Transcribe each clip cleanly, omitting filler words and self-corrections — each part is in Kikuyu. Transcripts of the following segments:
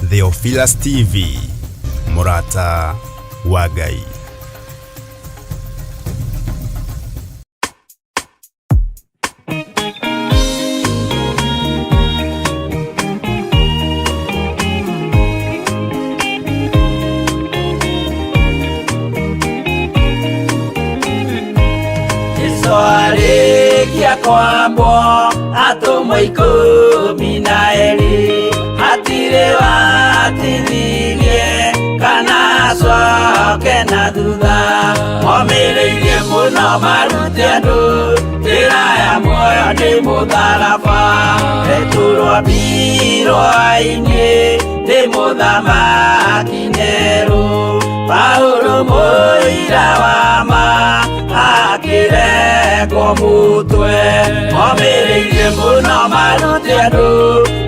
Theophilus TV, mũrata wa Ngai. Jesu arĩkia kwambwo atũmwo 12 hatirĩ watithirie kana acoke na thutha momĩrĩirie mũno marute andũ njĩra ya muoyo nĩ mũtharaba Petero ambirwo-inĩ nĩ mũthamaki Nero Paulo mũira wa ma akĩrekwo mũtwe momĩrĩirie mũno marute andũ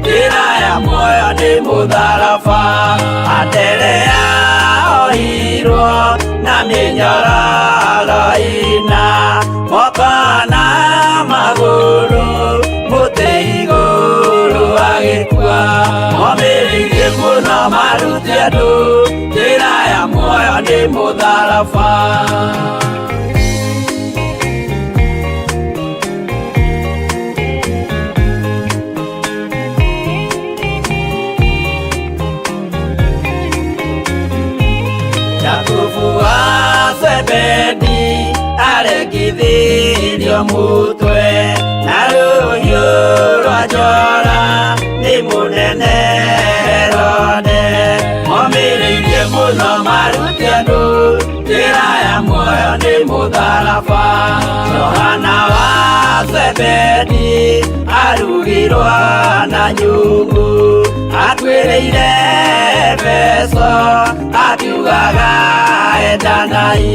njĩra ya muoyo nĩ mũtharaba Anderea ohirwo na mĩnyororo ĩna moko na magũrũ mũtĩ igũrũ agĩkua momĩrĩirie mũno marute andũ njĩra ya muoyo nĩ mũtharaba. Jakubu wa Zebedi arekithirio mutwe na rũhiũ rwa njora nĩ mũnene Herode momĩrĩirie mũno marute andũ njĩra ya muoyo nĩ mũtharaba Johana wa Zebedi arugirwo na nyungu akuĩrĩire Efeso akiugaga endanai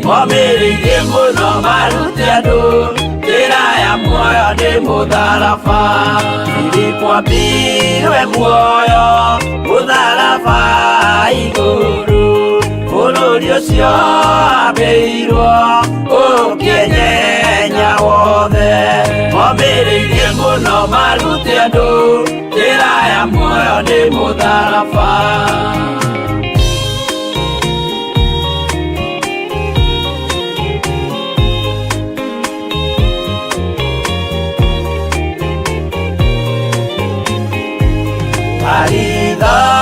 momĩrĩirie mũno marute andũ njĩra ya muoyo nĩ mũtharaba Filipo ambirwe muoyo mũtharaba igũrũ bũrũri ũcio ambĩirwo ũkĩenyenya wothe momĩrĩirie mũno marute andũ njĩra ya muoyo nĩ mũtharaba.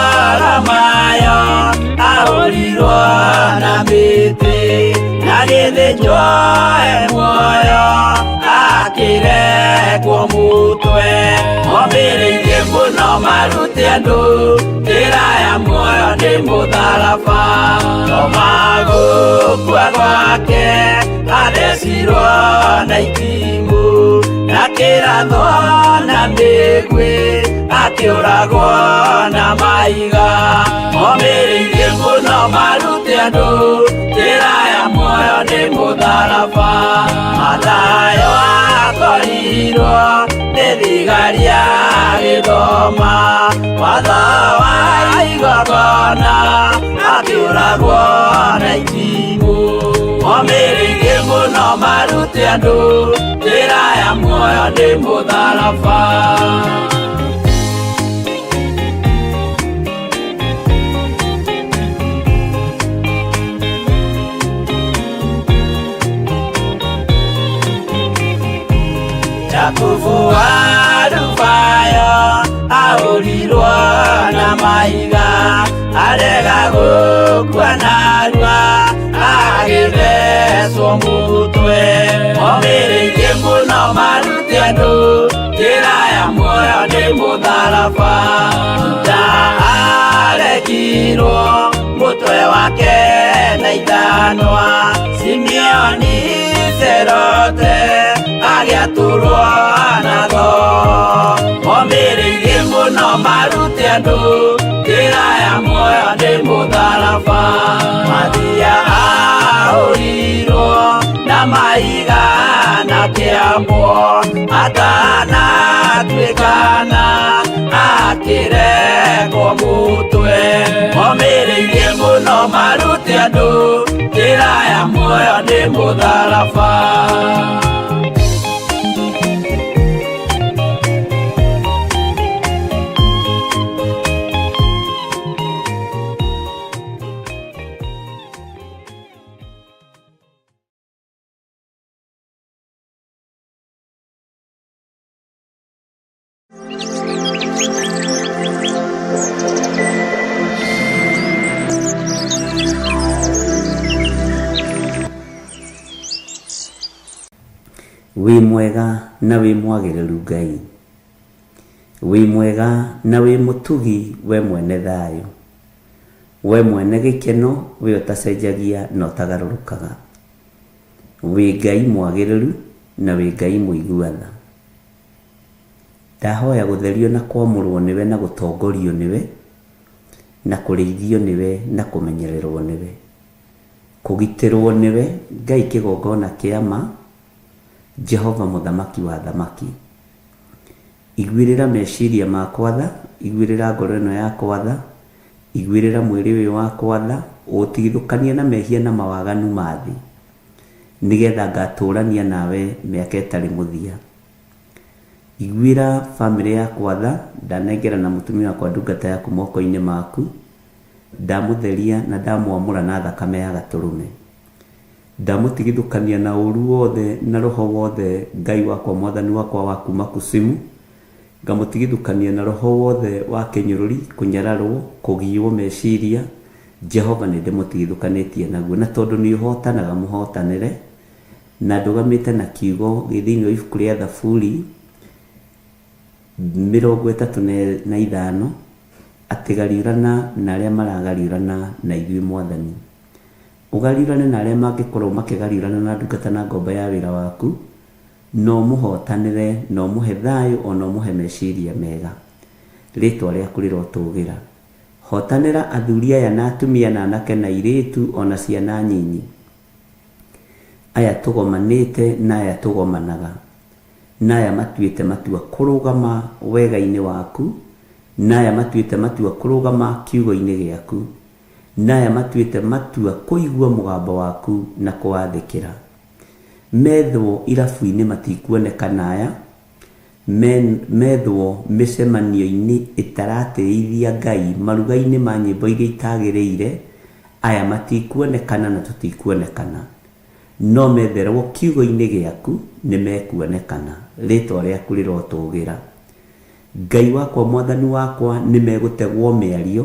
Baritholomayo ahũrirwo na mĩtĩ na gĩthĩnjwo e muoyo akĩrekwo mũtwe momĩrĩirie mũno marute andũ njĩra ya muoyo nĩ mũtharaba Toma gũkua gwake athecirwo na itimũ na kĩrathwo na mĩguĩ akĩũragwo na mahiga momĩrĩirie mũno marute andũ njĩra ya muoyo nĩ mũtharaba Mathayo akorirwo nĩ thigari agĩthoma watho wa igongona akĩũragwo na itimũ momĩrĩirie mũno marute andũ njĩra ya muoyo nĩ mũtharaba. Jakubu wa Alufayo ahũrirwo na mahiga arega gũkua narua agĩthecwo mũtwe momĩrĩirie mũno marute andũ njĩra ya muoyo nĩ mũtharaba Juda arekirwo mũtwe wake na ithanwa Simeoni Serote agĩatũrwo na thoo momĩrĩirie mũno marute andũ njĩra ya muoyo nĩ mũtharaba Mathia ahũrirwo na mahiga na kĩambwo atanatuĩkana akĩrekwo mũtwe momĩrĩirie mũno marute andũ njĩra ya muoyo nĩ mũtharaba. Wĩ mwega na wĩ mwagĩrĩru Ngai, wĩ mwega na wĩ mũtugi we mwene thayũ, we mwene gĩkeno, we ũtacenjagia na ũtagarũrũkaga. Wĩ Ngai mwagĩrĩru na wĩ Ngai mũigua tha. Ndahoya gũtherio na kwamũrwo nĩwe na gũtongorio nĩwe na kũrĩithio nĩwe na kũmenyererwo nĩwe, kũgitĩrwo nĩwe Ngai kĩgongona kĩa ma, Jehova mũthamaki wa athamaki. Iguĩrĩra meciria makwa tha, iguĩrĩra ngoro ĩno yakwa tha, iguĩrĩra mwĩrĩ ũyũ wakwa tha, ũũtigithũkanie na mehia na mawaganu ma thĩ, nĩgetha ngatũrania nawe mĩaka ĩtarĩ mũthia. Iguĩra bamĩrĩ yakwa tha, ndanengerana mũtumia wakwa ndungata yaku moko-inĩ maku, ndamũtheria na ndamwamũra na thakame ya gatũrũme. Ndamũtigithũkania na ũũru wothe na roho wothe, Ngai wakwa mwathani wakwa wa kuma kusimu, ngamũtigithũkania na roho wothe wa kĩnyũrũri, kũnyararwo, kũgiĩwo meciria, Jehova nĩ ndĩmũtigithũkanĩtie naguo, na tondũ nĩ ũhotanaga mũhotanĩre, na ndũgamĩte na kiugo gĩ thĩinĩ wa ibuku rĩa Thaburi 35, atĩ gariũrana na arĩa maragariũrana na ithuĩ Mwathani. Ũgariũrane na arĩa mangĩkorwo makĩgariũrana na ndungata na ngombo ya wĩra waku, na ũmũhotanĩre, na ũmũhe thayũ, o na ũmũhe meciria mega. Rĩtwa rĩaku rĩrotũgĩra. Hotanĩra athuri aya na atumia na anake na airĩtu o na ciana nyinyi, aya tũgomanĩte na aya tũgomanaga, na aya matuĩte matua kũrũgama wega-inĩ waku, na aya matuĩte matua kũrũgama kiugo-inĩ gĩaku, na aya matuĩte matua kũigua mũgambo waku na kũwathĩkĩra. Methwo irabu-inĩ matikuonekana aya, methwo mĩcemanio-inĩ ĩtaratĩithia Ngai, maruga-inĩ ma nyĩmbo iria itagĩrĩire, aya matikuonekana na tũtikuonekana. No metherwo kiugo-inĩ gĩaku nĩ mekuonekana. Rĩtwa rĩaku rĩrotũgĩra. Ngai wakwa mwathani wakwa, nĩ megũtegwo mĩario,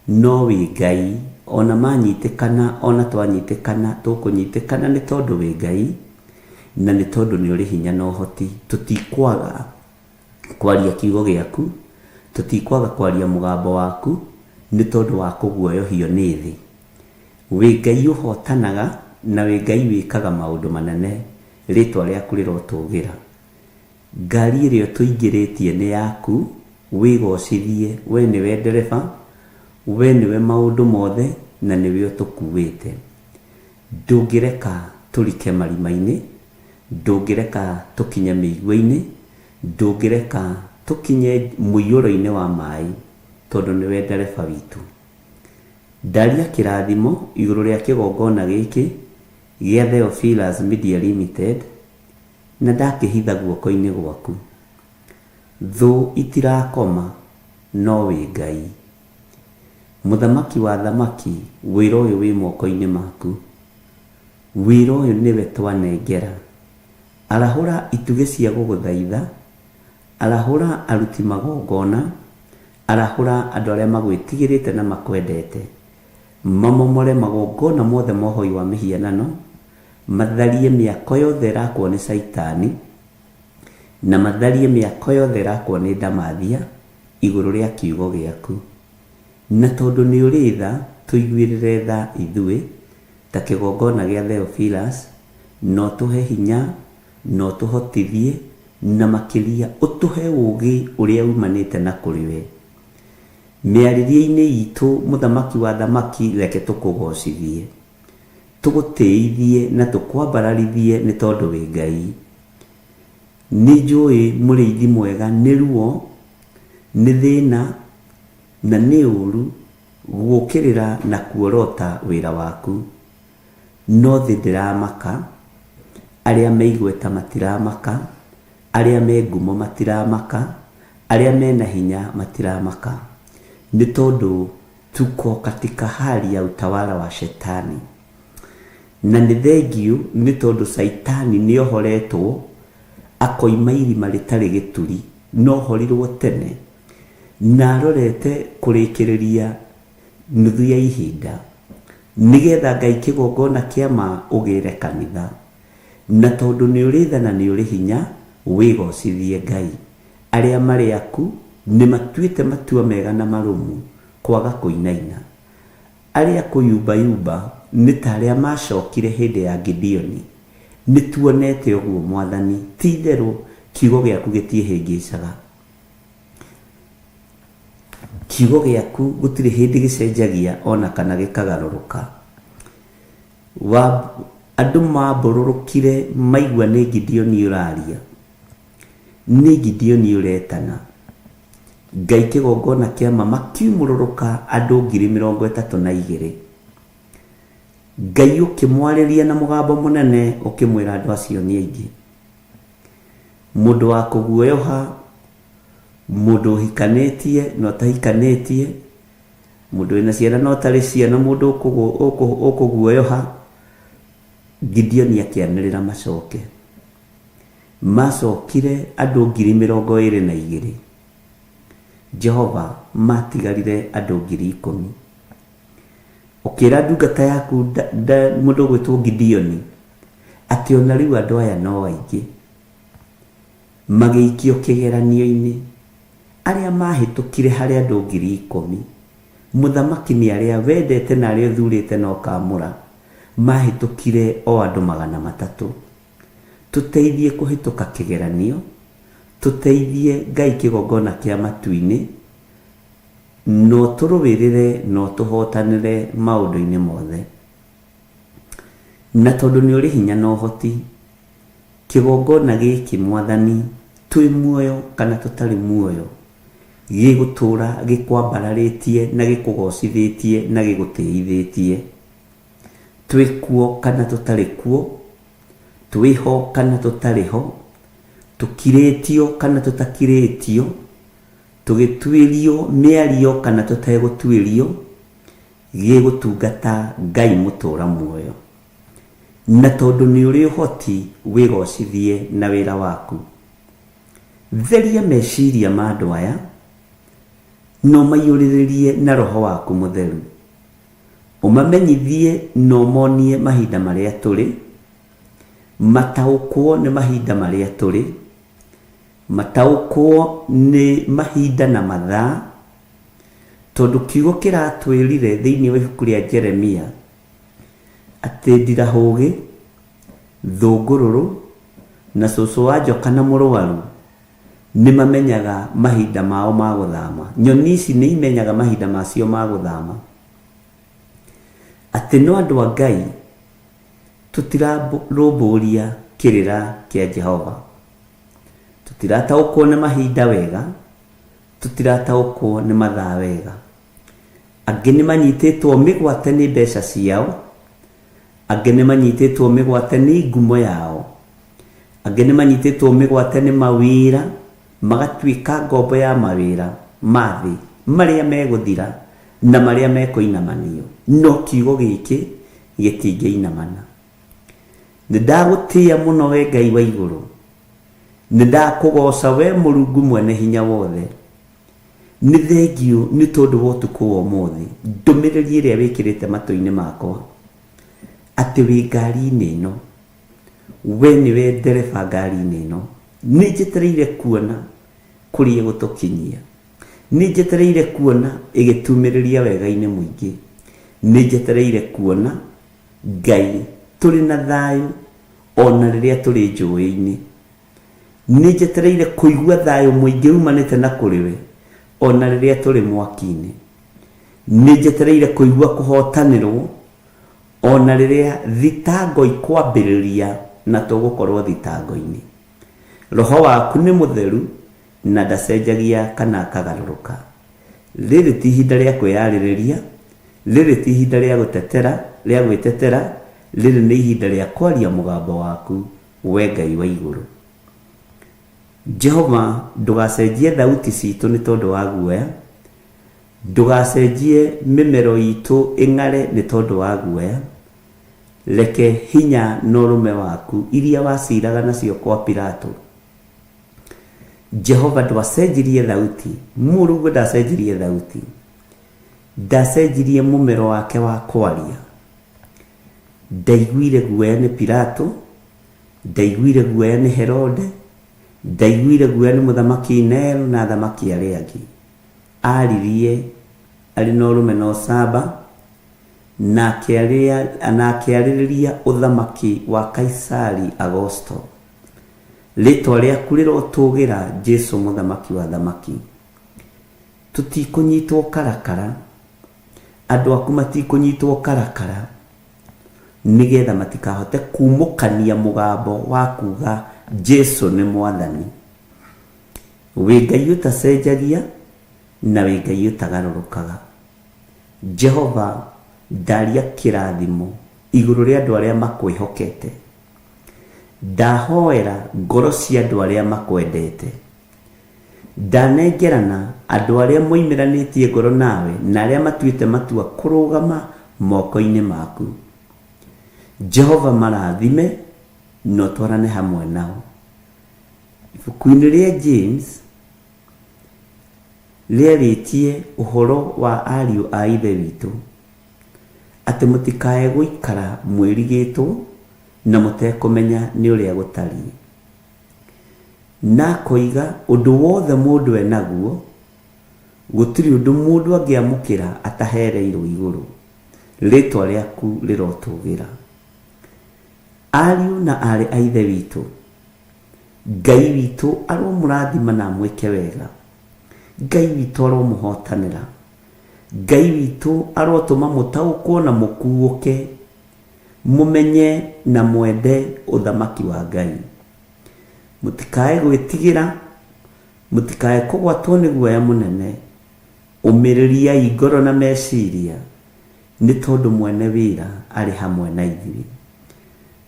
no wĩ Ngai, ona manyitĩkana, ona twanyitĩkana, tũkũnyitĩkana nĩ tondũ wĩ Ngai, na nĩ tondũ nĩ ũrĩ hinya na ũhoti. Tũtikwaga kwaria kiugo gĩaku, tũtikwaga kwaria mũgambo waku, nĩ tondũ wa kũguoyohio nĩ thĩ. Wĩ Ngai ũhotanaga, na wĩ Ngai wĩkaga maũndũ manene, rĩtwa rĩaku rĩrotũgĩra. Ngari ĩrĩa ũtũingĩrĩtie nĩ yaku, wĩgocithie, we nĩwe ndereba, we nĩwe maũndũ mothe, na nĩwe ũtũkuĩte. Ndũngĩreka tũrike marima-inĩ, ndũngĩreka tũkinye mĩigua-inĩ, ndũngĩreka tũkinye mũiyũro-inĩ wa maĩ, tondũ nĩwe ndereba witũ. Ndaria kĩrathimo igũrũ rĩa kĩgongona gĩkĩ gĩa Theophilus Media Limited, na ndakĩhitha guoko-inĩ gwaku. Thũ itirakoma, no wĩ Ngai. Mũthamaki wa athamaki, wĩra ũyũ wĩ moko-inĩ maku. Wĩra ũyũ nĩwe twanengera. Arahũra itugĩ cia gũgũthaitha, arahũra aruti magongona, arahũra andũ arĩa magwĩtigĩrĩte na makwendete. Mamomore magongona mothe ma ũhoi wa mĩhianano, matharie mĩako yothe ĩrakwo nĩ Caitani, na matharie mĩako yothe ĩrakwo nĩ ndamathia igũrũ rĩa kiugo gĩaku. Na tondũ nĩ ũrĩ tha, tũiguĩrĩre tha ithuĩ, ta kĩgongona gĩa Theophilus, na ũtũhe hinya, na ũtũhotithie, na makĩria ũtũhe ũũgĩ ũrĩa umanĩte na kũrĩ we. Mĩarĩrie-inĩ itũ, Mũthamaki wa athamaki, reke tũkũgocithie, tũgũtĩithie na tũkwambararithie nĩ tondũ wĩ Ngai. Nĩ njũĩ mũrĩithi mwega nĩ ruo, nĩ thĩna, na nĩ ũũru gũũkĩrĩra na kuorota wĩra waku. No thĩ ndĩramaka, arĩa me igweta matiramaka, arĩa me ngumo matiramaka, arĩa mena hinya matiramaka, nĩ tondũ tuko katika hali ya utawala wa shetani. Na nĩ thengiũ nĩ tondũ Caitani nĩ ohoretwo akoima irima rĩtarĩ gĩturi, no ohorirwo tene. Na arorete kũrĩkĩrĩria nuthu ya ihinda, nĩgetha Ngai kĩgongona kĩa ma ũgĩre kanitha. Na tondũ nĩ ũrĩ tha na nĩ ũrĩ hinya, wĩgocithie Ngai. Arĩa marĩ aku nĩ matuĩte matua mega na marũmu kwaga kũinaina. Arĩa kũyumbayumba nĩ ta arĩa macokire hĩndĩ ya Gideoni. Nĩ tuonete ũguo Mwathani, ti itherũ kiugo gĩaku gĩtiĩhĩngĩcaga. Kiugo gĩaku gũtirĩ hĩndĩ gĩcenjagia ona kana gĩkagarũrũka. Wa, andũ mambũrũrũkire maigua nĩ Gideoni ũraria. Nĩ Gideoni ũretana. Ngai kĩgongona kĩa ma makiumũrũrũka andũ 32,000. Ngai ũkĩmwarĩria na mũgambo mũnene ũkĩmwĩra andũ acio nĩ aingĩ. Mũndũ wa kũguoyoha, mũndũ ũhikanĩtie na ũtahikanĩtie, mũndũ wĩna ciana na ũtarĩ ciana, mũndũ ũkũguoyoha. Gideoni akĩanĩrĩra macoke. Macokire andũ 22,000. Jehova, matigarire andũ 10,000. Ũkĩra ndungata yaku mũndũ ũgwĩtwo Gideoni atĩ ona rĩu andũ aya no aingĩ. Magĩikio kĩgeranio-inĩ. Arĩa mahĩtũkire harĩ andũ 10,000, mũthamaki nĩ arĩa wendete na arĩa ũthurĩte na ũkaamũra, mahĩtũkire o andũ 300. Tũteithie kũhĩtũka kĩgeranio, tũteithie Ngai kĩgongona kĩa matu-inĩ, na ũtũrũĩrĩre na ũtũhotanĩre maũndũ-inĩ mothe. Na tondũ nĩ ũrĩ hinya na ũhoti, kĩgongona gĩkĩ Mwathani, twĩ muoyo kana tũtarĩ muoyo, gĩgũtũũra gĩkwambararĩtie na gĩkũgocithĩtie na gĩgũtĩithĩtie. Twĩ kuo kana tũtarĩ kuo, twĩ ho kana tũtarĩ ho, tũkirĩtio kana tũtakirĩtio, tũgĩtuĩrio mĩario kana tũtegũtuĩrio, gĩgũtungata Ngai mũtũũra muoyo. Na tondũ nĩ ũrĩ ũhoti, wĩgocithie na wĩra waku. Theria meciria ma andũ aya, na ũmaiyũrĩrĩrie na Roho waku Mũtheru. Ũmamenyithie na ũmonie mahinda marĩa tũrĩ, mataũkwo nĩ mahinda marĩa tũrĩ, mataũkwo nĩ mahinda na mathaa, tondũ kiugo kĩratwĩrire thĩinĩ wa ibuku rĩa Jeremia atĩ ndirahũgĩ, thũngũrũrũ, na cũcũ wa njoka na mũrwaru nĩ mamenyaga mahinda mao ma gũthama. Nyoni ici nĩ imenyaga mahinda macio ma gũthama. Atĩ no andũ a Ngai tũtirarũmbũria kĩrĩra kĩa Jehova. Tũtirataũkwo nĩ mahinda wega, tũtirataũkwo nĩ mathaa wega. Angĩ nĩ manyitĩtwo mĩgwate nĩ mbeca ciao, angĩ nĩ manyitĩtwo mĩgwate nĩ ngumo yao, angĩ nĩ manyitĩtwo mĩgwate nĩ mawĩra, magatuĩka ngombo ya mawĩra ma thĩ marĩa megũthira na marĩa mekũinamanio. No kiugo gĩkĩ gĩtingĩinamana. Nĩ ndagũtĩĩa mũno we Ngai wa igũrũ, nĩ ndakũgooca we Mũrungu mwene hinya wothe. Nĩ thengiũ nĩ tondũ wa ũtukũ wa ũmũthĩ, ndũmĩrĩri ĩrĩa wĩkĩrĩte matũ-inĩ makwa, atĩ wĩ ngari-inĩ ĩno, we nĩwe ndereba ngari-inĩ ĩno. Nĩ njetereire kuona kũrĩa ĩgũtũkinyia. Nĩ njetereire kuona ĩgĩtumĩrĩria wega-inĩ mũingĩ. Nĩ njetereire kuona Ngai tũrĩ na thayũ ona rĩrĩa tũrĩ njũĩ-inĩ. Nĩ njetereire kũigua thayũ mũingĩ umanĩte na kũrĩ we ona rĩrĩa tũrĩ mwaki-inĩ. Nĩ njetereire kũigua kũhotanĩrwo ona rĩrĩa thitango ikwambĩrĩria na tũgũkorwo thitango-inĩ. Roho waku nĩ mũtheru na ndacenjagia kana akagarũrũka. Rĩrĩ ti ihinda rĩa kwĩyarĩrĩria, rĩrĩ ti ihinda rĩa gũtetera, rĩa gwĩtetera, rĩrĩ nĩ ihinda rĩa kwaria mũgambo waku, we Ngai wa igũrũ. Jehova, ndũgacenjie thauti citũ nĩ tondũ wa guoya, ndũgacenjie mĩmero itũ ĩng'are nĩ tondũ wa guoya. Reke hinya na ũrũme waku iria waciraga nacio kwa Pilato. Jehova ndwacenjirie thauti, Mũrungu ndacenjirie thauti, ndacenjirie mũmero wake wa kwaria. Ndaiguire guoya nĩ Pilato, ndaiguire guoya nĩ Herode, ndaiguire guoya nĩ mũthamaki Nero na athamaki arĩa angĩ. Aririe arĩ na ũrũme na ũcamba, na akĩarĩrĩria ũthamaki wa Kaisari Augusto. Rĩtwa rĩaku rĩrotũgĩra Jesu mũthamaki wa thamaki. Tũtikũnyitwo karakara, andũ aku matikũnyitwo karakara, nĩgetha matikahote kumũkania mũgambo wa kuga Jesu nĩ mwathani. Wĩ Ngai ũtacenjagia na wĩ Ngai ũtagarũrũkaga. Jehova ndaria kĩrathimo igũrũ rĩa andũ arĩa makwĩhokete. Ndahoera ngoro cia andũ arĩa makwendete. Ndanengerana andũ arĩa moimĩranĩtie ngoro nawe na arĩa matuĩte matua kũrũgama moko-inĩ maku. Jehova marathime na ũtwarane hamwe nao. Ibuku-inĩ rĩa James rĩarĩtie ũhoro wa ariũ a ithe witũ, atĩ mũtikae gũikara mwĩrigĩtwo na mũtekũmenya nĩ ũrĩa gũtariĩ. Na akoiga ũndũ wothe mũndũ enaguo, gũtirĩ ũndũ mũndũ angĩamũkĩra atahereirwo igũrũ. Rĩtwa rĩaku rĩrotũgĩra. Ariũ na aarĩ a ithe witũ, Ngai witũ aromũrathima na amwĩke wega. Ngai witũ aromũhotanĩra. Ngai witũ arotũma mũtaũkwo na mũkuũke, mũmenye na mwende ũthamaki wa Ngai. Mũtikae gwĩtigĩra, mũtikae kũgwatwo nĩ guoya mũnene. Ũmĩrĩriai ngoro na meciria, nĩ tondũ mwene wĩra arĩ hamwe na ithuĩ.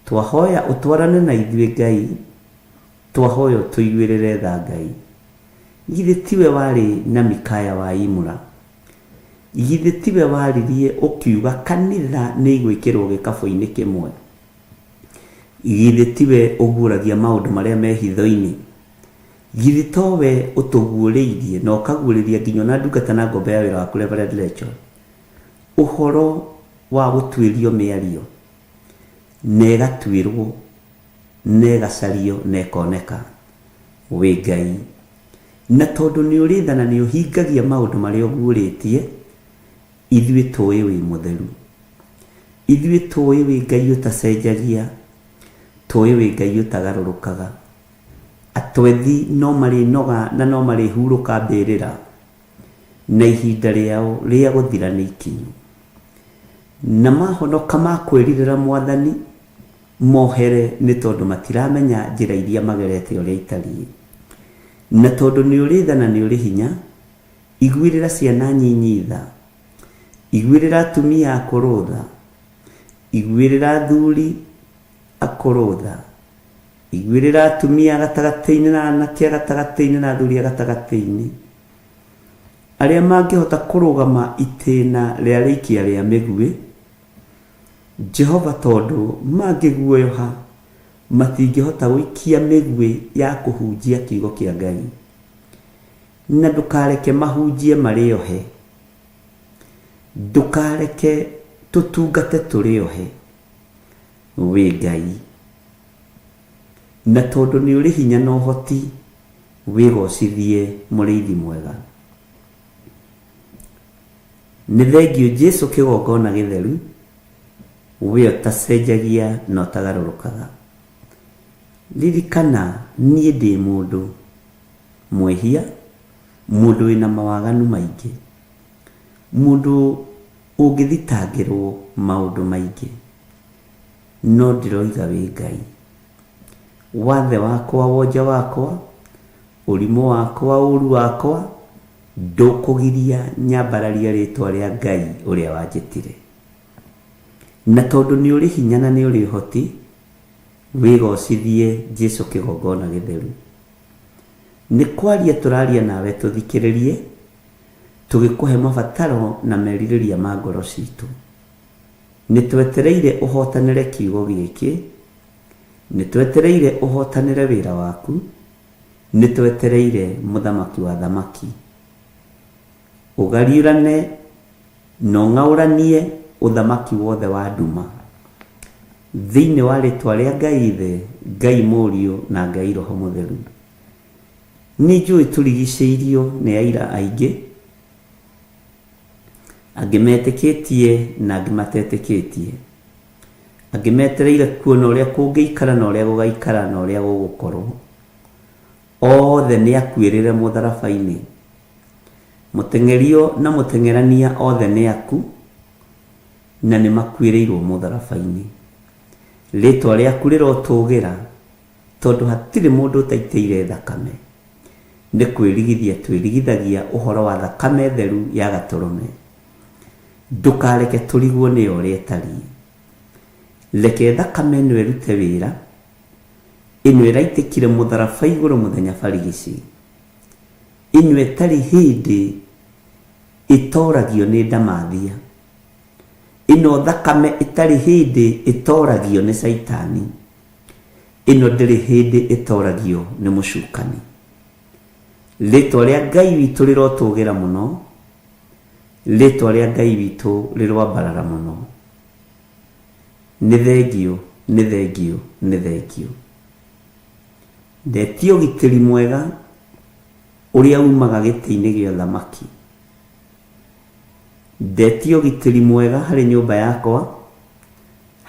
Twahoya ũtwarane na ithuĩ Ngai, twahoya ũtũiguĩrĩre tha Ngai. Githĩ tiwe warĩ na Mikaya wa Imura? Githĩ tiwe waririe ũkiuga kanitha nĩ igwĩkĩrwo gĩkabũ-inĩ kĩmwe? Githĩ tiwe ũguũragia maũndũ marĩa me hitho-inĩ? Githĩ towe ũtũguũrĩirie na ũkaguũrĩria nginya ona ndungata na ngombo ya wĩra waku Reverend Rachel ũhoro wa gũtuĩrio mĩario, na ĩgatuĩrwo, na ĩgacario, na ĩkoneka. Wĩ Ngai. Na tondũ nĩ ũrĩ tha na nĩ ũhingagia maũndũ marĩa ũguũrĩtie, ithuĩ tũĩ wĩ mũtheru. Ithuĩ tũĩ wĩ Ngai ũtacenjagia, tũĩ wĩ Ngai ũtagarũrũkaga. Atwethi no marĩnoga na no marĩhurũka mbĩrĩra, na ihinda rĩao rĩa gũthira nĩ ikinyu. Na mahonoka makwĩrirĩra mwathani, mohere nĩ tondũ matiramenya njĩra iria magerete ũrĩa itariĩ. Na tondũ nĩ ũrĩ tha na nĩ ũrĩ hinya, iguĩrĩra ciana nyinyi tha, iguĩrĩra atumia akũrũ tha, iguĩrĩra athuri akũrũ tha, iguĩrĩra atumia gatagatĩ-inĩ na anake gatagatĩ-inĩ na athuri a gatagatĩ-inĩ, arĩa mangĩhota kũrũgama itĩna rĩa rĩikia rĩa mĩguĩ. Jehova tondũ mangĩguoyoha matingĩhota gũikia mĩguĩ ya kũhunjia kiugo kĩa Ngai. Na ndũkareke mahunjie marĩ ohe. Ndũkareke tũtungate tũrĩ ohe. Wĩ Ngai. Na tondũ nĩ ũrĩ hinya na ũhoti, wĩgocithie mũrĩithi mwega. Nĩ thengio Jesu kĩgongona gĩtheru, we ũtacenjagia na ũtagarũrũkaga. Ririkana niĩ ndĩ mũndũ mwĩhia, mũndũ wĩna mawaganu maingĩ, mũndũ ũngĩthitangĩrwo maũndũ maingĩ, no ndĩroiga wĩ Ngai. Wathe wakwa, wonje wakwa, ũrimũ wakwa, ũru wakwa, ndũkũgiria nyambararie rĩtwa rĩa Ngai ũrĩa wanjĩtire. Na tondũ nĩ ũrĩ hinya na nĩ ũrĩ ũhoti, wĩgocithie Jesu kĩgongona gĩtheru. Nĩ kwaria tũraria nawe tũthikĩrĩrie, tũgĩkũhe mabataro na merirĩria ma ngoro citũ. Nĩ twetereire ũhotanĩre kiugo gĩkĩ, nĩ twetereire ũhotanĩre wĩra waku, Nĩ twetereire mũthamaki wa thamaki. Ũgariũrane na ũng'aũranie ũthamaki wothe wa nduma. Thĩinĩ wa rĩtwa rĩa Ngai Ithe, Ngai Mũriũ na Ngai Roho Mũtheru. Nĩ njũĩ tũrigicĩirio nĩ aira aingĩ, angĩ metĩkĩtie na angĩ matetĩkĩtie, angĩ metereire kuona ũrĩa kũngĩikara na ũrĩa gũgaikara na ũrĩa gũgũkorwo. Othe nĩ akuĩrĩre mũtharaba-inĩ. Mũteng'erio na mũteng'erania othe nĩ aku na nĩ makuĩrĩirwo mũtharaba-inĩ. Rĩtwa rĩaku rĩrotũgĩra tondũ hatirĩ mũndũ ũtaitĩire thakame. Nĩ kwĩrigithia twĩrigithagia ũhoro wa thakame theru ya gatũrũme. Ndũkareke tũrigwo nĩyo ũrĩa ĩtariĩ. Reke thakame ĩno ĩrute wĩra, ĩno ĩraitĩkire mũtharaba igũrũ mũthenya barigici, ĩno ĩtarĩ hĩndĩ ĩtoragio nĩ ndamathia, ĩno thakame ĩtarĩ hĩndĩ ĩtoragio nĩ caitani, ĩno ndĩrĩ hĩndĩ ĩtoragio nĩ mũcukani. Rĩtwa rĩa Ngai witũ rĩrotũgĩra mũno, rĩtwa rĩa Ngai witũ rĩroambarara mũno. Nĩ thengiũ, nĩ thengiũ, nĩ thengiũ. Ndetia ũgitĩri mwega ũrĩa umaga gĩtĩ-inĩ gĩa ũthamaki. Ndetia ũgitĩri mwega harĩ nyũmba yakwa,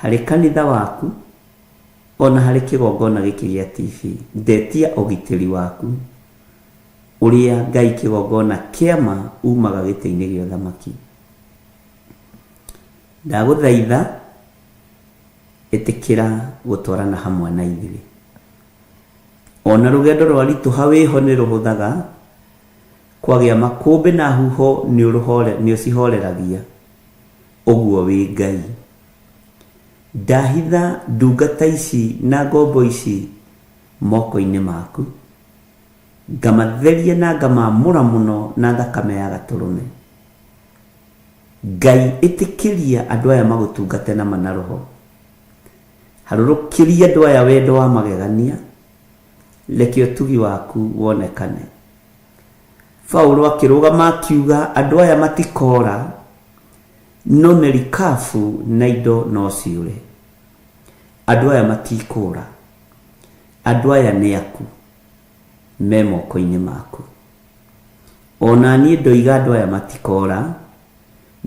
harĩ kanitha waku, ona harĩ kĩgongona gĩkĩ gĩa TV. Ndetia ũgitĩri waku ũrĩa Ngai kĩgongona kĩama umaga gĩtĩ-inĩ gĩa ũthamaki. Ndagũthaitha ĩtĩkĩra gũtwarana hamwe na ithuĩ. Ona rũgendo rwaritũha wĩho nĩ rũhũthaga, kwagĩa makũmbĩ na huho nĩ ũcihoreragia, ũguo wĩ Ngai. Ndahitha ndungata ici na ngombo ici moko-inĩ maku, ngamatheria na ngamamũra mũno na thakame ya gatũrũme. Ngai ĩtĩkĩria andũ aya magũtungate na ma na roho. Harũrũkĩria andũ aya wendo wa magegania, reke ũtugi waku wonekane. Paulo akĩrũgama akiuga andũ aya matikora, no merikabu na indo no ciũre. Andũ aya matikũra, andũ aya nĩ aku, me moko-inĩ maku. Ona niĩ ndoiga andũ aya matikora,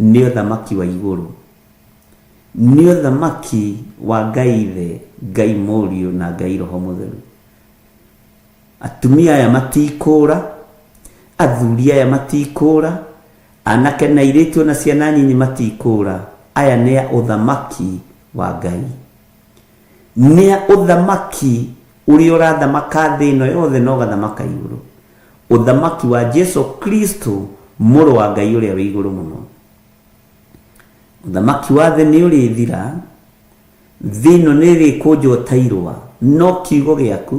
nĩ ũthamaki wa igũrũ, nĩ ũthamaki wa Ngai Ithe, Ngai Mũriũ na Ngai Roho Mũtheru. Atumia aya matikũra, athuri aya matikũra, anake na airĩtu ona ciana nyinyi matikũra. Aya nĩ a ũthamaki wa Ngai, nĩ a ũthamaki ũrĩa ũrathamaka thĩ ĩno yothe na ũgathamaka igũrũ, ũthamaki wa Jesu Kristo mũrũ wa Ngai ũrĩa wĩ igũrũ mũno. Ũthamaki wa thĩ nĩ ũrĩthira, thĩ ĩno nĩ ĩrĩkũnjwo ta irũa, no kiugo gĩaku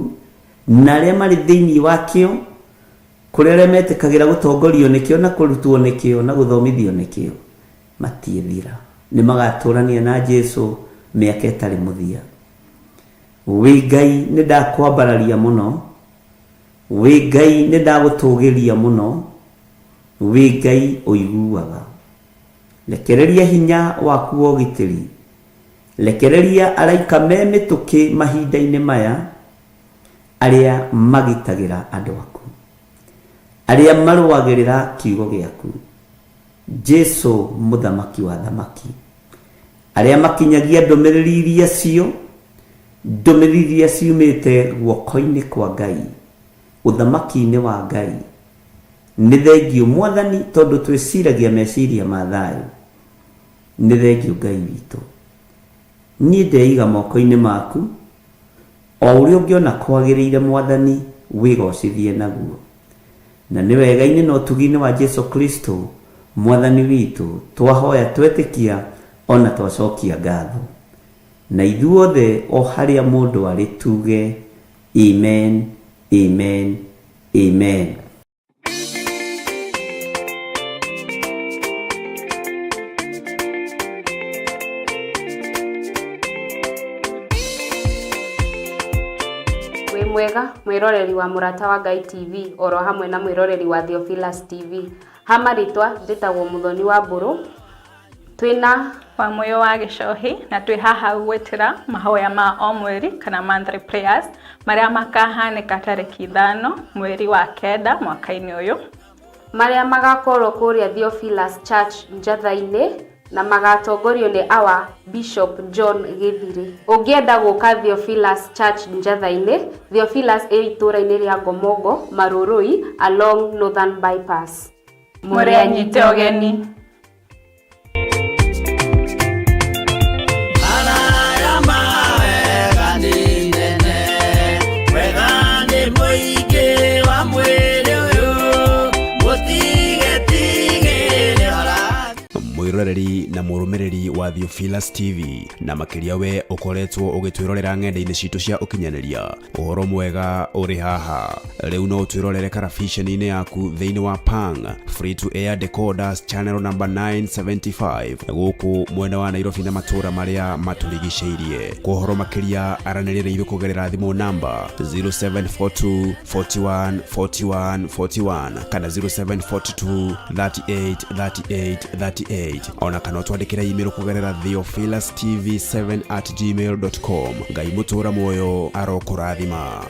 na arĩa marĩ thĩinĩ wakĩo, kũrĩ arĩa metĩkagĩra gũtongorio nĩkĩo na kũrutwo nĩkĩo na gũthomithio nĩkĩo, matiĩthira. Nĩ magatũrania na Jesu mĩaka ĩtarĩ mũthia. Wĩ Ngai nĩ ndakwambararia mũno, wĩ Ngai nĩ ndagũtũgĩria mũno, wĩ Ngai ũiguaga. Rekereria hinya waku wa ũgitĩri, rekereria araika me mĩtũkĩ mahinda-inĩ maya, arĩa magitagĩra andũ aku, arĩa marũagĩrĩra kiugo gĩaku. Jesu mũthamaki wa thamaki, arĩa makinyagia ndũmĩrĩri iria cio, ndũmĩrĩri iria ciumĩte guoko-inĩ kwa Ngai, ũthamaki-inĩ wa Ngai. Nĩ thengiũ Mwathani tondũ twĩciragia meciria ma thayũ. Nĩ thengiũ Ngai witũ. Niĩ ndeiga moko-inĩ maku, o ũrĩa ũngĩona kwagĩrĩire Mwathani wĩgocithie naguo. Na nĩ wega-inĩ na ũtugi-inĩ wa Jesu Kristo Mwathani witũ twahoya twetĩkia ona twacokia ngatho. Na ithuothe o harĩa mũndũ arĩ tuge amen, amen, amen. Wĩ mwega? Mwĩroreri wa Mũrata wa Ngai TV oro hamwe na mwĩroreri wa Theophilus TV. Ha marĩtwa njĩtagwo Mũthoni wa Mbũrũ. Twĩna wa Muyo wa Gicohi na twĩ haha gwĩtĩra mahoya ma o mweri kana monthly prayers marĩa makahanĩka tarĩki 5 mweri wa 9 mwaka-inĩ ũyũ, marĩa magakorwo kũrĩa Theophilus Church Njatha-inĩ na magatongorio nĩ our Bishop John Gĩthirĩ. Ũngĩenda gũka Theophilus Church Njatha-inĩ, Theophilus ĩ itũũra-inĩ rĩa Ngomongo, Marurui, along Northern Bypass. Mũrĩ anyite ũgeni. Araya mawega nĩ nene, wega nĩ mũingĩ wa mwĩrĩ ũyũ, mũtigetigĩre ũrathi. Mwiroreri na mũrũmĩrĩri wa Theophilus TV na makĩria we ũkoretwo ũgĩtwĩrorera ng'enda-inĩ citũ cia ũkinyanĩria, ũhoro mwega ũrĩ haha. Rĩu no ũtwĩrorere karabiceni-inĩ yaku thĩinĩ wa Pang Free to Air Decoders channel number 975 gũkũ mwena wa Nairobi na matũũra marĩa matũrigicĩirie. Kwa ũhoro makĩria aranĩria na ithuĩ kũgerera thimũ namba 0742 41 41 41 kana 0742 38 38 38, ona kana ũtwandĩkĩre email kũgerera theophilustv7@gmail.com. Ngai mũtũũra muoyo arokũrathima.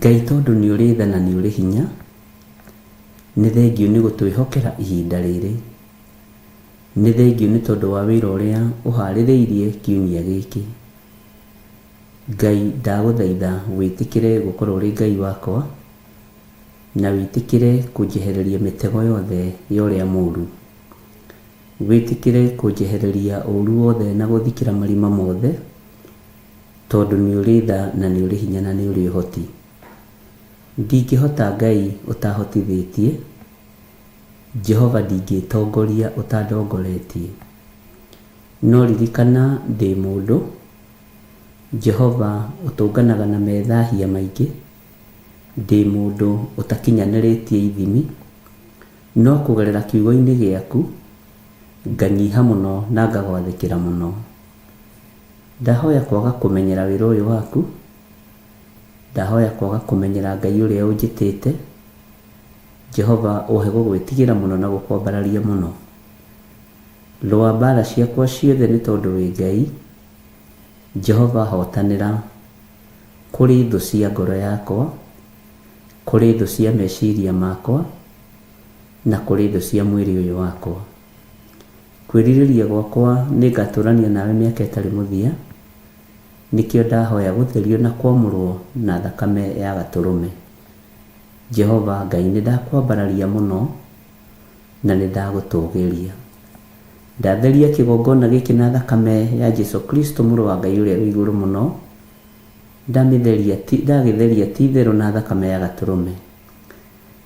Ngai tondũ nĩ ũrĩ tha na nĩ ũrĩ hinya, nĩ thengiũ nĩ gũtwĩhokera ihinda rĩrĩ. Nĩ thengiũ nĩ tondũ wa wĩra ũrĩa ũharĩrĩirie kiumia gĩkĩ. Ngai ndagũthaitha wĩtĩkĩre gũkorwo ũrĩ Ngai wakwa, na wĩtĩkĩre kũnjehereria mĩtego yothe ya ũrĩa mũũru. Wĩtĩkĩre kũnjehereria ũũru wothe na gũthikĩra marima mothe, tondũ nĩ ũrĩ tha na nĩ ũrĩ hinya na nĩ ũrĩ ũhoti. Ndingĩhota Ngai ũtahotithĩtie, Jehova ndingĩtongoria ũtandongoretie. No ririkana ndĩ mũndũ, Jehova ũtũnganaga na methahia maingĩ, ndĩ mũndũ ũtakinyanĩrĩtie ithimi, no kũgerera kiugo-inĩ gĩaku nganyiha mũno na ngagwathĩkĩra mũno. Ndahoya kwaga kũmenyera wĩra ũyũ waku, ndahoya kwaga kũmenyera Ngai ũrĩa ũnjĩtĩte, Jehova ũhe gũgwĩtigĩra mũno na gũkwambararia mũno. Rũa mbara ciakwa ciothe nĩ tondũ wĩ Ngai, Jehova hotanĩra kũrĩ thũ cia ngoro yakwa, kũrĩ thũ cia meciria makwa, na kũrĩ thũ cia mwĩrĩ ũyũ wakwa. Kwĩrirĩria gwakwa nĩ ngatũrania nawe mĩaka ĩtarĩ mũthia, nĩkĩo ndahoya gũtherio na kwamũrwo na thakame ya gatũrũme. Jehova Ngai nĩ ndakwambararia mũno na nĩ ndagũtũgĩria. Ndatheria kĩgongona gĩkĩ na thakame ya Jesu Kristo mũrũ wa Ngai ũrĩa wĩ igũrũ mũno, ndagĩtheria ti itherũ na thakame ya gatũrũme.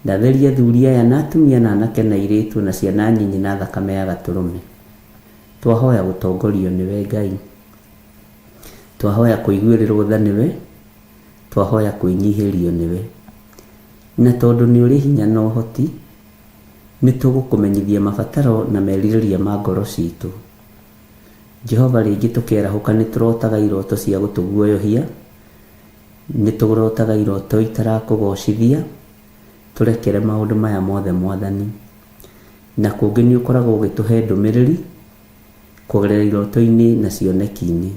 Ndatheria athuri aya na atumia na anake na airĩtu na ciana nyinyi na thakame ya gatũrũme. Twahoya gũtongorio nĩwe Ngai, twahoya kũiguĩrĩrwo tha nĩwe, twahoya kwĩnyihĩrio nĩwe. Na tondũ nĩ ũrĩ hinya na ũhoti, nĩ tũgũkũmenyithia mabataro na merirĩria ma ngoro citũ. Jehova rĩngĩ tũkĩarahũka nĩ tũrotaga iroto cia gũtũguoyohia, nĩ tũrotaga iroto itarakũgocithia, tũrekere maũndũ maya mothe Mwathani. Na kũngĩ nĩ ũkoragwo ũgĩtũhe ndũmĩrĩri kũgerera iroto-inĩ na cioneki-inĩ.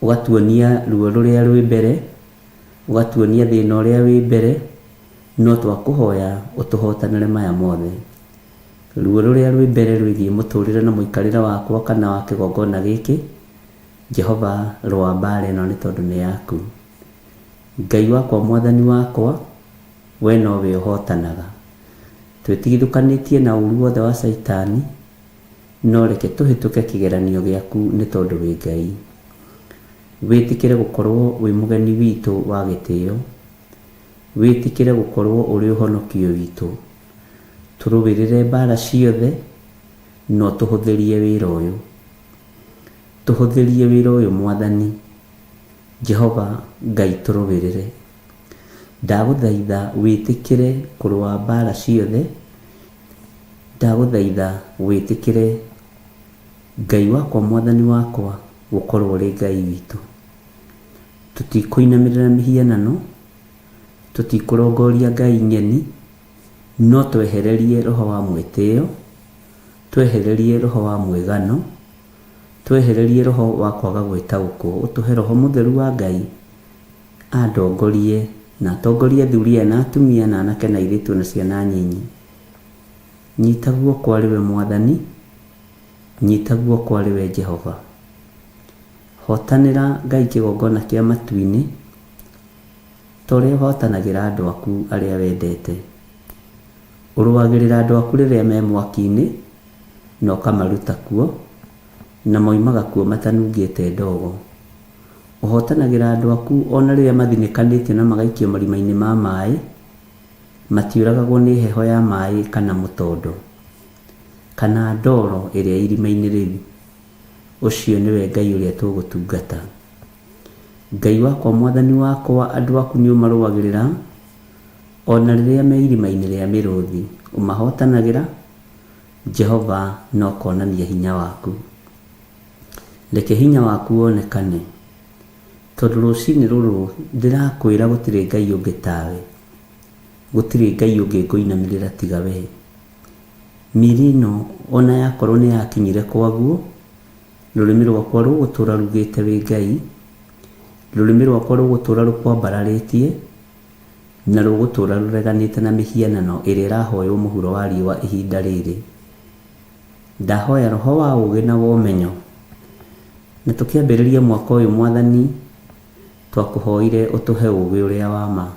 Ũgatuonia ruo rũrĩa rwĩ mbere, ũgatuonia thĩna ũrĩa wĩ mbere, no twakũhoya ũtũhotanĩre maya mothe. Ruo rũrĩa rwĩ mbere rwĩgiĩ mũtũrĩre na mũikarĩre wakwa kana wa kĩgongona gĩkĩ, Jehova rũa mbara ĩno nĩ tondũ nĩ yaku. Ngai wakwa Mwathani wakwa, we nowe ũhotanaga. Twĩtigithũkanĩtie na ũũru wothe wa Caitani, no reke tũhĩtũke kĩgeranio gĩaku nĩ tondũ wĩ Ngai. Wĩtĩkĩre gũkorwo wĩ mũgeni witũ wa gĩtĩo, wĩtĩkĩre gũkorwo ũrĩ ũhonokio witũ. Tũrũĩrĩre mbara ciothe no tũhũthĩrie wĩra ũyũ. Tũhũthĩrie wĩra ũyũ Mwathani. Jehova Ngai tũrũĩrĩre. Ndagũthaitha wĩtĩkĩre kũrũa mbara ciothe. Ndagũthaitha wĩtĩkĩre Ngai wakwa Mwathani wakwa gũkorwo ũrĩ Ngai witũ. Tũtikũinamĩrĩra mĩhianano, tũtikũrongoria ngai ng'eni, no twehererie roho wa mwĩtĩo, twehererie roho wa mwĩgano, twehererie roho wa kwaga gwĩtaũkwo, ũtũhe roho mũtheru wa Ngai andongorie na atongorie athuri aya na atumia na anake na airĩtu na ciana nyinyi. Nyita guoko arĩ we Mwathani, nyita guoko arĩ we Jehova. Hotanĩra Ngai kĩgongona kĩa matu-inĩ, ta ũrĩa ũhotanagĩra andũ aku arĩa wendete. Ũrũagĩrĩra andũ aku rĩrĩa me mwaki-inĩ, na ũkamaruta kuo, na moimaga kuo matanungĩte ndogo. Ũhotanagĩra andũ aku o na rĩrĩa mathinĩkanĩtio na magaikio marima-inĩ ma maĩ, matiũragagwo nĩ heho ya maĩ kana mũtondo, kana ndoro ĩrĩa irima-inĩ rĩu. Ũcio nĩwe Ngai ũrĩa tũgũtungata. Ngai wakwa Mwathani wakwa, andũ aku nĩ ũmarũagĩrĩra, o na rĩrĩa me irima-inĩ rĩa mĩrũthi, ũmahotanagĩra, Jehova, na ũkonania hinya waku. Reke hinya waku wonekane, tondũ rũcinĩ rũrũ ndĩrakwĩra gũtirĩ Ngai ũngĩ tawe, gũtirĩ Ngai ũngĩ ngũinamĩrĩra tiga we. Mĩĩrĩ ĩno o na yakorwo nĩ yakinyire kwaguo, rũrĩmĩ rwakwa rũgũtũũra rugĩte wĩ Ngai, rũrĩmĩ rwakwa rũgũtũũra rũkwambararĩtie, na rũgũtũũra rũreganĩte na mĩhianano ĩrĩa ĩrahoywo mũhuro wa riũa ihinda rĩrĩ. Ndahoya roho wa ũũgĩ na wa ũmenyo. Na tũkĩambĩrĩria mwaka ũyũ Mwathani, twakũhoire ũtũhe ũũgĩ ũrĩa wa ma.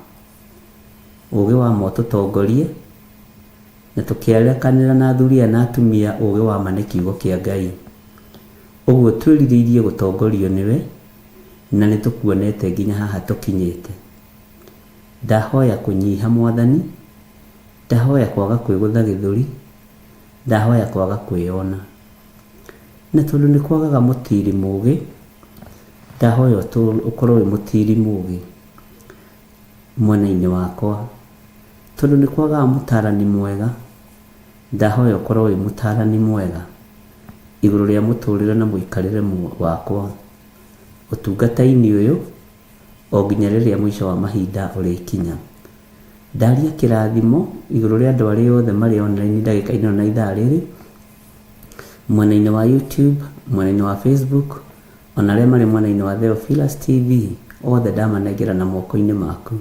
Ũũgĩ wa ma ũtũtongorie, na tũkĩarekanĩra na athuri aya na atumia ũũgĩ wa ma nĩ kiugo kĩa Ngai. Ũguo twĩrirĩirie gũtongorio nĩwe, na nĩ tũkuonete nginya haha tũkinyĩte. Ndahoya kũnyiha Mwathani, ndahoya kwaga kwĩgũtha gĩthũri, ndahoya kwaga kwĩyona. Na tondũ nĩ kwagaga mũtiri mũgĩ, ndahoya ũkorwo wĩ mũtiri mũgĩ mwena-inĩ wakwa. Tondũ nĩ kwagaga mũtarani mwega, ndahoya ũkorwo wĩ mũtarani mwega igũrũ rĩa mũtũrĩre na mũikarĩre wakwa ũtungata-inĩ ũyũ o nginya rĩrĩa mũico wa mahinda ũrĩkinya. Ndaria kĩrathimo igũrũ rĩa andũ arĩa othe marĩ online ndagĩka-inĩ ĩno na ithaa rĩrĩ, mwena-inĩ wa YouTube, mwena-inĩ wa Facebook, ona arĩa marĩ mwena-inĩ wa Theophilus TV, othe ndamanengera na moko-inĩ maku.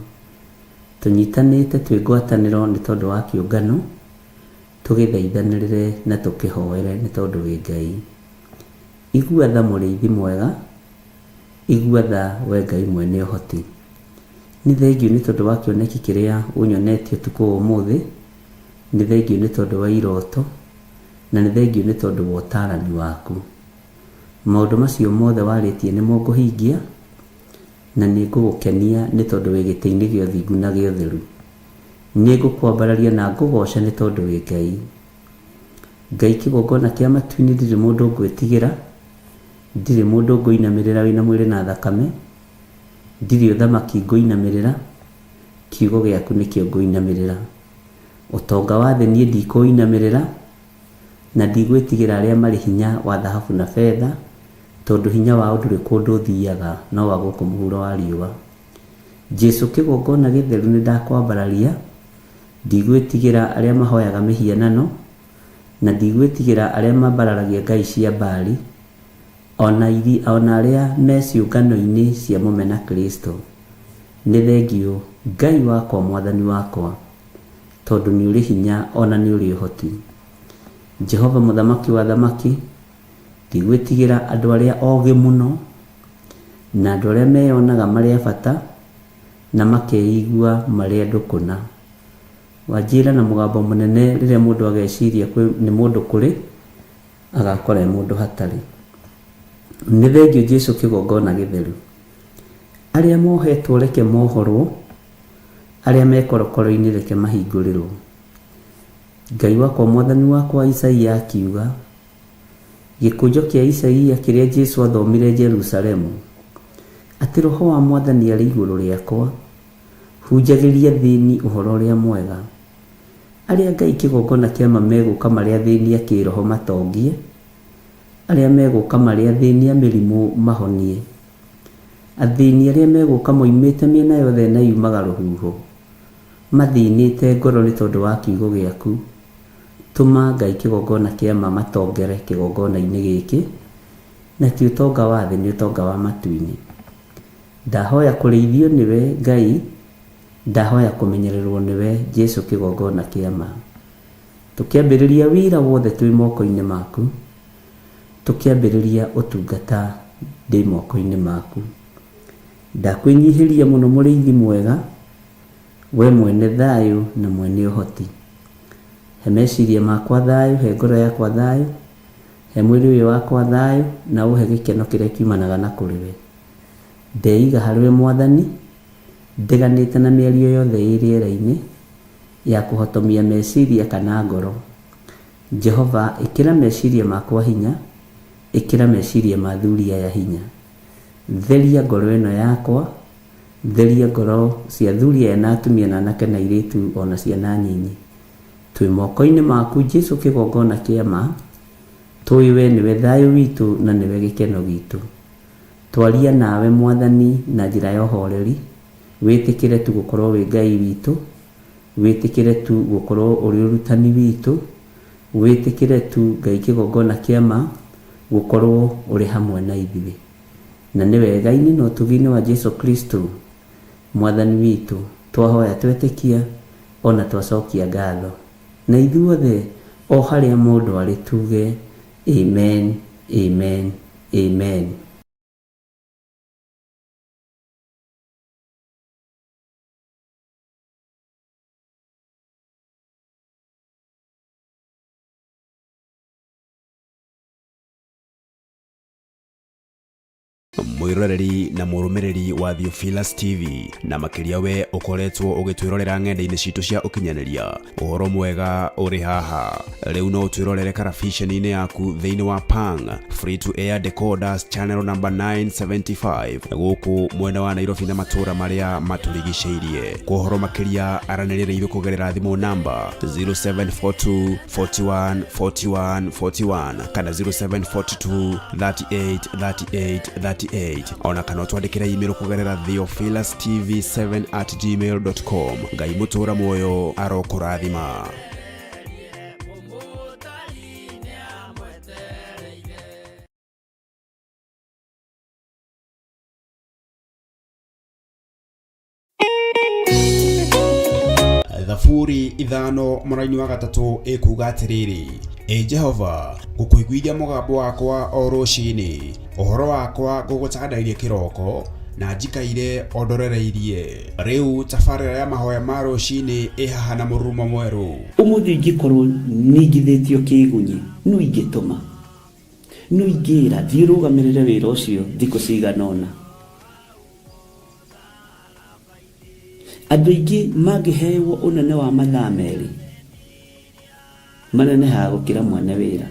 Tũnyitanĩte twĩ ngwatanĩro nĩ tondũ wa kĩũngano, tũgĩthaithanĩrĩre na tũkĩhoere nĩ tondũ wĩ Ngai. Igua tha mũrĩithi mwega, igua tha we Ngai mwene ũhoti. Nĩ thengiũ nĩ tondũ wa kĩoneki kĩrĩa ũnyonetie ũtukũ wa ũmũthĩ, nĩ thengiũ nĩ tondũ wa iroto, na nĩ thengiũ nĩ tondũ wa ũtaarani waku. Maũndũ macio mothe warĩtie nĩmo ngũhingia, na nĩ ngũgũkenia nĩ tondũ wĩ gĩtĩ-inĩ gĩa ũthingu na gĩa ũtheru. Nĩ ngũkwambararia na ngũgooce nĩ tondũ wĩ Ngai. Ngai kĩgongona kĩa matu-inĩ ndirĩ mũndũ ngwĩtigĩra, ndirĩ mũndũ ngũinamĩrĩra wĩna mwĩrĩ na thakame, ndirĩ ũthamaki ngũinamĩrĩra, kiugo gĩaku nĩkĩo ngũinamĩrĩra. Ũtonga wa thĩ niĩ ndikũinamĩrĩra, na ndigwĩtigĩra arĩa marĩ hinya wa thahabu na betha, tondũ hinya wao ndũrĩ kũndũ ũthiaga no wa gũkũ mũhuro wa riũa. Jesu kĩgongona gĩtheru nĩ ndakwambararia, ndigwĩtigĩra arĩa mahoyaga mĩhianano, na ndigwĩtigĩra arĩa mambararagia ngai cia Baali, o na arĩa me ciũngano-inĩ cia mũmena Kristo. Nĩ thengiũ Ngai wakwa Mwathani wakwa, tondũ nĩ ũrĩ hinya o na nĩ ũrĩ ũhoti. Jehova Mũthamaki wa athamaki, ndigwĩtigĩra andũ arĩa ogĩ mũno, na andũ arĩa meyonaga marĩ a bata, na makeigua marĩ andũ kũna. Wanjĩra na mũgambo mũnene rĩrĩa mũndũ ageciria nĩ mũndũ kũrĩ, agakora e mũndũ hatarĩ. Nĩ thengiũ Jesu kĩgongona gĩtheru. Arĩa mohetwo reke mohorwo, arĩa me korokoro-inĩ reke mahingũrĩrwo. Ngai wakwa Mwathani wakwa Isaia akiuga, Gĩkũnjo kĩa Isaia kĩrĩa Jesu athomire Jerusalemu, atĩ Roho wa Mwathani arĩ igũrũ rĩakwa, hunjagĩria athĩni ũhoro ũrĩa mwega. Arĩa Ngai kĩgongona kĩa ma megũka marĩ athĩni a kĩroho matongie, arĩa megũka marĩ athĩni a mĩrimũ mahonie. Athĩni arĩa megũka moimĩte mĩena yothe na yumaga rũhuho, mathĩnĩte ngoro nĩ tondũ wa kiugo gĩaku. Tũma Ngai kĩgongona kĩa ma matongere kĩgongona-inĩ gĩkĩ, na ti ũtonga wa thĩ nĩ ũtonga wa matu-inĩ. Ndahoya kũrĩithio nĩwe Ngai, ndahoya kũmenyererwo nĩwe Jesu kĩgongona kĩa ma. Tũkĩambĩrĩria wĩra wothe twĩ moko-inĩ maku, tũkĩambĩrĩria ũtungata ndĩ moko-inĩ maku. Ndakwĩnyihĩria mũno mũrĩithi mwega, we mwene thayũ na mwene ũhoti. He meciria makwa thayũ, he ngoro yakwa thayũ, he mwĩrĩ ũyũ wakwa thayũ, na ũhe gĩkeno kĩrĩa kiumanaga na kũrĩ we. Ndeiga harĩ we Mwathani, ndeganĩte na mĩario yothe ĩ rĩera-inĩ ya kũhotomia meciria kana ngoro. Jehova, ĩkĩra meciria makwa hinya, ĩkĩra meciria ma athuri aya hinya. Theria ngoro ĩno yakwa, theria ngoro cia athuri aya na atumia na anake na airĩtu o na ciana nyinyi. Twĩ moko-inĩ maku Jesu kĩgongona kĩa ma, tũĩ we nĩwe thayũ witũ na nĩwe gĩkeno gitũ. Twaria nawe Mwathani na njĩra ya ũhoreri, wĩtĩkĩre tu gũkorwo wĩ Ngai witũ, wĩtĩkĩre tu gũkorwo ũrĩ ũrutani witũ, wĩtĩkĩre tu Ngai kĩgongona kĩa ma gũkorwo ũrĩ hamwe na ithuĩ. Na nĩ wega-inĩ na ũtugi-inĩ wa Jesu Kristo Mwathani witũ, twahoya twetĩkia ona twacokia ngatho. Na ithuothe o harĩa mũndũ arĩ tuge amen, amen, amen. Mwiroreri na mũrũmĩrĩri wa Theophilus TV, na makĩria we ũkoretwo ũgĩtwĩrorera ng'enda-inĩ citũ cia ũkinyanĩria, ũhoro mwega ũrĩ haha. Rĩu no ũtwĩrorere karabiceni-inĩ yaku thĩinĩ wa Pang Free to Air Decoders channel number 975 gũkũ mwena wa Nairobi na matũũra marĩa matũrigicĩirie. Kwa ũhoro makĩria aranĩria na ithuĩ kũgerera thimũ namba 0742 41 41 41 kana 0742 38 38 38, ona kana ũtwandĩkĩre email kũgerera theophilustv7@gmail.com. Ngai mũtũra muoyo arokũrathima. Thaburi 5 mũraini wa 3 ĩkuga atĩrĩrĩ, Ĩ Jehova, ngũkũiguithia mũgambo wakwa o rũcinĩ, ũhoro wakwa ngũgũtandairie kĩroko, na njikaire o ndorereirie. Rĩu tabarĩra ya mahoya ma rũcinĩ ĩ haha na mũrurumo mwerũ. Ũmũthĩ ingĩkorwo ningithĩtio kĩgunyi, nũ ingĩtũma? Nũ ingĩra thiĩ ũrũgamĩrĩre wĩra ũcio thikũ cigana ũna? Andũ aingĩ mangĩhewo ũnene wa mathaa 2, manenehaga gũkĩra mwene wĩra.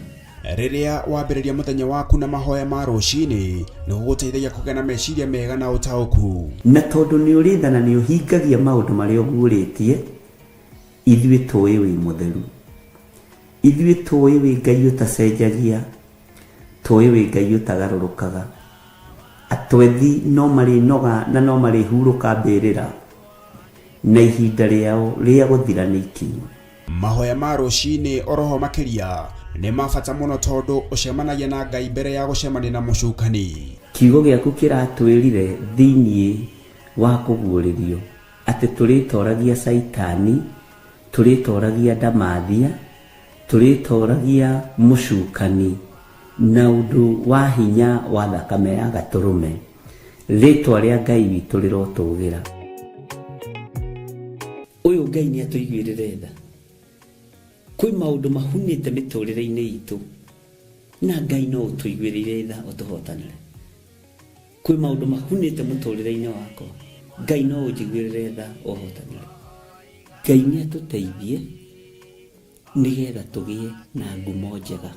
Rĩrĩa wambĩrĩria mũthenya waku na mahoya ma rũcinĩ, nĩ gũgũteithagia kũgĩa na meciria mega na ũtaũku. Na tondũ nĩ ũrĩ tha na nĩ ũhingagia maũndũ marĩa ũguũrĩtie, ithuĩ tũĩ wĩ mũtheru. Ithuĩ tũĩ wĩ Ngai ũtacenjagia, tũĩ wĩ Ngai ũtagarũrũkaga. Atwethi no marĩnoga na no marĩhurũka mbĩrĩra, na ihinda rĩao rĩa gũthira nĩ ikinyu. Mahoya ma rũcinĩ oroho makĩria nĩ ma bata mũno tondũ ũcemanagia na Ngai mbere ya gũcemania na mũcukani. Kiugo gĩaku kĩratwĩrire thĩinĩ wa kũguũrĩrio atĩ tũrĩtoragia Caitani, tũrĩtoragia ndamathia, tũrĩtoragia mũcukani na ũndũ wa hinya wa thakame ya gatũrũme. Rĩtwa rĩa Ngai witũ rĩrotũgĩra. Ũyũ Ngai nĩ atũiguĩrĩre tha. Kwĩ maũndũ mahunĩte mĩtũrĩre-inĩ itũ na Ngai no ũtũiguĩrĩire tha ũtũhotanĩre. Kwĩ maũndũ mahunĩte mũtũrĩre-inĩ wakwa, Ngai no ũnjiguĩrĩre tha ũhotanĩre. Ngai nĩ atũteithie nĩgetha tũgĩe na ngumo njega.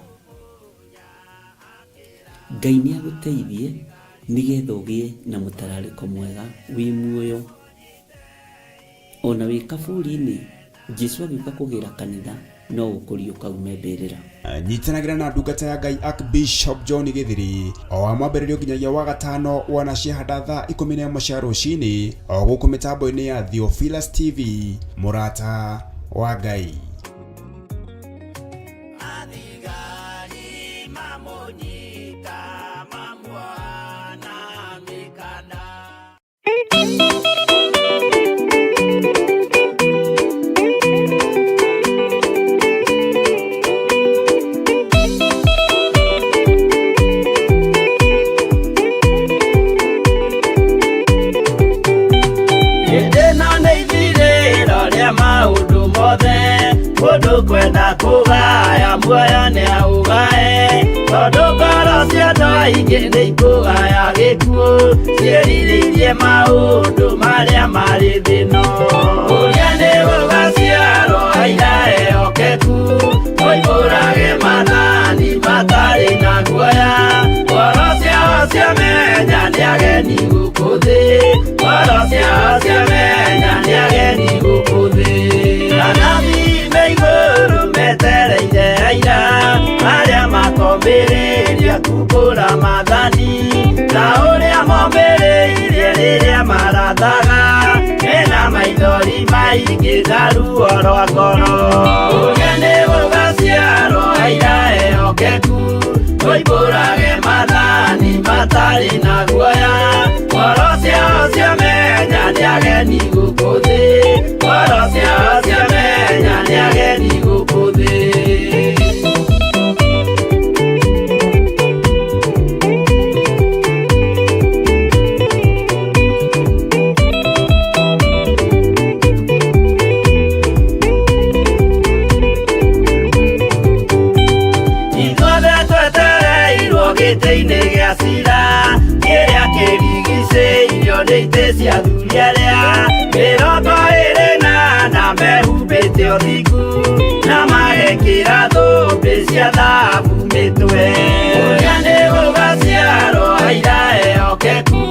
Ngai nĩ agũteithie nĩgetha ũgĩe na mũtararĩko mwega wĩ muoyo. Ona wĩ kaburi-inĩ, Jesu agĩũka kũgĩra kanitha, no ũkũriũka ume mbĩrĩra. Nyitanagĩra na ndungata ya Ngai Archbishop John Gĩthiri o wa mwambĩrĩrio nginyagia wa gatano wana ciahanda thaa 11 cia rũcinĩ o gũkũ mĩtambo-inĩ ya Theophilus TV, mũrata wa Ngai. Athigari mamũnyita mamuoha na mĩkanda. Hĩndĩ ĩno nĩ ithirĩro rĩa maũndũ mothe, mũndũ kwenda kũgaya muoyo nĩ aũgae, tondũ ngoro cia andũ aingĩ nĩ ikũgaya gĩkuũ, ciĩrirĩirie maũndũ marĩa marĩ thĩ ĩno. Ũrĩa nĩ gũgaciarwo aira ehokeku, moimbũrage maathani matarĩ na guoya, ngoro ciao ciamenya nĩ ageni gũkũ thĩ, ngoro ciao ciamenya nĩ ageni gũkũ thĩ. Anabii me igũrũ metereire aira, arĩa makomĩrĩria kumbũra maathani, ta ũrĩa momĩrĩirie rĩrĩa marathaga, mena maithori maingĩ na ruo rwa ngoro. Ũrĩa nĩ gũgaciarwo aira ehokeku, moimbũrage maathani matarĩ na guoya, ngoro ciao ciamenya nĩ ageni gũkũ thĩ, ngoro ciao ciamenya nĩ ageni gũkũ thĩ. Ithuothe twetereirwo gĩtĩ-inĩ gĩa cira, kĩrĩa kĩrigicĩirio nĩ itĩ cia athuri arĩa 24 mehumbĩte ũthingu, na magekĩra thũmbĩ cia thahabu mĩtwe. Ũrĩa nĩ gũgaciarwo aira ehokeku,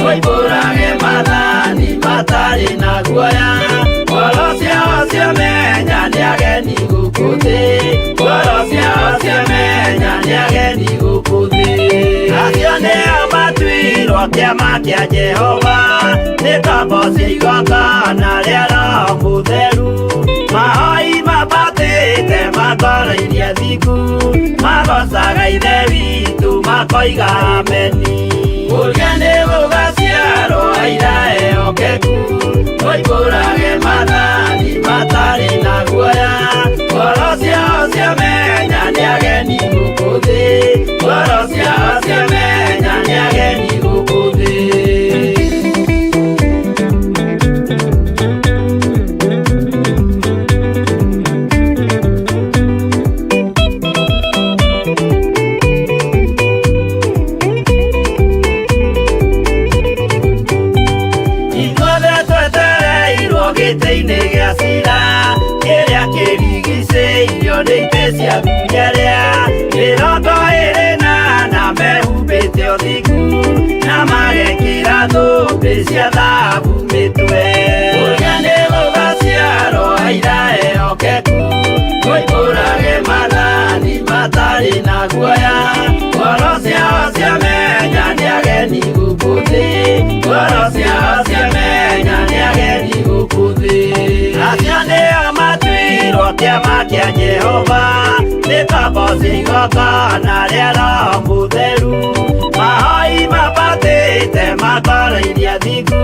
moimbũrage maathani matarĩ na guoya, ngoro ciao ciamenya nĩ ageni gũkũ thĩ, ngoro ciao ciamenya nĩ ageni gũkũ thĩ. Acio nĩo matuirwo kĩama kĩa Jehova, nĩ ngombo cia igongona rĩa Roho Mũtheru, mahoi mambatĩte makoroirie thingu, magocaga Ithe witũ makoiga ameni. Ũrĩa nĩ gũgaciarwo aira ehokeku, moimbũrage maathani matarĩ na guoya, ngoro ciao ciamenya nĩ ageni gũkũ thĩ, ngoro ciao ciamenya nĩ ageni gũkũ thĩ. Ithuothe twetereirwo gĩtĩ-inĩ gĩa cira, kĩrĩa kĩrigicĩirio nĩ itĩ cia athuri arĩa 24 mehumbĩte ũthingu, na magekĩra thũmbĩ cia thahabu mĩtwe. Ũrĩa nĩ gũgaciarwo aira ehokeku, moimbũrage maathani matarĩ na guoya, ngoro ciao ciamenya nĩ ageni gũkũ thĩ, ngoro ciao ciamenya nĩ ageni gũkũ thĩ. Acio nĩo matuirwo kĩama kĩa Jehova, nĩ ngombo cia igongona rĩa Roho Mũtheru, mahoi mambatĩte makoroirie thingu,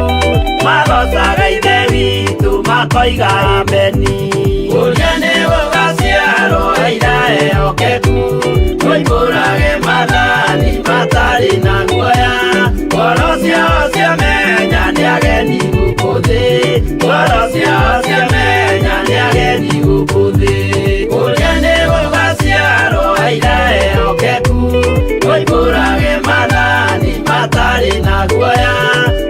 magocaga Ithe witũ makoiga ameni. Ũrĩa nĩ gũgaciarwo aira ehokeku, moimbũrage maathani matarĩ na guoya, ngoro ciao ciamenya nĩ ageni gũkũ thĩ, ngoro ciao ciamenya nĩ ageni gũkũ thĩ. Ũrĩa nĩ gũgaciarwo aira ehokeku, moimbũrage maathani matarĩ na guoya,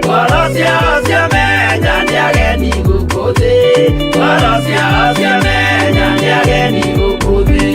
ngoro ciao ciamenya nĩ ageni gũkũ thĩ, ngoro ciao ciamenya nĩ ageni gũkũ thĩ.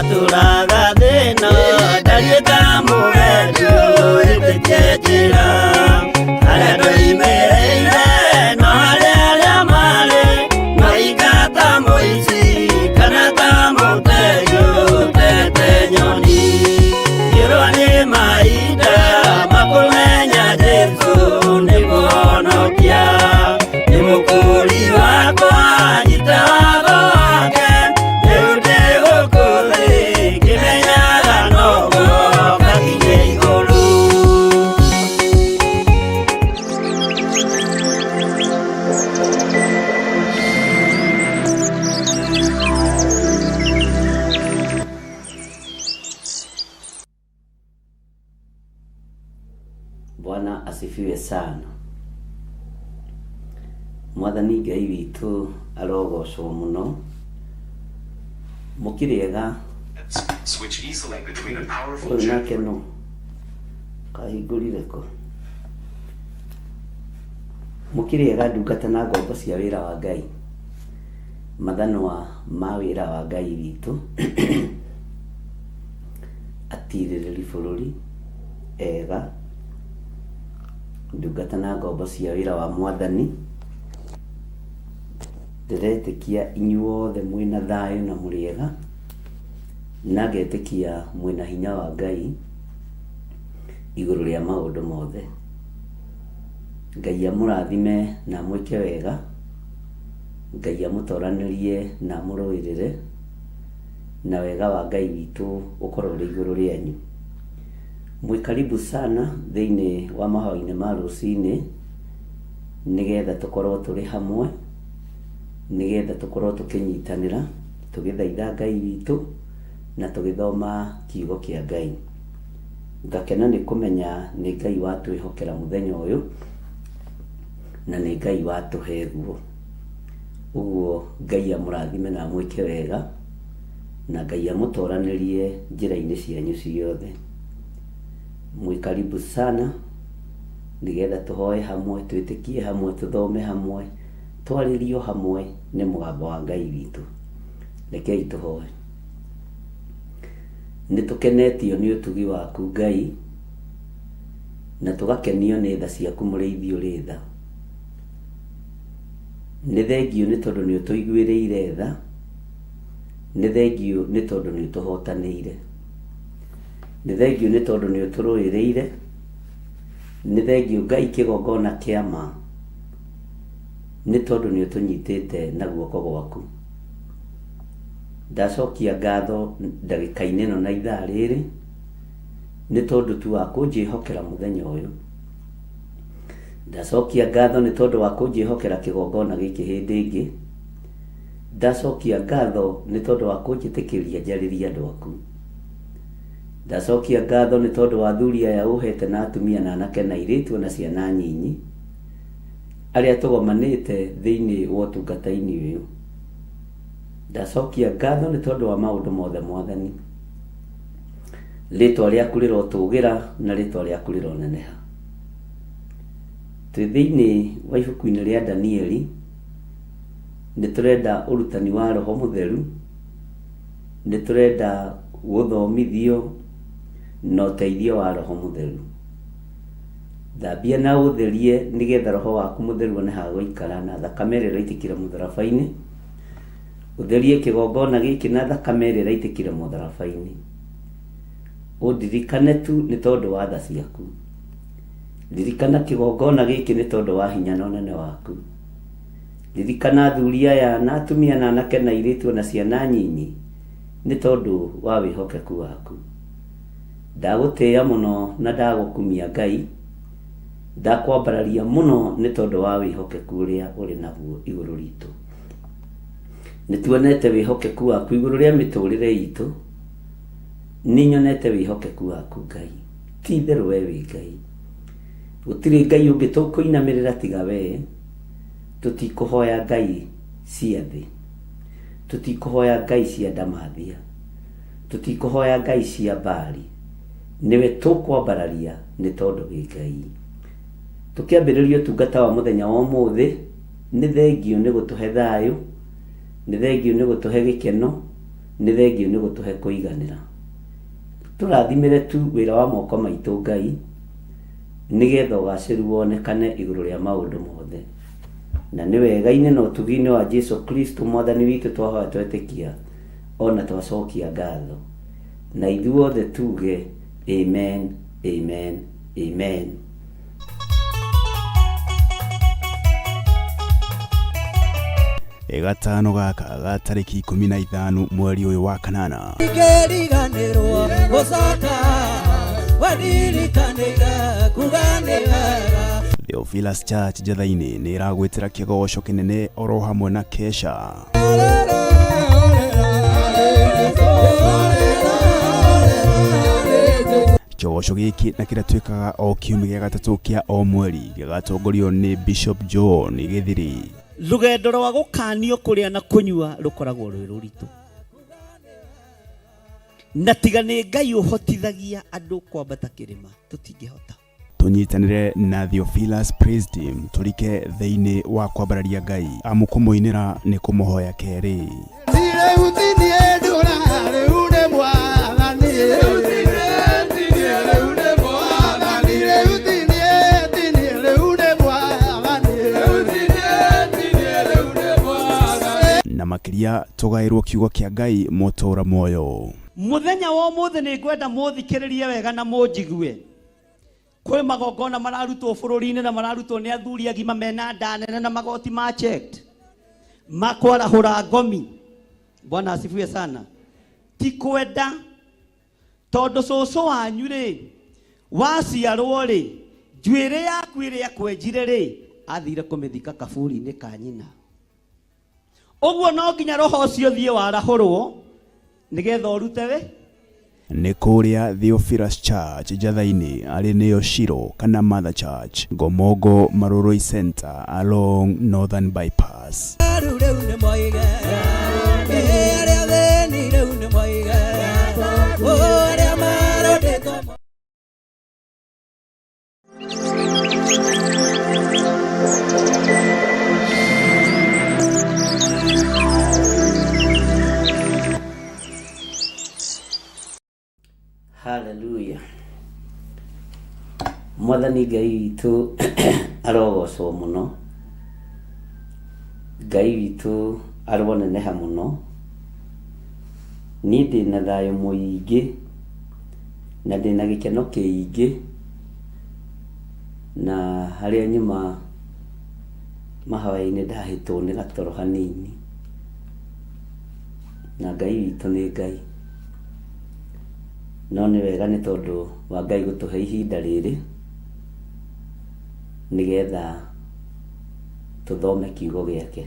Ndatũraga thĩna ndariĩ ta mũgendi ũhĩtĩtie njĩra harĩa ndoimĩrĩire no harĩa arĩa marĩ maika ta mũici kana ta mũtegi ũtete nyoni ngĩrwo nĩ mahinda makũmenya Jesũ nĩ mũhonokia nĩ mũkũri wakwa nyita watho wake rĩu ndĩ gũkũ thĩ ngĩmenyaga noguo ngakinye igũrũ. Bwana asifiwe sana. Mwathani Ngai witũ arogocwo mũno. Mũkĩrĩega. Switch easily between a powerful Ũyũ nake no kahingũrire kũ. Mũkĩrĩega ndungata na ngombo cia wĩra wa Ngai, mathanwa ma wĩra wa Ngai witũ, atirĩrĩri bũrũri ega, ndungata na ngombo cia wĩra wa Mwathani. Ndĩretĩkia inyuothe mwĩna thayũ na mũrĩega, na ngetĩkia mwĩna hinya wa Ngai igũrũ rĩa maũndũ mothe. Ngai amũrathime na amwĩke wega, Ngai amũtoranĩrie na amũrũĩrĩre, na wega wa Ngai witũ ũkorwo ũrĩ igũrũ rĩanyu. Mwĩ karibu sana thĩinĩ wa mahoya-inĩ ma rũcinĩ, nĩgetha tũkorwo tũrĩ hamwe, nĩgetha tũkorwo tũkĩnyitanĩra, tũgĩthaitha Ngai witũ na tũgĩthoma kiugo kĩa Ngai. Ngakena nĩ kũmenya nĩ Ngai watwĩhokera mũthenya ũyũ, na nĩ Ngai watũhe guo. Ũguo Ngai amũrathime na amwĩke wega, na Ngai amũtoranĩrie njĩra-inĩ cianyu ciothe. Mwĩ karibu sana nĩgetha tũhoe hamwe, twĩtĩkie hamwe, tũthome hamwe, twarĩrio hamwe nĩ mũgambo wa Ngai witũ. Rekei tũhoe. Nĩ tũkenetio nĩ ũtugi waku Ngai, na tũgakenio nĩ tha ciaku mũrĩithi ũrĩ tha. Nĩ thengio nĩ tondũ nĩ ũtũiguĩrĩire tha, nĩ thengio nĩ tondũ nĩ ũtũhotanĩire, nĩ thengio nĩ tondũ nĩ ũtũrũĩrĩire, nĩ thengio Ngai kĩgongona kĩa ma, nĩ tondũ nĩ ũtũnyitĩte na guoko gwaku. Ndacokia ngatho ndagĩka-inĩ ĩno na ithaa rĩrĩ, nĩ tondũ tu wa kũnjĩhokera mũthenya ũyũ. Ndacokia ngatho nĩ tondũ wa kũnjĩhokera kĩgongona gĩkĩ hĩndĩ ĩngĩ. Ndacokia ngatho nĩ tondũ wa kũnjĩtĩkĩria njarĩrie andũ aku. Ndacokia ngatho nĩ tondũ wa athuri aya ũhete na atumia na anake na airĩtu na ciana nyinyi, arĩa tũgomanĩte thĩinĩ wa ũtungata-inĩ ũyũ. Ndacokia ngatho nĩ tondũ wa maũndũ mothe Mwathani. Rĩtwa rĩaku rĩrotũgĩra na rĩtwa rĩaku rĩroneneha. Twĩ thĩinĩ wa ibuku-inĩ rĩa Danieli, nĩ tũrenda ũrutani wa Roho Mũtheru, nĩ tũrenda gũthomithio na ũteithio wa Roho Mũtheru. Thambia na ũtherie nĩgetha Roho waku Mũtheru one ha gũikara na thakame ĩrĩa ĩraitĩkire mũtharaba-inĩ. Ũtherie kĩgongona gĩkĩ na thakame ĩrĩa ĩraitĩkire mũtharaba-inĩ. Ũndirikane tu nĩ tondũ wa tha ciaku. Ririkana kĩgongona gĩkĩ nĩ tondũ wa hinya na ũnene waku. Ririkana athuri aya na atumia na anake na airĩtu na ciana nyinyi nĩ tondũ wa wĩhokeku waku. Ndagũtĩĩa mũno na ndagũkumia Ngai, ndakwambararia mũno nĩ tondũ wa wĩhokeku ũrĩa ũrĩ naguo igũrũ ritũ. Nĩ tuonete wĩhokeku waku igũrũ rĩa mĩtũrĩre itũ, nĩ nyonete wĩhokeku waku Ngai. Ti itherũ we wĩ Ngai. Gũtirĩ Ngai ũngĩ tũkũinamĩrĩra tiga we. Tũtikũhoya Ngai cia thĩ, tũtikũhoya Ngai cia ndamathia, tũtikũhoya Ngai cia Baali. Nĩwe tũkwambararia nĩ tondũ wĩ Ngai. Tũkĩambĩrĩria ũtungata wa mũthenya wa ũmũthĩ, nĩ thengio nĩ gũtũhe thayũ, nĩ thengio nĩ gũtũhe gĩkeno, Nĩ thengiũ nĩ gũtũhe kũiganĩra. Tũrathimĩre tu wĩra wa moko maitũ Ngai, nĩgetha ũgacĩru wonekane igũrũ rĩa maũndũ mothe. Na nĩ wega-inĩ na ũtugi-inĩ wa Jesu Kristo Mwathani witũ twahoya twetĩkia ona twacokia ngatho. Na ithuothe tuge amen, amen, amen. Gatano gaka ga tarĩki 15 mweri ũyũ wa kanana. Ngĩriganĩrwo gũcoka wanirikanĩire kuga nĩ wega. Theophilus Church Njatha-inĩ nĩ ĩragwĩtĩra kĩgoco kĩnene oro hamwe na kesha. Kĩgoco gĩkĩ na kĩrĩa twĩkaga o kiumia gĩa gatatũ kĩa o mweri gĩgatongorio nĩ Bishop John Gĩthiri. Rũgendo rwa gũkanio kũrĩa na kũnyua rũkoragwo rwĩ rũritũ, na tiga nĩ Ngai ũhotithagia andũ kwambata kĩrĩma tũtingĩhota. Tũnyitanĩre na Theophilus Praise Team tũrike thĩinĩ wa kwambararia Ngai, amu kũmũinĩra nĩ kũmũhoya kerĩ. Na makĩria tũgaĩrwo kiugo kĩa Ngai mũtũra muoyo. Mũthenya wa ũmũthĩ nĩ ngwenda mũthikĩrĩrie wega na mũnjigue. Kwĩ magongona mararutwo bũrũri-inĩ na mararutwo nĩ athuri agima mena nda nene na magoti ma checked makwarahũra ngomi. Bwana asifiwe sana. Ti kwenda tondũ cũcũ wanyu rĩ waciarwo rĩ njuĩrĩ yaku ĩrĩa kwenjire rĩ athire kũmĩthika kaburi-inĩ ka nyina. Ũguo no nginya roho ũcio thiĩ warahũrwo nĩgetha ũrute wĩ Nĩ kũrĩa Theophilus Church Njatha-inĩ arĩ nĩyo Shiro kana Mother Church, Ngomongo Marurui Center along Northern Bypass. Rĩu nĩ moige arĩa thĩni rĩu nĩ moige arĩa marondĩtwo. Hallelujah. Mwathani Ngai witũ arogocwo mũno. Ngai witũ aroneneha mũno. Niĩ ndĩna thayũ mũingĩ na ndĩna gĩkeno kĩingĩ, na harĩa nyuma mahoya-inĩ ndahĩtwo nĩ gatoro hanini, na Ngai witũ nĩ Ngai. No nĩ wega nĩ tondũ wa Ngai gũtũhe ihinda rĩrĩ nĩgetha tũthome kiugo gĩake.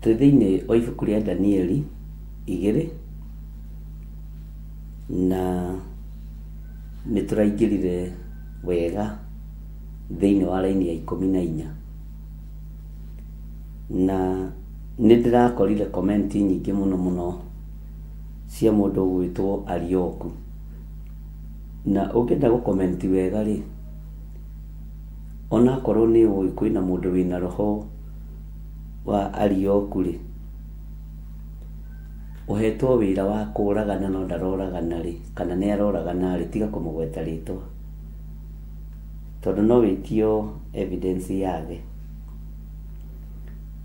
Twĩ thĩinĩ wa ibuku rĩa Danieli 2 na nĩ tũraingĩrire wega thĩinĩ wa raini ya 14, na nĩ ndĩrakorire komenti nyingĩ mũno mũno cia mũndũ ũgwĩtwo Arioku. Na ũngĩenda gũkomenti wega rĩ, onakorwo nĩ ũĩ kwĩna mũndũ wĩna roho wa Arioku rĩ, ũhetwo wĩra wa kũragana no ndaroragana rĩ, kana nĩ aroragana rĩ, tiga kũmũgweta rĩtwa, tondũ no wĩtio evidence yake.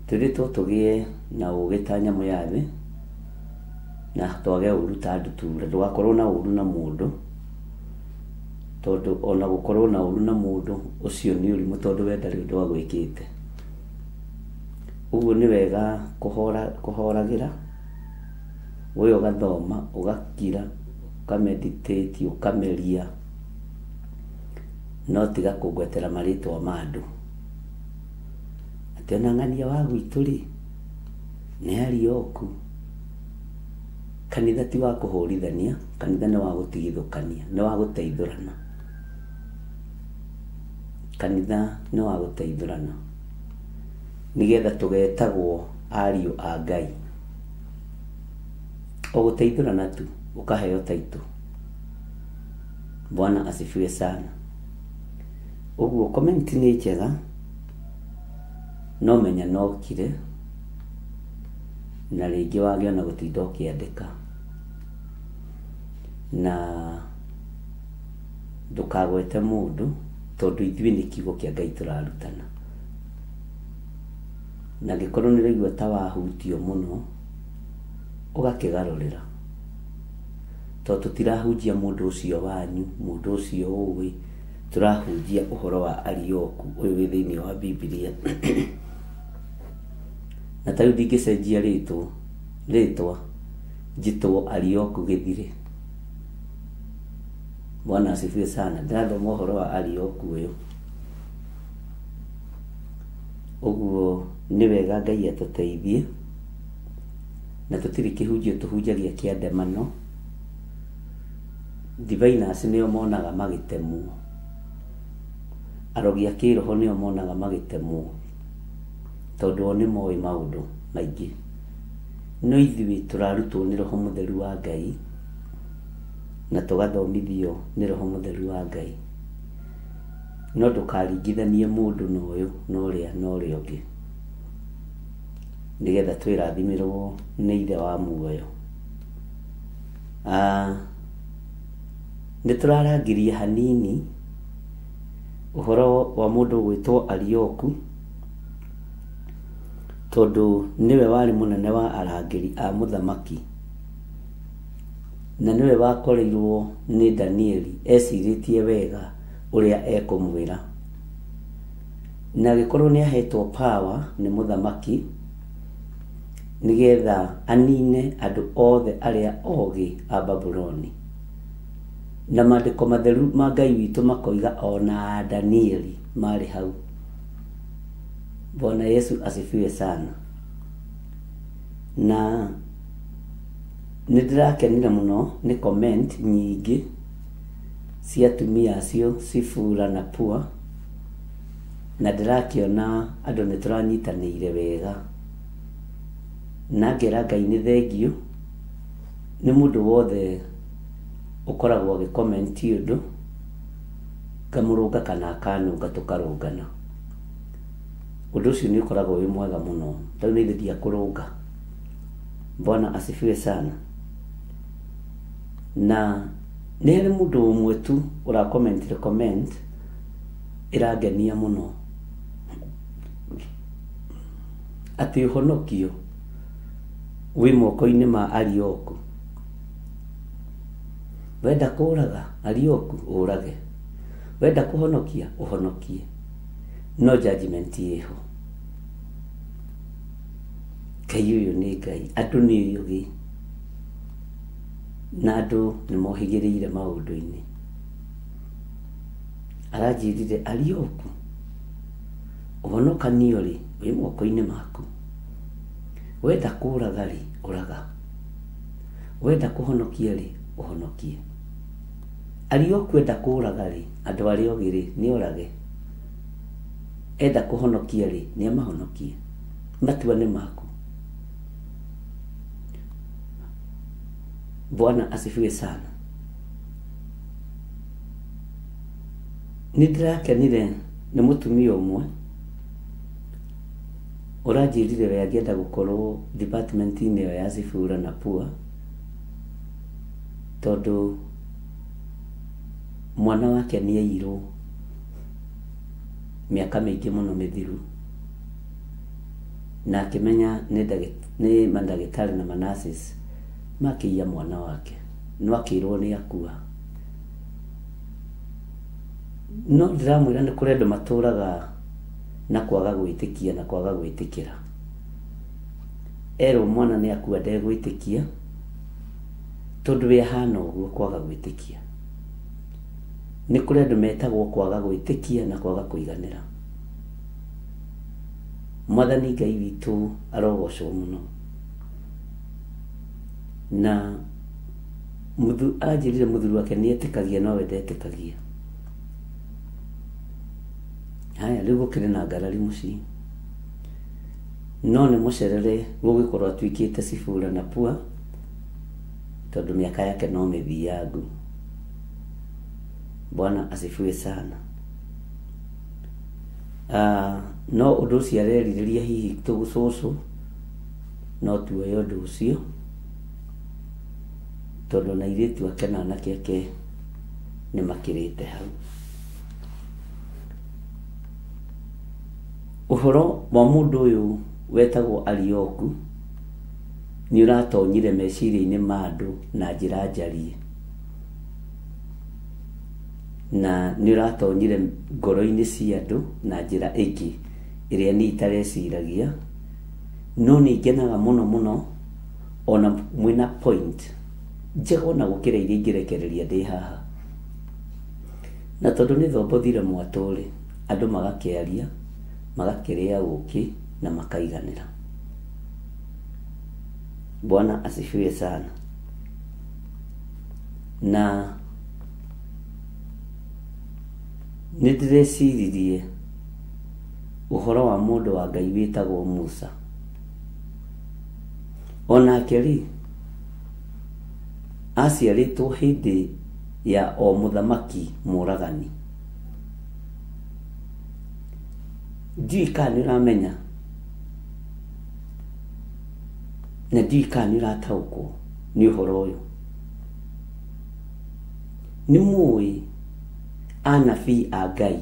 Twĩrĩtwo tũgĩe na ũgĩ ta nyamũ ya thĩ, na twage ũru ta ndutura. Ndũgakorwo na ũru na mũndũ, tondũ ona gũkorwo na ũru na mũndũ ũcio nĩ ũrimũ, tondũ we ndarĩ ũndũ agwĩkĩte. Ũguo nĩ wega kũhoragĩra, we ũgathoma, ũgakira, ũkameditate, ũkameria, no tiga kũngwetera marĩtwa ma andũ. Atĩ ona ng'ania wa gwitũ rĩ, nĩ Arioku. Kanitha ti wa kũhũrithania, kanitha nĩ wa gũtigithũkania, nĩ wa gũteithũrana. Kanitha nĩ wa gũteithũrana nĩgetha tũgetagwo ariũ a Ngai. O gũteithũrana tu ũkaheo taitũ. Bwana asifiwe sana. Ũguo comment nĩ njega, no menya nokire. Na rĩngĩ wage ona gũtinda ũkĩandĩka. Na ndũkagwete mũndũ tondũ ithuĩ nĩ kiugo kĩa Ngai tũrarutana. Na angĩkorwo nĩ ũraigua ta wahutio mũno, ũgakĩgarũrĩra. Tondũ tũtirahunjia mũndũ ũcio wanyu, mũndũ ũcio ũĩ, tũrahunjia ũhoro wa Arioku ũyũ wĩ thĩinĩ wa Bibilia. Na ta rĩu ndingĩcenjia rĩtwa njĩtwo Arioku Gĩthirĩ. Bwana asifiwe sana. Ndĩrathoma ũhoro wa Arioku ũyũ. Ũguo nĩ wega Ngai atũteithie, na tũtirĩ kĩhunjio tũhunjagia kĩa ndemano. Diviners nĩo monaga magĩtemwo, arogi a kĩroho nĩo monaga magĩtemwo, tondũ o nĩ moĩ maũndũ maingĩ. No ithuĩ tũrarutwo nĩ Roho Mũtheru wa Ngai, na tũgathomithio nĩ Roho Mũtheru wa Ngai. No ndũkaringithanie mũndũ na ũyũ na ũrĩa na ũrĩa ũngĩ, nĩgetha twĩrathimĩrwo nĩ Ithe wa muoyo. Nĩ tũrarangirie hanini ũhoro wa mũndũ ũgwĩtwo Arioku, tondũ nĩwe warĩ mũnene wa arangĩri a mũthamaki, na nĩwe wakoreirwo nĩ Danieli ecirĩtie wega ũrĩa ekũmwĩra. Na agĩkorwo nĩ ahetwo power nĩ mũthamaki nĩgetha anine andũ othe arĩa ogĩ a Babuloni. Na maandĩko matheru ma Ngai witũ makoiga ona Danieli marĩ hau. Bwana Yesu asifiwe sana. Na nĩ ndĩrakenire mũno nĩ comment nyingĩ cia atumia acio Sifura na Pua, na ndĩrakĩona andũ nĩ tũranyitanĩire wega. Na ngera Ngai nĩ thengiũ nĩ mũndũ wothe ũkoragwo agĩ comment ũndũ, ngamũrũnga kana akanũnga tũkarũngana. Ũndũ ũcio nĩ ũkoragwo wĩ mwega mũno, tondũ nĩ ithuĩ ndiakũrũnga. Bwana asifiwe sana. Na nĩ harĩ mũndũ ũmwe tu ũrakomentire comment ĩrangenia mũno, atĩ ũhonokio wĩ moko-inĩ ma Arioku. Wenda kũraga Arioku, ũrage. Wenda kũhonokia, ũhonokie. No judgment ĩho. Ngai ũyũ nĩ Ngai, andũ nĩ ogĩ, na andũ nĩ mohĩgĩrĩire maũndũ-inĩ. Aranjĩrire Arioku, ũhonokanio rĩ wĩ moko-inĩ maku. Wenda kũraga rĩ, ũraga. Wenda kũhonokia rĩ, ũhonokie. Arioku enda kũraga rĩ, andũ arĩa ogĩ rĩ, nĩ orage. Enda kũhonokia rĩ, nĩ amahonokie. Matua nĩ maku. Bwana asifiwe sana. Nĩ ndĩrakenire nĩ mũtumia ũmwe ũranjĩrire we angĩenda gũkorwo department-inĩ ĩyo ya Sifura na Pua, tondũ mwana wake nĩ aiyirwo mĩaka mĩingĩ mũno mĩthiru, na akĩmenya nĩ mandagĩtarĩ na ma-nurses makĩiya mwana wake, no akĩrwo nĩ akua. No ndĩramwĩra nĩ kũrĩ andũ matũraga na kwaga gwĩtĩkia na kwaga gwĩtĩkĩra. Erwo mwana nĩ akua ndegwĩtĩkia, tondũ we ahana ũguo kwaga gwĩtĩkia. Nĩ kũrĩ andũ metagwo kwaga gwĩtĩkia na kwaga kũiganĩra. Mwathani Ngai witũ arogocwo mũno. Na anjĩrire mũthuri wake nĩ etĩkagia no we ndetĩkagia. Haya, rĩu gũkĩrĩ na ngarari mũciĩ. No nĩ mũcerere gũgĩkorwo atuĩkĩte Sifura na Pua, tondũ mĩaka yake no mĩthiangu. Bwana asifiwe sana. No ũndũ ũcio arerirĩria hihi tũcũcũ No tuoe ũndũ ũcio tondũ na airĩtu ake na anake ake nĩ makĩrĩte hau. Ũhoro wa mũndũ ũyũ wetagwo Arioku nĩ ũratonyire meciria-inĩ ma andũ na njĩra njarie, na nĩ ũratonyire ngoro-inĩ cia andũ na njĩra ĩngĩ ĩrĩa niĩ itareciragia, no nĩ ngenaga mũno mũno ona mwĩna point njega ona gũkĩra iria ingĩrekereria ndĩ haha. Na tondũ nĩ thombothire mwatũ-rĩ, andũ magakĩaria, magakĩrĩa ũkĩ na makaiganĩra. Bwana asifiwe sana. Na nĩ ndĩreciririe ũhoro wa mũndũ wa Ngai wĩtagwo Musa. Onake rĩ, aciarĩtwo hĩndĩ ya o mũthamaki mũragani. Ndiũĩ kana nĩ ũramenya na ndiũĩ kana nĩ ũrataũkwo nĩ ũhoro ũyũ. Nĩ mũĩ anabii a Ngai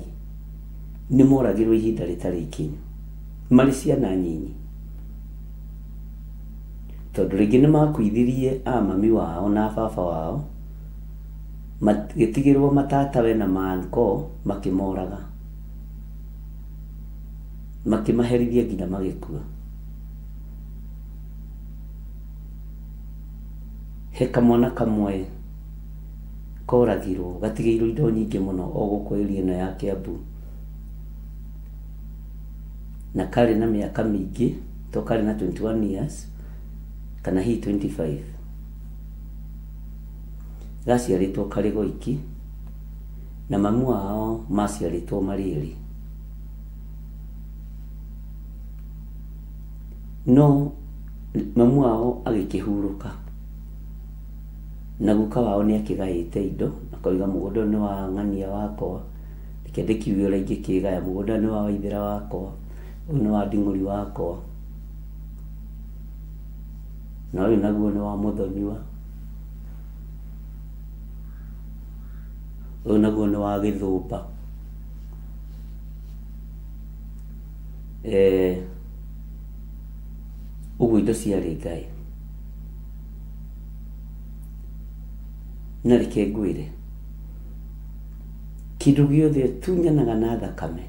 nĩ moragirwo ihinda rĩtarĩ ikinyu marĩ ciana nyinyi, tondũ rĩngĩ nĩ makuithirie a mami wao na baba wao, magĩtigĩrwo matatawe na maanko, makĩmoraga, makĩmaherithia nginya magĩkua. He kamwana kamwe koragirwo gatigĩirwo indo nyingĩ mũno o gũkũ area ĩno ya Kiambu, na karĩ na mĩaka mĩingĩ, to karĩ na 21 years kana hihi 25. Gaciarĩtwo karĩ goiki na mamu wao maciarĩtwo marĩ erĩ. No mamu wao agĩkĩhurũka na guka wao nĩ akĩgaĩte indo, akoiga mũgũnda nĩ wa ng'ania wakwa, reke ndĩkiuge ũrĩa ingĩkĩgaya, mũgũnda nĩ wa waithĩra wakwa, ũyũ nĩ wa nding'ũri wakwa, na ũyũ naguo nĩ wa mũthoniwa, ũyũ naguo nĩ wa gĩthũmba. Ũguo indo ciarĩ Ngai. Na reke ngwĩre, kĩndũ gĩothe ũtunyanaga na thakame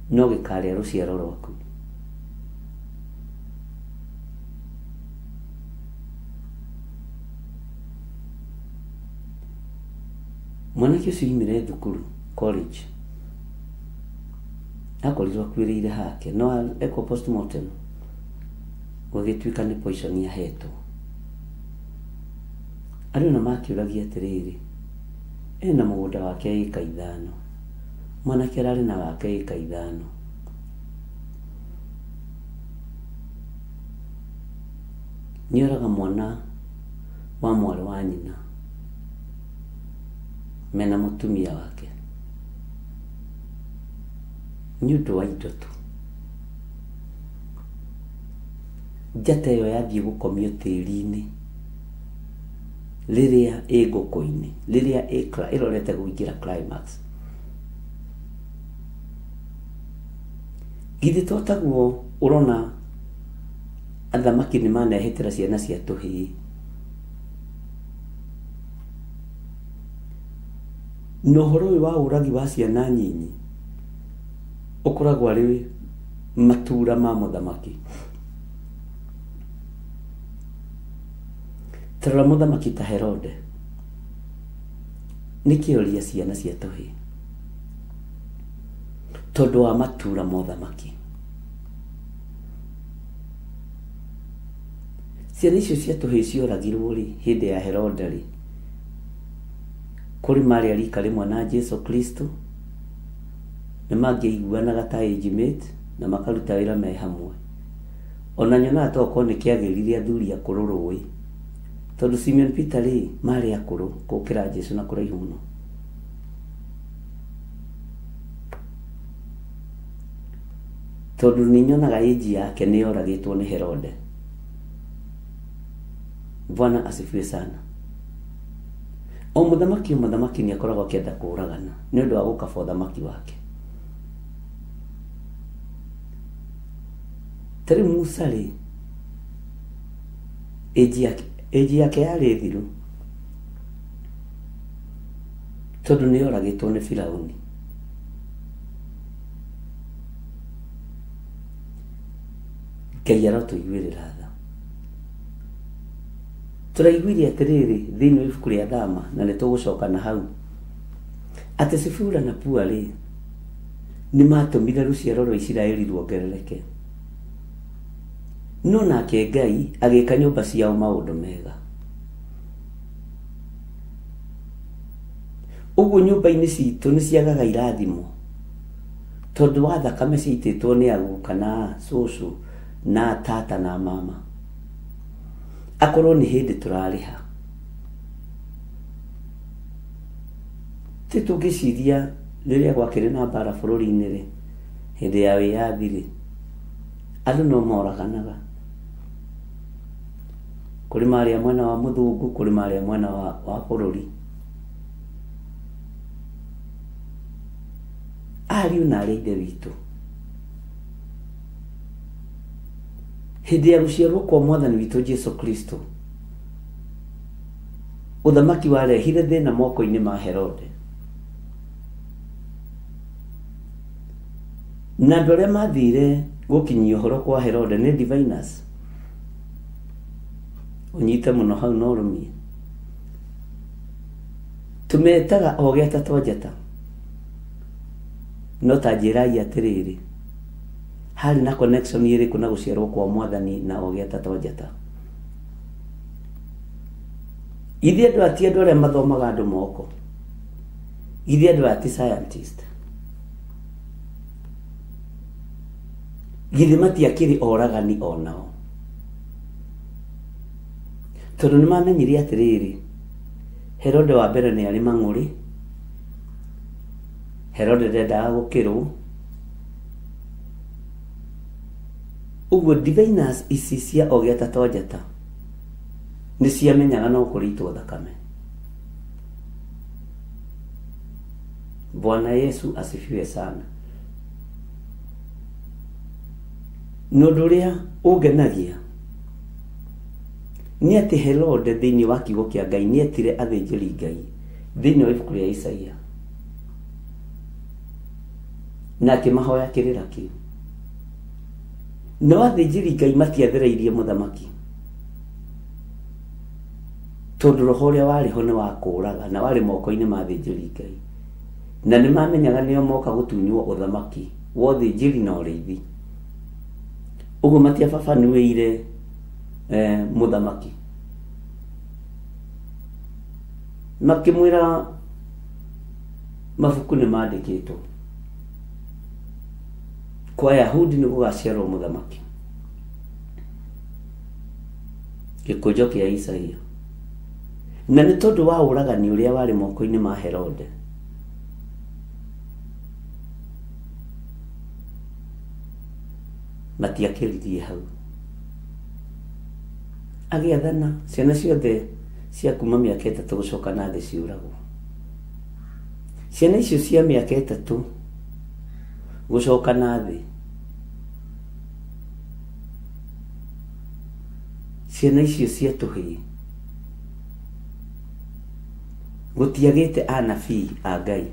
no gĩkarĩa rũciaro rwaku. Mwanake ũcio oimire thukuru college, akorirwo akuĩrĩire hake, no ekwo postmortem gũgĩtuĩka nĩ poison ahetwo. Andũ ona makĩũragia atĩrĩrĩ, ena mũgũnda wake ĩka 5, mwanake ararĩ na wake ĩka 5, nĩoraga mwana wa mwarĩ wa nyina mena mũtumia wake nĩ ũndũ wa indo tu. Njata ĩyo yathiĩ gũkomio tĩri-inĩ rĩrĩa ĩ ngũkũ-inĩ, rĩrĩa ĩrorete kũingĩra climax. Githĩ to taguo ũrona athamaki nĩ manehĩtĩra ciana cia tũhĩĩ. Na ũhoro ũyũ wa ũragi wa ciana nyinyi ũkoragwo arĩ matura ma mũthamaki. Tarora mũthamaki ta Herode, nĩkĩoria ciana cia tũhĩĩ tondũ wa matura ma ũthamaki. Ciana icio cia tũhĩĩ cioragirwo rĩ hĩndĩ ya Herode rĩ, kũrĩ marĩ a rika rĩmwe na Jesu Kristo, nĩ mangĩaiguanaga ta age mate na makaruta wĩra me hamwe. Ona nyonaga to okorwo nĩ kĩagĩrire athuri akũrũ rũĩ, tondũ Simeon Peter rĩ marĩ akũrũ gũkĩra Jesu na kũraihu mũno. Tondũ nĩ nyonaga ĩnji yake nĩ yoragĩtwo nĩ Herode. Bwana asifiwe sana. O mũthamaki o mũthamaki nĩ akoragwo akĩenda kũũragana nĩ ũndũ wa gũkaba ũthamaki wake. Ta rĩu Musa rĩ, ĩnji yake yarĩ thiru tondũ nĩ yoragĩtwo nĩ Firauni. Ngai arotũiguĩrĩra tha. Tũraiguire atĩrĩrĩ thĩinĩ wa ibuku rĩa Thama na nĩ tũgũcoka na hau atĩ Sifura na Pua rĩ nĩ matũmire rũciaro rwa Isiraeli ruongerereke, no nake Ngai agĩka nyũmba ciao maũndũ mega. Ũguo nyũmba-inĩ citũ nĩ ciagaga irathimo tondũ wa thakame ciaitĩtwo nĩ aguka na cũcũ na tata na mama. Akorwo nĩ hĩndĩ tũrarĩha. Ti tũngĩciria rĩrĩa gwakĩrĩ na mbara bũrũri-inĩ rĩ, hĩndĩ ya wĩyathi rĩ, andũ no moraganaga. Kũrĩ marĩa mwena wa mũthũngũ, kũrĩ marĩa mwena wa bũrũri. Ariũ na arĩ ithe witũ, hĩndĩ ya gũciarwo kwa mwathani witũ Jesu Kristo, ũthamaki warehire thĩna moko-inĩ ma Herode. Na andũ arĩa mathire gũkinyia ũhoro kwa Herode nĩ diviners. Ũnyite mũno hau na ũrũmie. Tũmetaga ogĩ atatũ a njata. No ta njĩrai atĩrĩrĩ, harĩ na connection ĩrĩkũ na gũciarwo kwa mwathani na ogĩ atatũ a njata? Ithuĩ andũ ati andũ arĩa mathomaga andũ moko. Ithuĩ andũ ati scientist. Githĩ matiakĩrĩ oragani onao. Tondũ nĩ mamenyire atĩrĩrĩ, Herode wa mbere nĩ arĩ mang'ũrĩ, Herode ndendaga gũkĩrwo. Ũguo diviners ici cia ogĩ atatũ a njata nĩ ciamenyaga no kũrĩitwo thakame. Bwana Yesu asifiwe sana. Na ũndũ ũrĩa ũngenagia nĩ atĩ Herode thĩinĩ wa kiugo kĩa Ngai nĩ etire athĩnjĩri Ngai thĩinĩ wa ibuku rĩa Isaia na akĩmahoya kĩrĩra kĩu. Nao athĩnjĩri Ngai matiathereirie mũthamaki tondũ roho ũrĩa warĩ ho nĩ wa kũũraga na warĩ moko-inĩ ma athĩnjĩri Ngai, na nĩ mamenyaga nĩo moka gũtunywo ũthamaki wa ũthĩnjĩri na ũrĩithi. Ũguo matiababanuĩire mũthamaki, makĩmwĩra mabuku nĩ mandĩkĩtwo kwa Yahudi nĩ gũgaciarwo mũthamaki, gĩkũnjo kĩa Isaia. Na nĩ tondũ wa ũragani ũrĩa warĩ moko-inĩ ma Herode, matiakĩririe hau. Agĩathana ciana ciothe cia kuma mĩaka 3 gũcoka na thĩ ciũragwo. Ciana icio cia mĩaka 3 gũcoka na thĩ, ciana icio cia tũhĩĩ gũtiagĩte anabii a Ngai,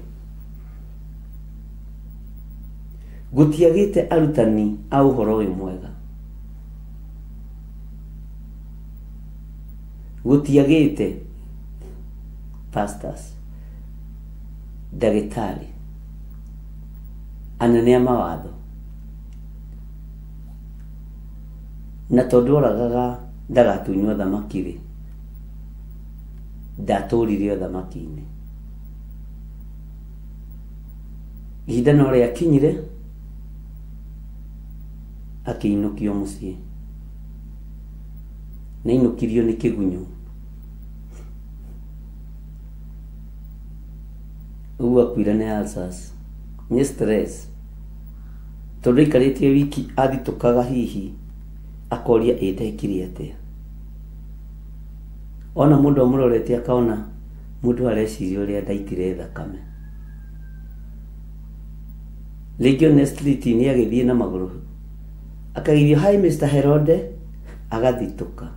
gũtiagĩte arutani a ũhoro ũyũ mwega, gũtiagĩte pastors, ndagĩtarĩ, anene a mawatho. Na tondũ oragaga ndagatunywo thamaki rĩ, ndatũrire ũthamaki-inĩ. Ihinda no rĩakinyire akĩinũkio mũciĩ, na ainũkirio nĩ kĩgunyũ. Ũguo akuire nĩ ulcers, nĩ stress, Tondũ aikarĩtie wiki athitũkaga hihi akoria ĩ ndekire atĩa. Ona mũndũ amũrorete akona mũndũ areciria ũrĩa ndaitire thakame. Rĩngĩ one street-inĩ agĩthiĩ na magũrũ akageithio hi Mr. Herode agathitũka.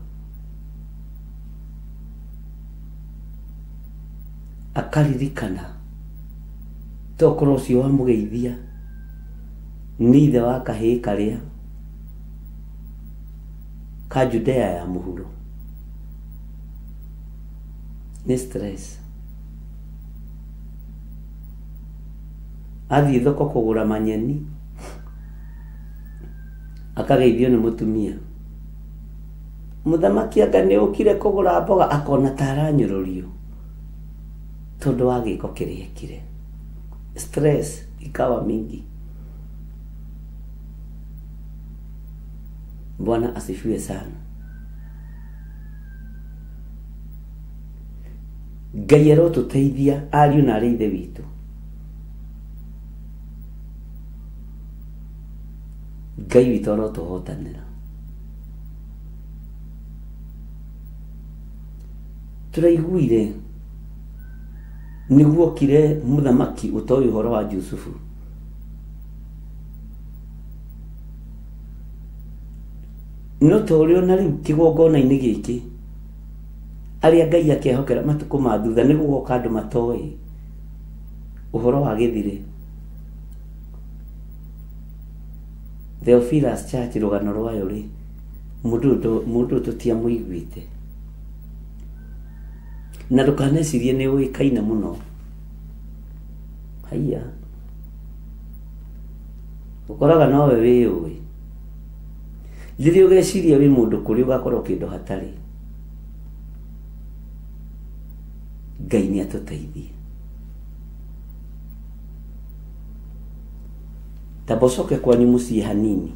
Akaririkana tokorwo ũcio wamũgeithia nĩ ithe wa kahĩĩ karĩa ka Judea ya mũhuro. Nĩ stress. Athiĩ thoko kũgũra manyeni akageithio nĩ mũtumia. Mũthamaki anga nĩ ũkire kũgũra mboga akona ta aranyũrũrio tondũ wa gĩko kĩrĩa ekire. Stress ikawa mingi. Bwana asifiwe sana. Ngai arotũteithia ariũ na arĩ ithe witũ. Ngai witũ arotũhotanĩra. Tũraiguire nĩguokire mũthamaki ũtoĩ ũhoro wa Jusufu. No ta ũrĩa ona rĩu kĩgongona-inĩ gĩkĩ arĩa Ngai akehokera matukũ ma thutha nĩ gũgoka andũ matoĩ ũhoro wa gĩthirĩ. Theophilus Church rũgano rwayo rĩ mũndũ ũyũ tũtiamũiguĩte. Na ndũkanecirie nĩ ũĩkaine mũno. Haiya. Ũkoraga nowe wĩyũĩ. Rĩrĩa ũgeciria wĩ mũndũ kũrĩ ũgakorwo kĩndũ hatarĩ. Ngai nĩ atũteithie. Tamba ũcoke kwanyu mũciĩ hanini.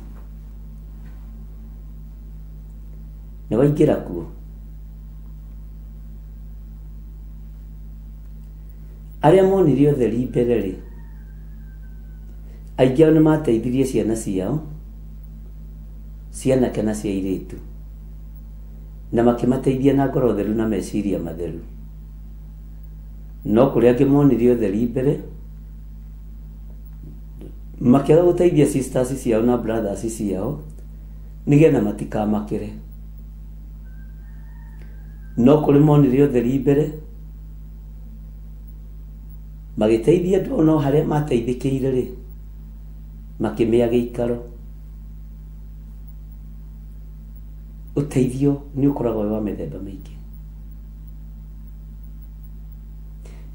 Nĩ waingĩra kuo? Arĩa monire ũtheri mbere rĩ, aingĩ ao nĩ mateithirie ciana ciao, cia anake na cia airĩtu, na makĩmateithia na ngoro theru na meciria matheru. No kũrĩ angĩ monire ũtheri mbere, makĩaga gũteithia sisters ciao na brothers ciao, nĩgetha matikamakĩre. No kũrĩ monire ũtheri mbere, magĩteithia andũ ao no harĩa mateithĩkĩire rĩ, makĩmĩa gĩikaro. Ũteithio nĩ ũkoragwo wĩ wa mĩthemba mĩingĩ.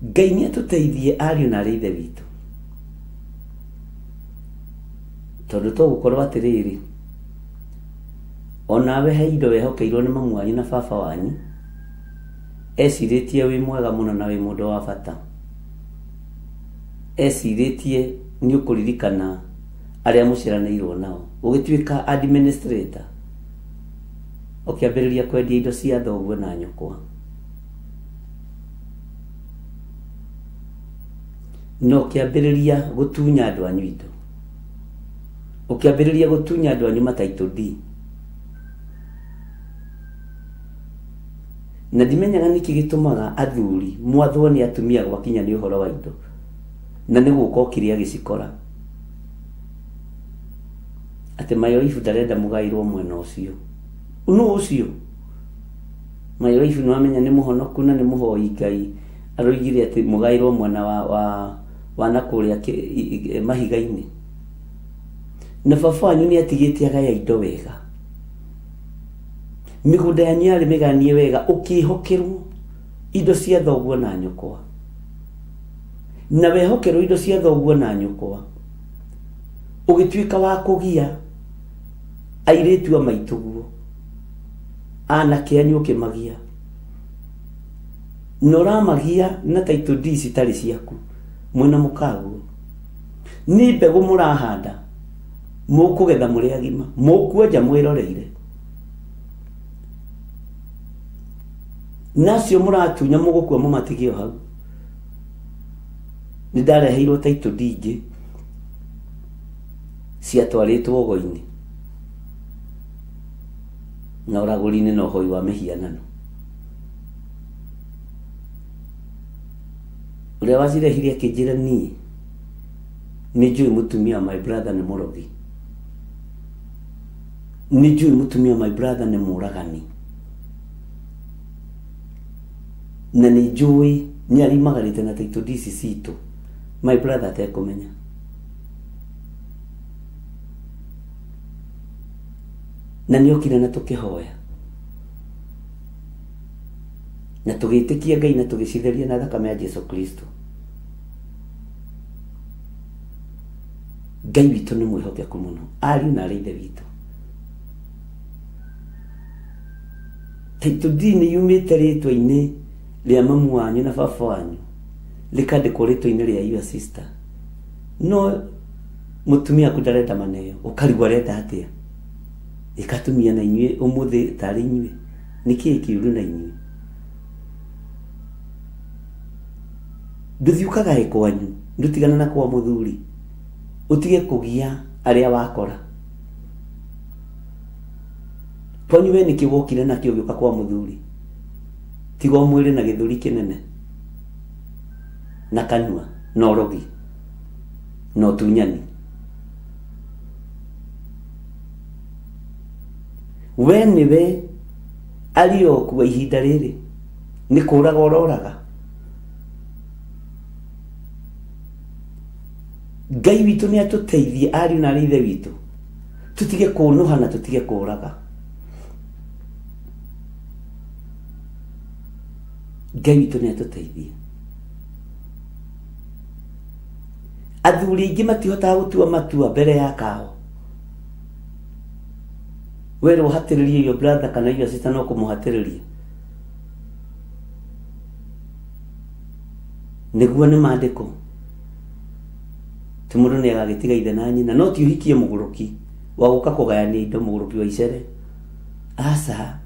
Ngai nĩ atũteithie ariũ na arĩ ithe witũ. Tondũ to gũkorwo atĩrĩrĩ, onawe he indo wehokeirwo nĩ mamu wanyu na baba wanyu, ecirĩtie wĩ mwega mũno na wĩ mũndũ wa bata. Ecirĩtie nĩ ũkũririkana arĩa mũciaranĩirwo nao. Ũgĩtuĩka administrator, ũkĩambĩrĩria kwendia indo cia thoguo na nyũkwa. Na ũkĩambĩrĩria gũtunya andũ anyu indo. Ũkĩambĩrĩria gũtunya andũ anyu ma title deed. Na ndimenyaga nĩkĩ gĩtũmaga athuri mwathwo nĩ atumia gwakinya nĩ ũhoro wa indo. Na nĩ gũka okire agĩcikora. Atĩ my wife ndarenda mũgaĩrwo mwena ũcio. Nũ ũcio? My wife nĩ wamenya nĩ mũhonoku na nĩ mũhoi Ngai. Aroigire atĩ mũgaĩrwo mwena wa na kũrĩa mahiga-inĩ. Na baba wanyu nĩ atigĩte agaya indo wega. Mĩgũnda yanyu yarĩ mĩganie wega, ũkĩhokerwo indo cia thoguo na nyũkwa. Na wehokerwo indo cia thoguo na nyũkwa, ũgĩtuĩka wa kũgia airĩtu a maitũguo, anake anyu ũkĩmagia. Na ũramagia na title deeds citarĩ ciaku, mwĩna mũkaguo. Nĩ mbegũ mũrahanda, mũkũgetha mũrĩ agima, mũkuonja mwĩroreire. Na acio mũratunya mũgũkua mũmatige o hau. Nĩ ndareheirwo title deed ingĩ Ciatwarĩtwo ũgo-inĩ na ũragũri-inĩ na ũhoi wa mĩhianano. Ũrĩa wacirehire akĩnjĩra niĩ nĩ njũĩ mũtumia wa my brother nĩ mũrogi. Nĩ njũĩ mũtumia wa my brother nĩ mũragani. Na nĩ njũĩ nĩ arimagarĩte na title deeds citũ my brother atekũmenya. Na nĩ okire na tũkĩhoya na tũgĩtĩkia Ngai na tũgĩcitheria na thakame ya Jesu Kristo. Ngai witũ nĩ mwĩhokeku mũno, ariũ na arĩ ithe witũ. Title deed nĩ yumĩte rĩtwa-inĩ rĩa mamu wanyu na baba wanyu rĩkandĩkwo rĩtwa-inĩ rĩa your sister. No mũtumia waku ndarenda maneo, ũkarigwo arenda atĩa? Ĩkatumia na inyuĩ ũmũthĩ tarĩ inyuĩ, nĩkĩĩ kĩũru na inyuĩ? Ndũthiĩ ũkagae kwanyu, ndũtigane na kwa mũthuri, ũtige kũgia arĩa wakora. Kwanyu we nĩkĩ wokire nakĩo ũgĩũka kwa mũthuri? Tiga o mwĩrĩ na gĩthũri kĩnene na kanua na ũrogi na ũtunyani. We nĩwe ariokua ihinda rĩrĩ nĩ kũraga ũroraga. Ngai witũ nĩ atũteithie ariũ na arĩ ithe witũ tũtige kũnũha na tũtige kũraga. Ngai witũ nĩ atũteithie. Athuri aingĩ matihotaga gũtua matua mbere ya kao. Werwo ũhatĩrĩrie your brother kana your sister no kũmũhatĩrĩria. Nĩguo nĩ maandĩko. Ti mũndũ nĩ agagĩtiga ithe na nyina, no ti ũhikie mũgũrũki wa gũka kũgayania indo, mũgũrũki wa icere. Aca.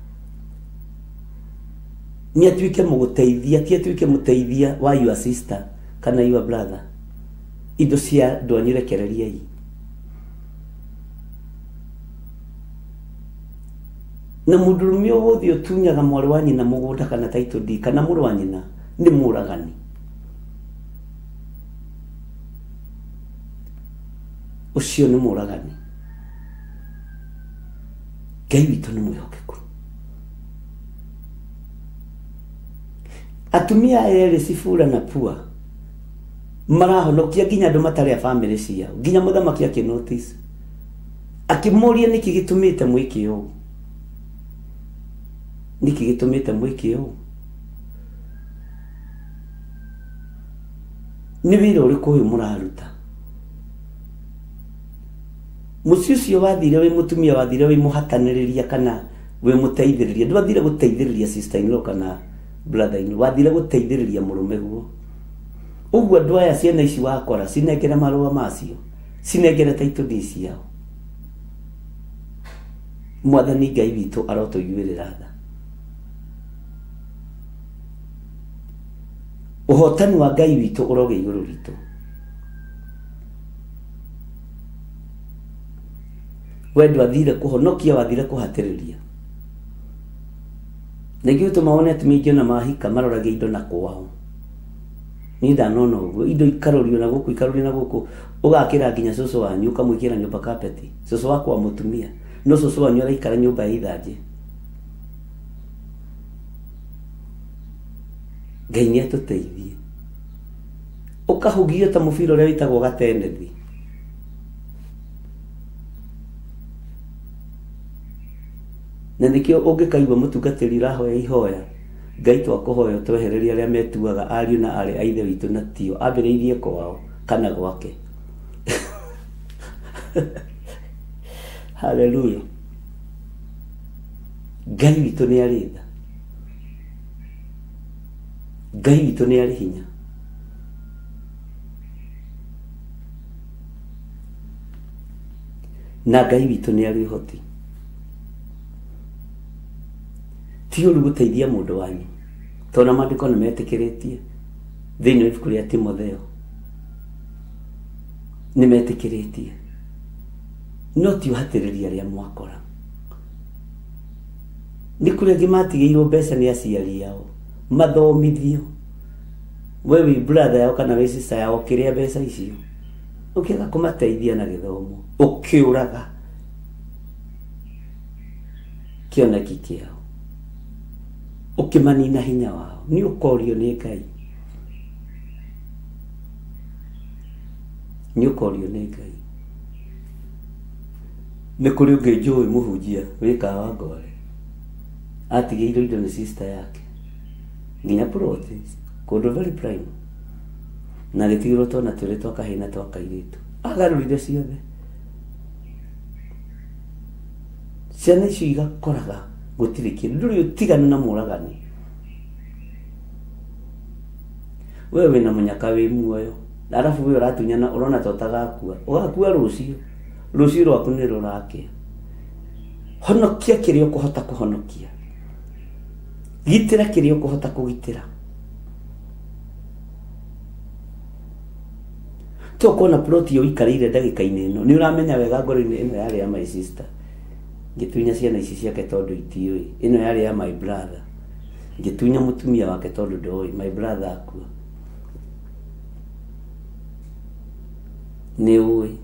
Nĩ atuĩke mũgũteithia, ti atuĩke mũteithia wa your sister kana your brother. Indo cia andũ anyu rekereriai. Na mũndũrũme o wothe ũtunyaga mwarĩ wa nyina mũgũnda kana title deed kana mũrũ wa nyina nĩ mũragani. Ũcio nĩ mũragani. Ngai witũ nĩ mwĩhokeku. Atumia aya erĩ Sifura na Pua marahonokia nginya andũ matarĩ a bamĩrĩ ciao, nginya mũthamaki akĩ notice. Akĩmũria nĩkĩ gĩtũmĩte mwĩke ũũ? Nĩkĩ gĩtũmĩte mwĩke ũũ? Nĩ wĩra ũrĩkũ ũyũ mũraruta? Mũciĩ ũcio wathire wĩ mũtumia wathire wĩ mũhatanĩrĩria kana wĩ mũteithĩrĩria. Ndwathire gũteithĩrĩria sister in law kana brother in law, wathire gũteithĩrĩria mũrũme guo. Ũguo andũ aya ciana ici wakora cinengere marũa macio. Cinengere title deed ciao. Mwathani Ngai witũ arotũiguĩrĩra tha. Ũhotani wa Ngai witũ ũrogĩa igũrũ ritũ. We ndwathire kũhonokia, wathire kũhatĩrĩria. Na ingĩ gĩtũma wone atumia aingĩ ona mahika maroragia indo na kwao. Niĩ ndanona ũguo, indo ikarorio na gũkũ ikarorio na gũkũ, ũgakĩra nginya cũcũ wanyu ũkamwĩkĩra nyũmba kapeti, cũcũ wa kwa mũtumia, no cũcũ wanyu araikara nyũmba ya ithanjĩ. Ngai nĩ atũteithie. Ũkahugio ta mũbira ũrĩa wĩtagwo gatenethi. Na nĩkĩo ũngĩkaigua mũtungatĩri ũrahoya ihoya, Ngai twakũhoya ũtwehererie arĩa metuaga ariũ na aarĩ a Ithe witũ na tio, ambĩrĩirie kwao kana gwake. Haleluya. Ngai witũ nĩ arĩ tha. Ngai witũ nĩ arĩ hinya. Na Ngai witũ nĩ arĩ ũhoti. Ti ũru gũteithia mũndũ wanyu, tondũ na maandĩko nĩ metĩkĩrĩtie thĩinĩ wa ibuku rĩa Timotheo nĩ metĩkĩrĩtie. No ti ũhatĩrĩria arĩa mwakora. Nĩ kũrĩ angĩ matigĩirwo mbeca nĩ aciari ao mathomithio, we wĩ brother yao kana wĩ sister yao ũkĩrĩa mbeca icio, ũkĩaga kũmateithia na gĩthomo, ũkĩũraga kĩoneki kĩao, ũkĩmanina hinya wao. Nĩ ũkorio nĩ Ngai, nĩ ũkorio nĩ Ngai. Nĩ kũrĩ ũngĩ njũĩ mũhunjia wĩ Kawangware, atigĩirwo indo nĩ sister yake nginya plot kũndũ very prime, na agĩtigĩrwo twana twĩrĩ twa kahĩĩ na twa kairĩtu. Agarũrire ciothe. Ciana icio igakoraga gũtirĩ kĩndũ, ndũrĩ ũtiganu na mũragani. We wĩna mũnyaka wĩ muoyo, arabu we ũratunyana ũrona ta ũtagakua, ũgakua rũciũ, rũciũ rwaku nĩ rũrakĩa. Honokia kĩrĩa ũkũhota kũhonokia, gitĩra kĩrĩa ũkũhota kũgitĩra. To kuona plot ĩyo ũikarĩire ndagĩka-inĩ ĩno, nĩ ũramenya wega ngoro-inĩ ĩno yarĩ ya my sister, ngĩtunya ciana ici ciake tondũ itiũĩ, ĩno yarĩ ya my brother, ngĩtunya mũtumia wake tondũ ndoĩ, my brother akua. Nĩ ũĩ.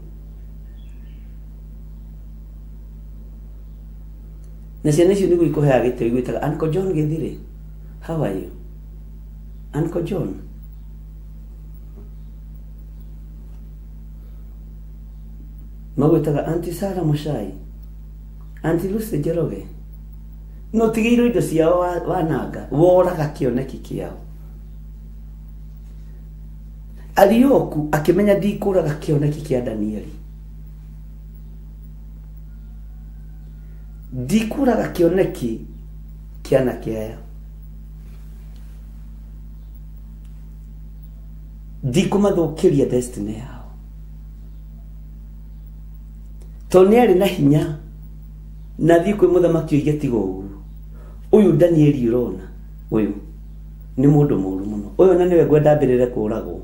Na ciana icio nĩguo ikũheaga gĩtĩo, igwĩtaga Uncle John Gĩthirĩ, how are you? Uncle John. Magwĩtaga Auntie Sarah Muchai, Auntie Lucy Njoroge. No tigĩirwo indo ciao wananga, woraga kĩoneki kĩao. Arioku akĩmenya ndikũraga kĩoneki kĩa Danieli. Ndikũraga kĩoneki kĩa anake aya. Ndikũmathũkĩria destiny yao. Tondũ nĩ arĩ na hinya na athiĩ kwĩ mũthamaki oige tiga ũguo. Ũyũ Danieli ũrona, ũyũ nĩ mũndũ mũru mũno. Ũyũ na nĩwe ngwenda ambĩrĩre kũragwo.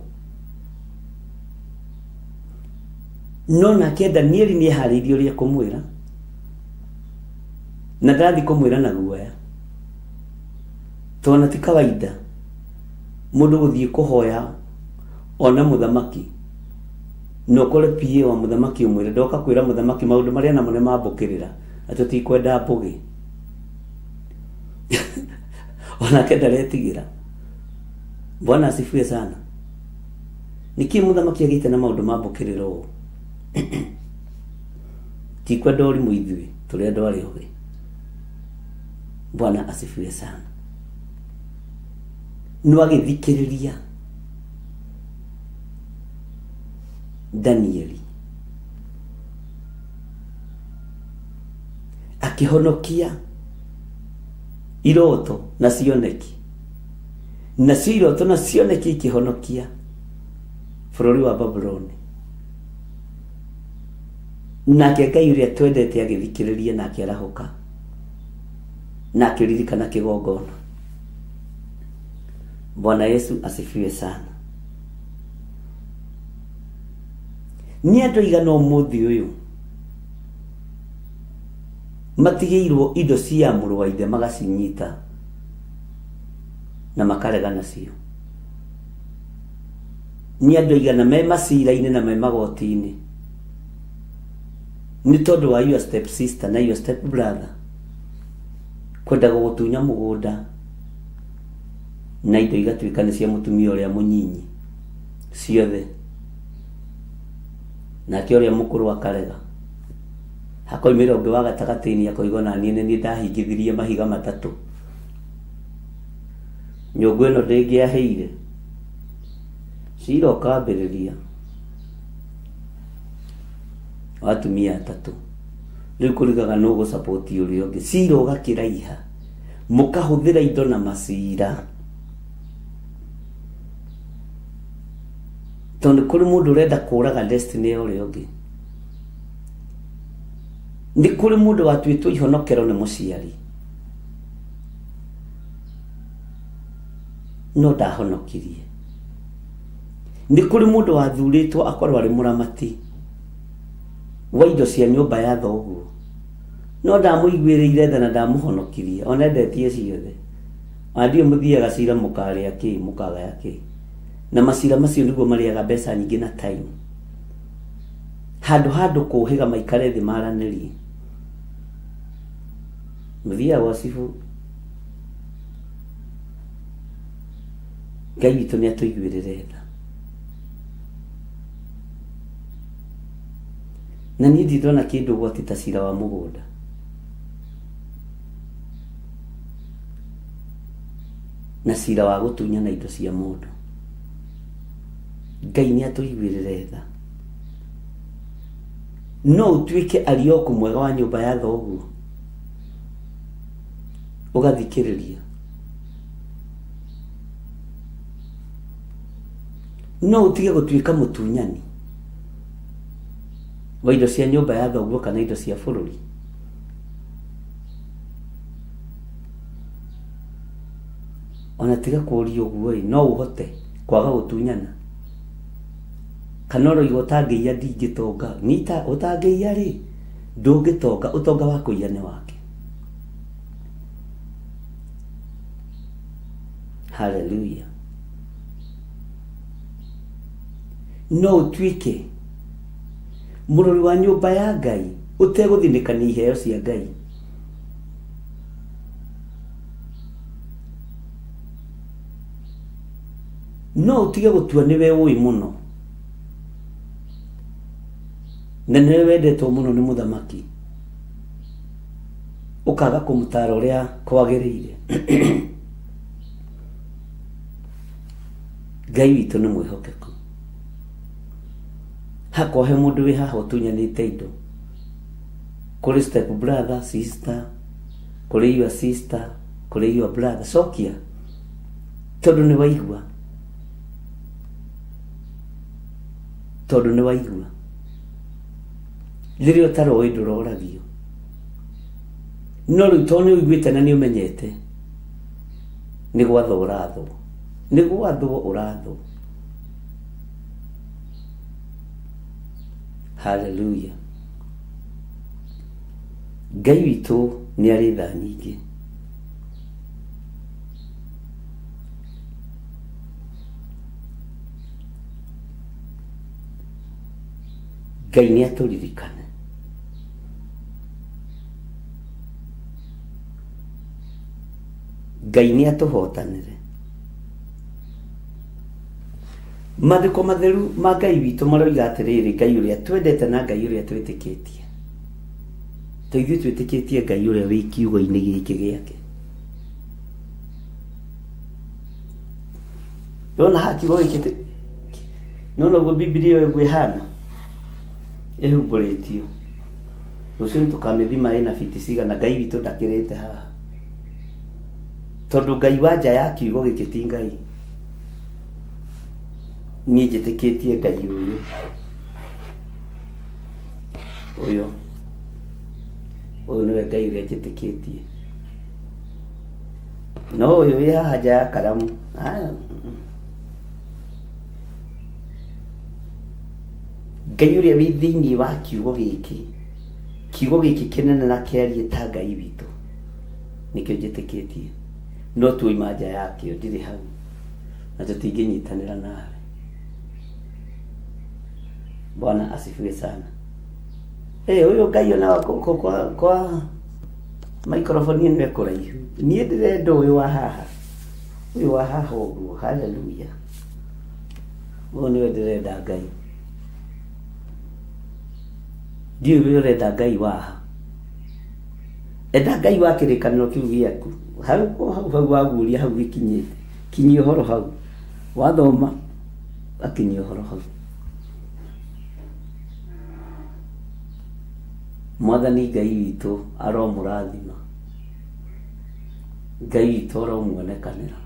No nake Danieli nĩ eharĩirie ũrĩa ekũmwĩra, na ndarathiĩ kũmwĩra na guoya. Tondũ ti kawaida mũndũ gũthiĩ kũhoya one mũthamaki na ũkore PA wa mũthamaki ũmwĩre ndoka kwĩra mũthamaki maũndũ marĩa namo nĩ mambũkĩrĩra na tũtikwenda mbũgĩ. Onake ndaretigĩra. Bwana asifiwe sana. Nĩkĩ mũthamaki agĩte na maũndũ ma mbũkĩrĩra ũũ? Tikwenda ũrimũ ithuĩ, tũrĩ andũ arĩa ogĩ. Bwana asifiwe sana. No agĩthikĩrĩria Danieli akĩhonokia iroto na cioneki, nacio iroto na cioneki ikĩhonokia bũrũri wa Babuloni. Nake Ngai ũrĩa twendete agĩthikĩrĩria na akĩarahũka na akĩririkana kĩgongona. Bwana Yesu asifiwe sana. Nĩ andũ aigana ũmũthĩ ũyũ matigĩirwo indo cia mũrũ wa ithe magacinyita na makarega nacio. Nĩ andũ aigana me macira-inĩ na me magoti-inĩ nĩ tondũ wa your step sister na your step brother kwenda gũgũtunya mũgũnda na indo igatuĩka nĩ cia mũtumia ũrĩa mũnyinyi ciothe, nake ũrĩa mũkũrũ akarega. Hakoimĩra ũngĩ wa gatagatĩ-inĩ akoiga ona niĩ nĩ niĩ ndahingithirie mahiga matatũ, nyũngũ ĩno ndĩngĩahĩire. Cira ũkambĩrĩria wa atumia atatũ, rĩu kũrigaga nũ ũgũ support ũrĩa ũngĩ. Cira ũgakĩraiha, mũkahũthĩra indo na macira, tondũ kũrĩ mũndũ ũrenda kũraga destiny ya ũrĩa ũngĩ. Nĩ kũrĩ mũndũ watuĩtwo ihonokero nĩ mũciari no ndahonokirie. Nĩ kũrĩ mũndũ wathurĩtwo akorwo arĩ mũramati Wa indo cia nyũmba ya thoguo. No ndamũiguĩrĩire tha na ndamũhonokirie, ona endetie ciothe. Ona ndiũĩ mũthiaga cira mũkarĩa kĩ, mũkagaya kĩ. Na macira macio nĩguo marĩaga mbeca nyingĩ na time. Handũ ha andũ kũhĩga maikare thĩ maranĩrie. Mũthiaga gwa cibũ. Ngai witũ nĩ atũiguĩrĩre tha. Na niĩ ndirĩ ndona kĩndũ ũgwati ta cira wa mũgũnda. Na cira wa gũtunyana indo cia mũndũ. Ngai nĩ atũiguĩrĩre tha. No ũtuĩke Arioku mwega wa nyũmba ya thoguo, ũgathikĩrĩria. No ũtige gũtuĩka mũtunyani wa indo cia nyũmba ya thoguo kana indo cia bũrũri. Ona tiga kũũria ũguo ĩ, no ũhote kwaga gũtunyana? Kana ũroiga ũtangĩiya ndingĩtonga? Nita ũtangĩiya rĩ, ndũngĩtonga, ũtonga wa kũiya nĩ wake. Haleluya. No ũtuĩke mũrori wa nyũmba ya Ngai ũtegũthinĩkania iheo cia Ngai. No ũtige gũtua nĩwe ũĩ mũno na nĩwe wendetwo mũno nĩ mũthamaki, ũkaga kũmũtaara ũrĩa kwagĩrĩire. Ngai witũ nĩ mwĩhokeku. Hakwa he mũndũ wĩ haha ũtunyanĩte indo kũrĩ step brother, sister, kũrĩ your sister, kũrĩ your brother, cokia tondũ nĩ waigua, tondũ nĩ waigua. Rĩrĩa ũtaroĩ ndũroragio, no rĩu tondũ nĩ ũiguĩte na nĩ ũmenyete, nĩ gwathwo ũrathwo, nĩ gwathwo ũrathwo. Haleluya. Ngai witũ nĩ arĩ tha nyingĩ. Ngai nĩ atũririkane. Ngai nĩ atũhotanĩre. Maandĩko matheru ma Ngai witũ maroiga atĩrĩrĩ, Ngai ũrĩa twendete na Ngai ũrĩa twĩtĩkĩtie. To ithuĩ twĩtĩkĩtie Ngai ũrĩa wĩ kiugo-inĩ gĩkĩ gĩake. Nĩwona haha kiugo gĩkĩ nĩwona ũguo Bibilia ĩyo ũguo ĩhana ĩhumbũrĩtio. Rũciũ nĩtũkamĩthima ĩna biti cigana, Ngai witũ ndakĩrĩte haha. Tondũ Ngai wa nja ya kiugo gĩkĩ ti Ngai. Niĩ njĩtĩkĩtie Ngai ũyũ. Ũyũ. Ũyũ nĩwe Ngai ũrĩa njĩtĩkĩtie. No ũyũ wĩ haha nja ya karamu. Ah, Ngai ũrĩa wĩ thĩinĩ wa kiugo gĩkĩ, kiugo gĩkĩ kĩnene na kĩariĩ ta Ngai witũ, nĩkĩo njĩtĩkĩtie. No tuoima nja yakĩo, ndirĩ hau, na tũtingĩnyitanĩra nawe. Bwana asifiwe sana. Eh, ũyũ Ngai ona kwa, kwa, kwa microphone ĩno ĩ kũraihu. Niĩ ndĩrenda ũyũ wa haha, ũyũ wa haha ũguo. Haleluya. Ũyũ nĩwe ndĩrenda Ngai. Ndiũĩ we ũrenda Ngai waha. Enda Ngai wa kĩrĩkanĩro kĩu gĩaku. Hau hau hau waguũria hau gĩkinyĩte. Kinyia ũhoro hau. Wathoma, akinyia ũhoro hau. Mwathani Ngai witũ aromũrathima. Ngai witũ aromuonekanĩra.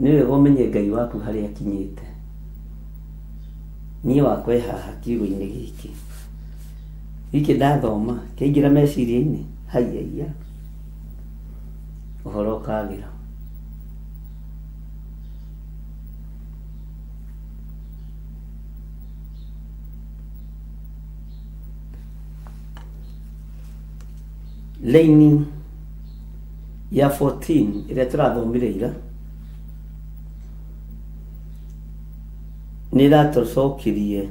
Nĩ wega ũmenye Ngai waku harĩa akinyĩte. Niĩ wakwa e haha kiugo-inĩ gĩkĩ. Gĩkĩ ndathoma kĩaingĩra meciria-inĩ, haiya, ũhoro ũkagĩra. Raini ya 14 ĩrĩa tũrathomire ira nĩ ĩratũcokirie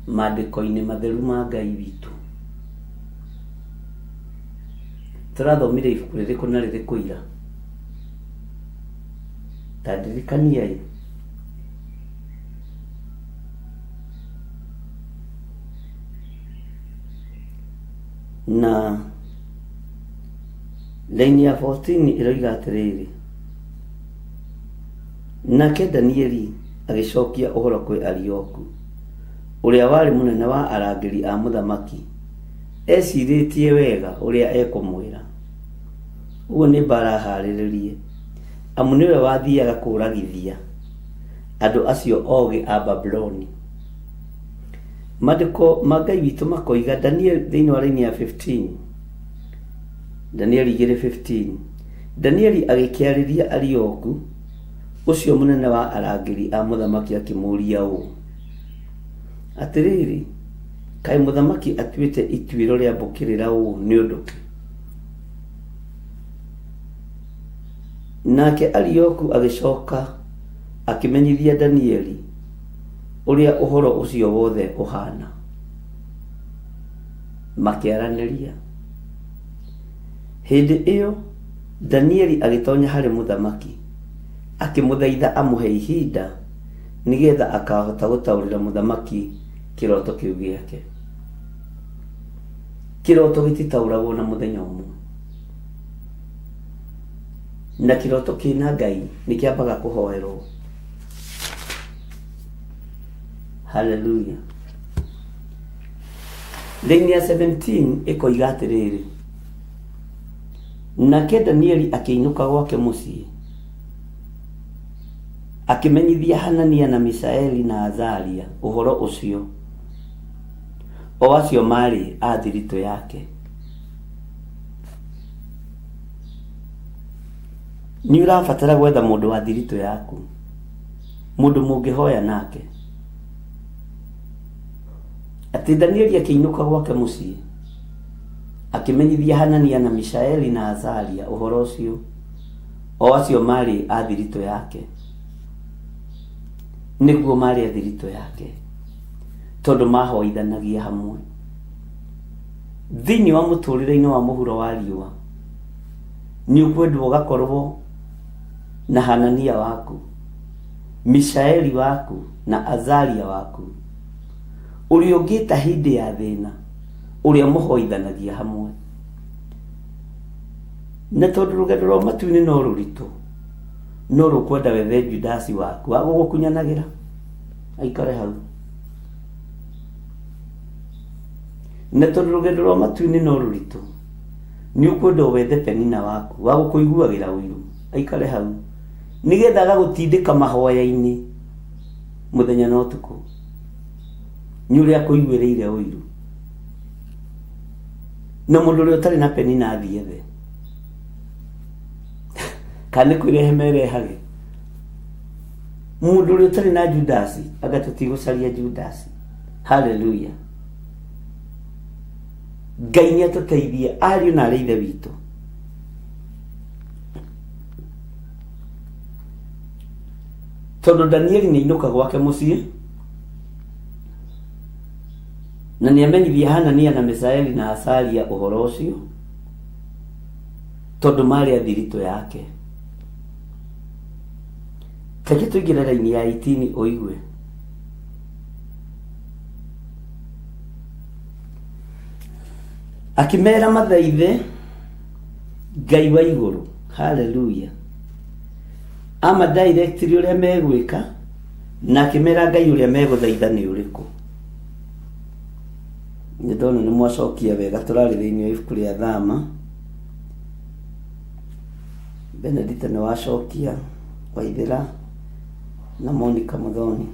mandĩko-inĩ matheru ma Ngai witũ. Tũrathomire ibuku rĩrĩkũ na rĩrĩkũ ira? Ta ndirikaniai. Na raini ya 14 ĩroiga atĩrĩrĩ, nake Danieli agĩcokia ũhoro kwĩ Arioku, ũrĩa warĩ mũnene wa arangĩri a mũthamaki, ecirĩtie wega ũrĩa ekũmwĩra. Ũguo nĩ mbara aharĩrĩrie, amu nĩwe wathiaga kũragithia andũ acio ogĩ a Babuloni. Maandĩko ma Ngai witũ makoiga Daniel thĩinĩ wa raini ya 15, Danieli 2:15, Danieli agĩkĩarĩria Arioku, ũcio mũnene wa arangĩri a mũthamaki akĩmũũria ũũ, atĩrĩrĩ, kaĩ mũthamaki atuĩte ituĩro rĩa mbũkĩrĩra ũũ nĩ ũndũ kĩ? Nake Arioku agĩcoka akĩmenyithia Danieli ũrĩa ũhoro ũcio wothe ũhana. Makĩaranĩria. Hĩndĩ ĩyo Danieli agĩtonya harĩ mũthamaki, akĩmũthaitha amũhe ihinda nĩgetha akahota gũtaũrĩra mũthamaki kĩroto kĩu gĩake. Kĩroto gĩtitaũragwo na mũthenya ũmwe. Na kĩroto kĩna Ngai nĩ kĩambaga kũhoerwo. Haleluya. Raini ya 17 ĩkoiga atĩrĩrĩ, nake Danieli akĩinũka gwake mũciĩ, akĩmenyithia Hanania na Mishaeli na Azaria ũhoro ũcio, o acio maarĩ a thiritũ yake. Nĩ ũrabatara gwetha mũndũ wa thiritũ yaku, mũndũ mũngĩhoya nake. Atĩ Danieli akĩinũka gwake mũciĩ, akĩmenyithia Hanania na Mishaeli na Azaria ũhoro ũcio, o acio maarĩ a thiritũ yake. Nĩguo maarĩ a thiritũ yake, tondũ mahoithanagia hamwe. Thĩinĩ wa mũtũrĩre-inĩ wa mũhuro wa riũa, nĩ ũkwendwo ũgakorwo na Hanania waku, Mishaeli waku na Azaria waku, ũrĩa ũngĩta hĩndĩ ya thĩna, ũrĩa mũhoithanagia hamwe. Na tondũ rũgendo rwa matu-inĩ no rũritũ, no rũkwenda wethe Judasi waku wa gũgũkunyanagĩra aikare hau. Na tondũ rũgendo rwa matu-inĩ no rũritũ, nĩ ũkwenda wethe Penina waku wa gũkũiguagĩra ũiru aikare hau, nĩgetha agagũtindĩka mahoya-inĩ mũthenya na ũtukũ, nĩ ũrĩa akũiguĩrĩire ũiru. Na mũndũ ũrĩa ũtarĩ na Penina athiĩ ethe, kana nĩ kwĩrehe merehage. Mũndũ ũrĩa ũtarĩ na Judasi anga tũtigũcaria Judasi. Haleluya. Ngai nĩ atũteithie ariũ na arĩ ithe witũ. Tondũ Danieli nĩ ainũka gwake mũciĩ na nĩ amenyithia Hanania na Misaeli na Asaria ũhoro ũcio, tondũ maarĩ a thiritũ yake. Reke tũingĩre raini ya 18 ũigue. Akĩmera mathaithe Ngai wa igũrũ. Haleluya. Ama directly ũrĩa megwĩka na akĩmera Ngai ũrĩa megũthaitha nĩ ũrĩkũ. Nĩ ndona nĩ mwacokia wega, tũrarĩ thĩinĩ wa ibuku rĩa Thama. Benedita nĩ wacokia, Waithĩra na Monica Muthoni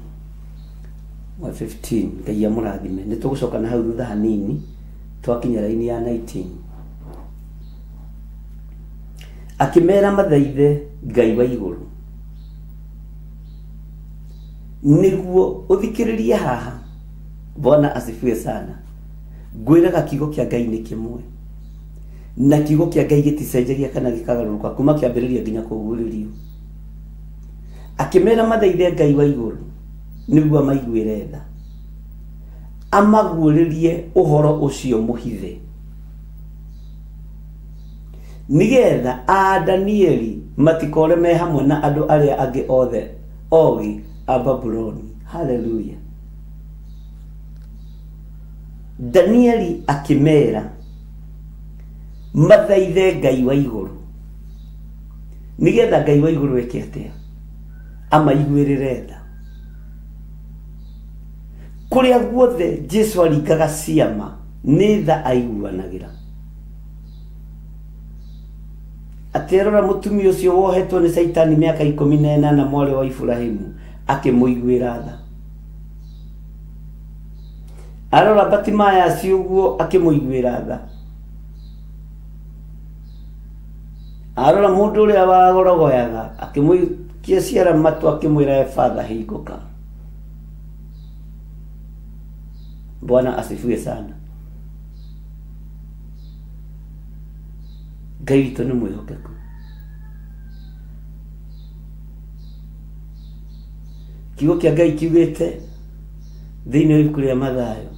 wa 15. Ngai amũrathime. Nĩ tũgũcoka na hau thutha hanini twakinya raini ya 19. Akĩmera mathaithe Ngai wa igũrũ nĩguo ũthikĩrĩrie haha. Bwana asifiwe sana. Ngwĩraga kiugo kĩa Ngai nĩ kĩmwe, na kiugo kĩa Ngai gĩticenjagia kana gĩkagarũrũka kuma kĩambĩrĩria nginya kũguũrĩrio. Akĩmera mathaithe Ngai wa igũrũ nĩguo amaiguĩre tha, amaguũrĩrie ũhoro ũcio mũhithe, nĩgetha a Danieli matikore me hamwe na andũ arĩa angĩ othe ogĩ a Babuloni. Haleluya! Danieli akĩmera mathaithe Ngai wa igũrũ, nĩgetha Ngai wa igũrũ eke atĩa? Amaiguĩrĩre tha. Kũrĩa guothe Jesu aringaga ciama, nĩ tha aiguanagĩra. Atĩ arora mũtumia ũcio wohetwo nĩ Caitani mĩaka 18, mwarĩ wa Iburahimu, akĩmũiguĩra tha. Arora Batimayasi ũguo, akĩmũiguĩra tha. Arora mũndũ ũrĩa wagorogoyaga, akĩmũikia ciara matũ, akĩmwĩra, "Efatha, hingũka." Bwana asifiwe sana. Ngai witũ nĩ mwĩhokeku. Kiugo kĩa Ngai kiugĩte thĩinĩ wa ibuku rĩa Mathayo,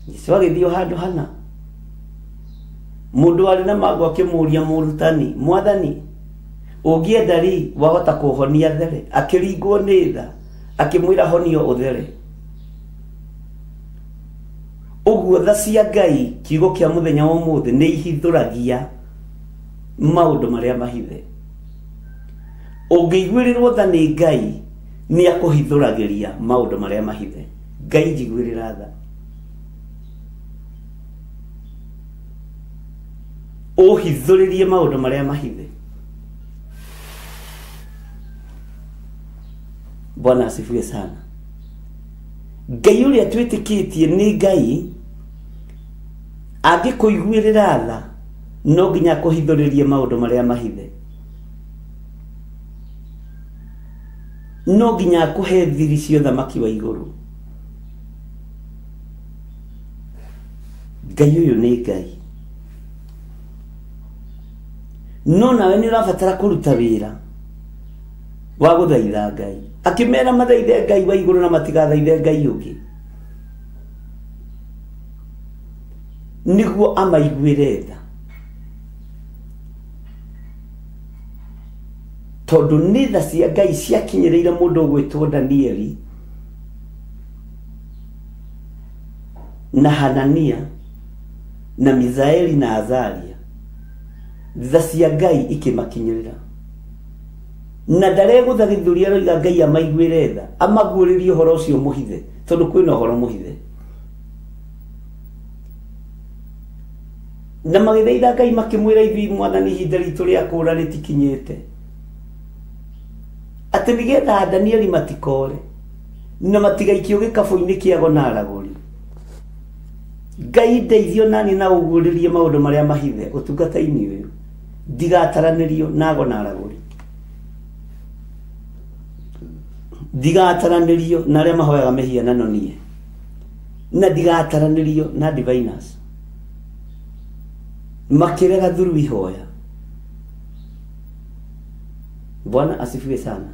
Jesu agĩthiĩ o handũ hana, mũndũ warĩ na mangũ akĩmũũria, "Mũrutani, mwathani, ũngĩenda ri wahota kũhonia there." Akĩringwo nĩ tha, akĩmwĩra, "Honio ũthere." Ũguo tha cia Ngai, kiugo kĩa mũthenya wa ũmũthĩ, nĩ ihithũragia maũndũ marĩa mahithe. Ũngĩiguĩrĩrwo tha nĩ Ngai, nĩ akũhithũragĩria maũndũ marĩa mahithe. Ngai, njiguĩrĩra tha, ũhithũrĩrie maũndũ marĩa mahithe. Bwana asifiwe sana. Ngai ũrĩa twĩtĩkĩtie nĩ Ngai angĩkũiguĩrĩra tha, no nginya akũhithũrĩrie maũndũ marĩa mahithe, no nginya akũhe thiri cia ũthamaki wa igũrũ. Ngai ũyũ nĩ Ngai, no nawe nĩ ũrabatara kũruta wĩra wa gũthaitha Ngai. Akĩmera mathaithe Ngai wa igũrũ na matigathaithe Ngai ũngĩ, nĩguo amaiguĩre tha, tondũ nĩ tha cia Ngai ciakinyĩrĩire mũndũ ũgwĩtwo Danieli na Hanania na Misaeli na Azaria. Tha cia Ngai ikĩmakinyĩrĩra, na ndaregũtha gĩthũri, aroiga Ngai amaiguĩre tha, amaguũrĩrie ũhoro ũcio mũhithe, tondũ kwĩna ũhoro mũhithe. Na magĩthaitha Ngai makĩmwĩra, "Ithuĩ, mwathani, ihinda ritũ rĩa kũũra rĩtikinyĩte," atĩ nĩgetha Danieli matikore na matigaikio gĩkabũ-inĩ kĩago na aragũri. Ngai, ndeithio nani na ũguũrĩrie maũndũ marĩa mahithe ũtungata-inĩ ũyũ, ndigataranĩrio na ago na aragũri, ndigataranĩrio na arĩa mahoyaga mĩhianano niĩ, na ndigataranĩrio na diviners makĩrega thuru ihoya. Bwana asifiwe sana.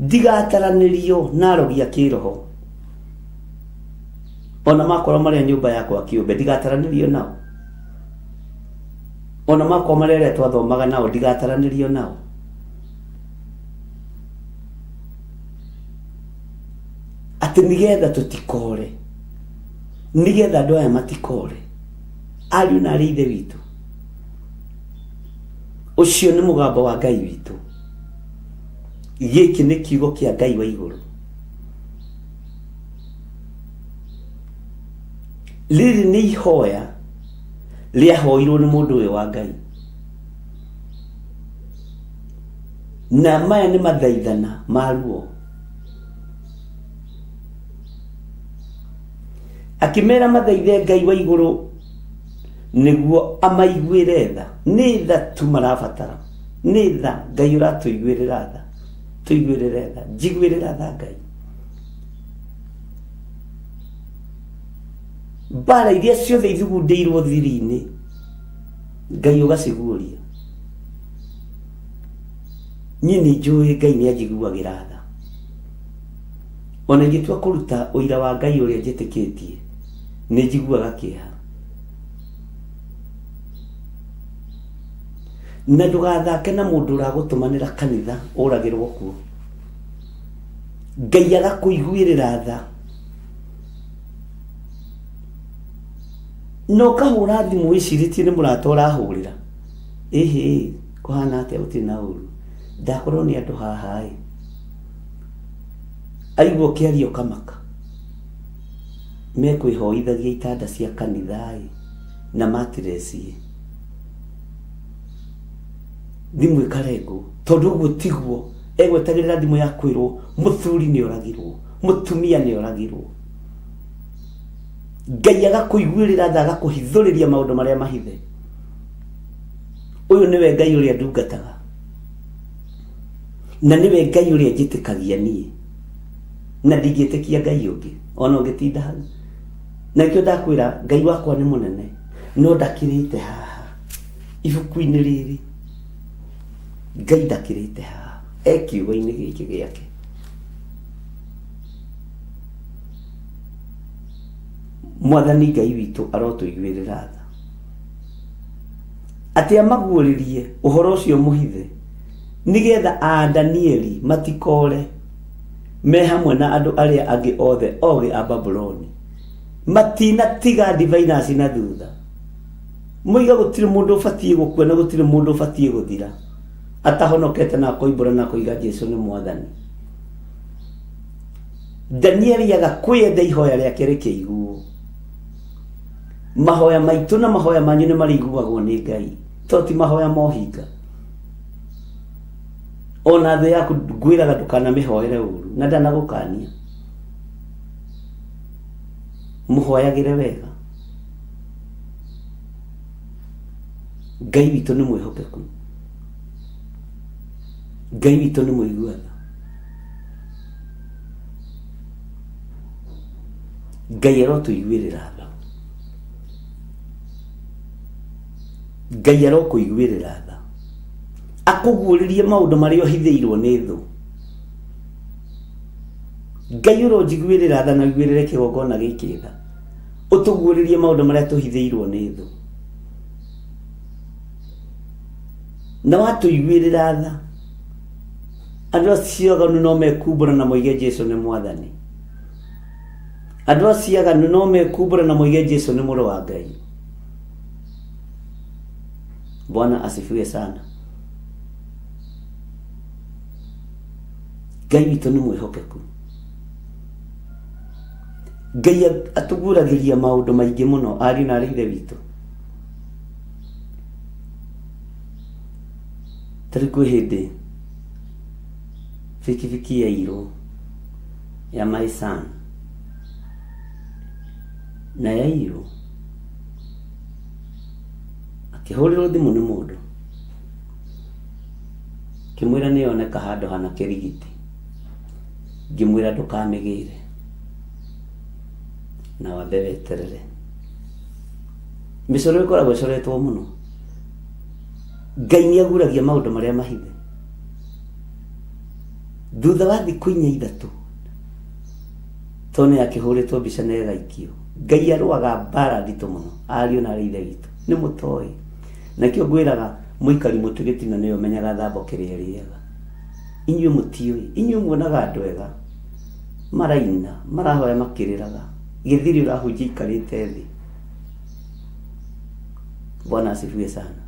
Ndigataranĩrio na arogi a kĩroho, ona makorwo marĩa nyũmba yakwa kĩũmbe, ndigataranĩrio nao. Ona makorwo marĩa arĩa twathomaga nao, ndigataranĩrio nao, atĩ nĩgetha tũtikore, nĩgetha andũ aya matikore. Ariũ na arĩ ithe witũ, ũcio nĩ mũgambo wa Ngai witũ. Gĩkĩ nĩ kiugo kĩa Ngai wa igũrũ. Rĩrĩ nĩ ihoya rĩahoirwo nĩ mũndũ ũyũ wa Ngai, na maya nĩ mathaithana ma ruo. Akĩmera mathaithe Ngai wa igũrũ nĩguo amaiguĩre tha. Nĩ tha tu marabatara, nĩ tha. Ngai ũratũiguĩrĩra tha. Tũiguĩrĩre tha, njiguĩrĩra tha Ngai. Mbara iria ciothe ithugundĩirwo thiri-inĩ, Ngai ũgaciguũria. Niĩ nĩ njũĩ Ngai nĩ anjiguagĩra tha. Ona ingĩtua kũruta ũira wa Ngai ũrĩa njĩtĩkĩtie, nĩ njiguaga kĩeha. Na ndũgathake na mũndũ ũragũtũmanĩra kanitha ũragĩrwo kuo. Ngai agakũiguĩrĩra tha. Na ũkahũra thimũ wĩcirĩtie nĩ mũrata ũrahũrĩra. Ĩhĩ, kũhana atĩa gũtirĩ na ũru. Ndakorwo nĩ andũ haha ĩ. Aigua ũkĩaria ũkamaka. Mekwĩhoithagia itanda cia kanitha ĩ na mattress ĩ. Thimũ ĩkarengwo tondũ ũguo tiguo egwetagĩrĩra thimũ ya kwĩrwo mũthuri nĩ oragirwo, mũtumia nĩ oragirwo. Ngai agakũiguĩrĩra tha agakũhithũrĩria maũndũ marĩa mahithe. Ũyũ nĩwe Ngai ũrĩa ndungataga na nĩwe Ngai ũrĩa njĩtĩkagia niĩ na ndingĩtĩkia Ngai ũngĩ ona ũngĩtinda hau. Na nĩkĩo ndakwĩra Ngai wakwa nĩ mũnene no ndakĩrĩte haha ibuku-inĩ rĩrĩ. Ngai ndakĩrĩte haha e kiugo-inĩ gĩkĩ gĩake. Mwathani Ngai witũ arotũiguĩrĩra tha atĩ amaguũrĩrie ũhoro ũcio mũhithe nĩgetha a Danieli matikoore me hamwe na andũ arĩa angĩ othe ogĩ a Babuloni matinatiga ndivai na na thutha. Moiga gũtirĩ mũndũ ũbatiĩ gũkua na gũtirĩ mũndũ ũbatiĩ gũthira atahonokete na akoimbũra na akoiga Jesu nĩ Mwathani. Danieli aga kwĩyenda ihoya rĩake rĩkĩiguo. Mahoya maitũ na mahoya manyu nĩ marĩiguagwo nĩ Ngai, to ti mahoya ma ũhinga. Ona thũ yaku ngwĩraga ndũkanamĩhoere ũru na ndanagũkania. Mũhoyagĩre wega. Ngai witũ nĩ mwĩhokeku. Ngai witũ nĩ mũigua tha. Ngai arotũiguĩrĩra tha. Ngai arokũiguĩrĩra tha. Akũguũrĩrie maũndũ marĩa ũhithĩirwo nĩ thũ. Ngai ũronjiguĩrĩra tha na ũiguĩrĩre kĩgongona gĩkĩ tha. Ũtũguũrĩrie maũndũ marĩa tũhithĩirwo nĩ thũ. Na watũiguĩrĩra tha, andũ acio aganu no mekumbũra na moige Jesu nĩ Mwathani. Andũ acio aganu no mekumbũra na moige Jesu nĩ mũrũ wa Ngai. Bwana asifiwe sana. Ngai witũ nĩ mwĩhokeku. Ngai atũguũragĩria maũndũ maingĩ mũno ariũ na arĩ ithe witũ. Tarĩu kwĩ hĩndĩ bikibiki yairwo ya my son na yaiywo akĩhũrĩrwo thimũ nĩ mũndũ ngĩmwĩra nĩ yoneka handũ hana kĩrigiti ngĩmwĩra ndũkamĩgĩre na wambe weterere mĩcoro ĩkoragwo ĩcoretwo mũno. Ngai nĩ aguragia maũndũ marĩa mahithe. Thutha wa thikũ inya ithatũ, tondũ nĩ yakĩhũrĩtwo mbica na ĩgaikio, Ngai arũaga mbara nditũ mũno, ariũ na arĩ ithe witũ, nĩ mũtoĩ. Nakĩo ngwĩraga mũikari mũtĩ gĩtina nĩwe ũmenyaga thambo kĩrĩa ĩrĩaga. Inyuĩ mũtiũĩ, inyuĩ muonaga andũ ega, maraina, marahoya makĩrĩraga, gĩthiri ũrahunjia aikarĩte thĩ. Bwana asifiwe sana.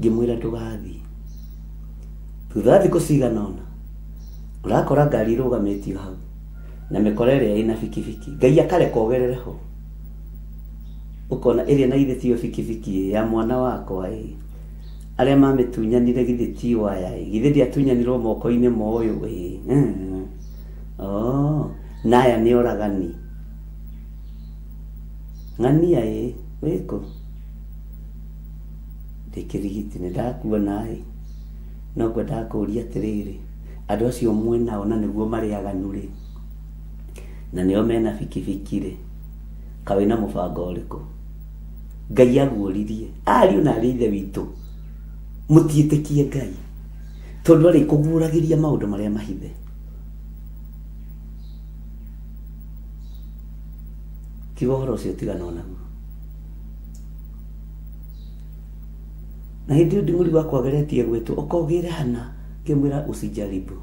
Ngĩmwĩra ndũgathiĩ. Thutha wa thikũ cigana ũna, ũrakora ngari ĩrũgamĩtio hau na mĩkora ĩrĩa ĩna bikibiki. Ngai akareka ũgerere ho. Ũkona ĩrĩa na githĩ tiyo bikibiki ĩ, ya mwana wakwa ĩ. Arĩa mamĩtunyanire githĩ ti o aya ĩ. Githĩ ndĩatunyanirwo moko-inĩ ma ũyũ ĩ. Oh, na aya nĩ oragani. Ng'ania ĩ, wĩkũ? Ndĩ kĩrigiti nĩ ndakuona ĩ, no ngwendaga kũria atĩrĩrĩ, Andũ acio mwĩnao na nĩguo marĩ aganu rĩ, na nĩo mena bikibiki rĩ, kaĩ wĩna mũbango ũrĩkũ? Ngai aguũririe ariũ na arĩ ithe witũ, mũtiĩtĩkie Ngai tondũ arĩ kũguũragĩria maũndũ marĩa mahithe. Tiga ũhoro ũcio, tigana onaguo. Na hĩndĩ ĩyo nding'ũri wakwa ageretie gwĩtwo, ũkogĩre hana, ngĩmwĩra usijaribu.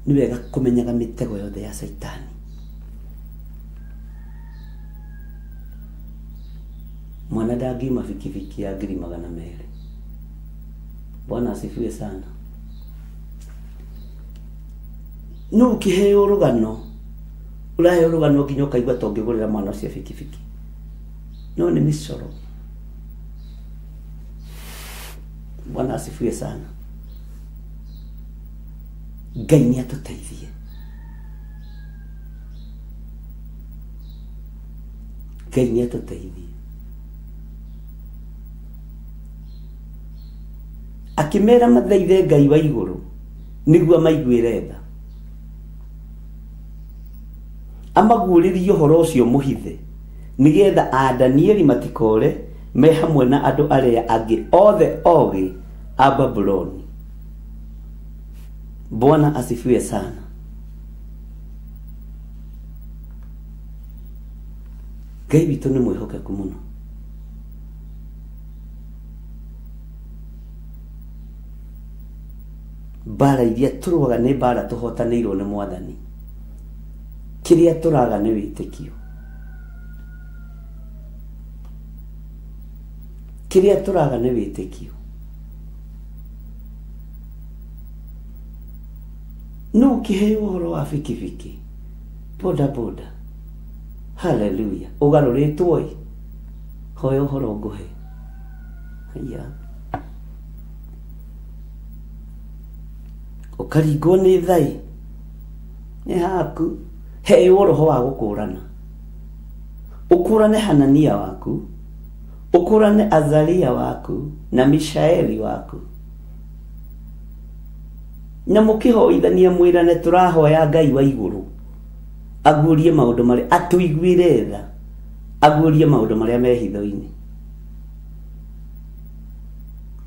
Nĩ wega kũmenyaga mĩtego yothe ya Caitani. Mwana ndangiuma bikibiki ya ngiri 200. Bwana asifiwe sana. No ũkĩheo rũgano, ũraheo rũgano nginya ũkaigua ta ũngĩgũrĩra mwana ũcio bikibiki. No nĩ mĩcoro. Bwana asifiwe sana. Ngai nĩ atũteithie. Ngai nĩ atũteithie. Akĩmera mathaithe Ngai wa igũrũ nĩguo amaiguĩre tha, amaguũrĩrie ũhoro ũcio mũhithe, nĩgetha a Danieli matikore me hamwe na andũ arĩa angĩ othe ogĩ a Babuloni. Bwana asifiwe sana. Ngai witũ nĩ mwĩhokeku mũno. Mbara iria tũrũaga nĩ mbara tũhotanĩirwo nĩ Mwathani. Kĩrĩa tũraga nĩ wĩtĩkio. Kĩrĩa tũraga nĩ wĩtĩkio. Nũ ũkĩheo ũhoro wa bikibiki, boda boda? Haleluya. Ũgarũrĩtwo ĩ? Hoya ũhoro ngũhe. Haiya. Ũkaringwo nĩ thai. Nĩ haku. Heo roho wa gũkũrana. Ũkũrane Hanania waku, ũkũrane Azaria waku na Mishaeli waku. Na mũkĩhoithania mwĩrane tũrahoya Ngai wa igũrũ aguũrie maũndũ marĩa atũiguĩre tha, aguũrie maũndũ marĩa me hitho-inĩ.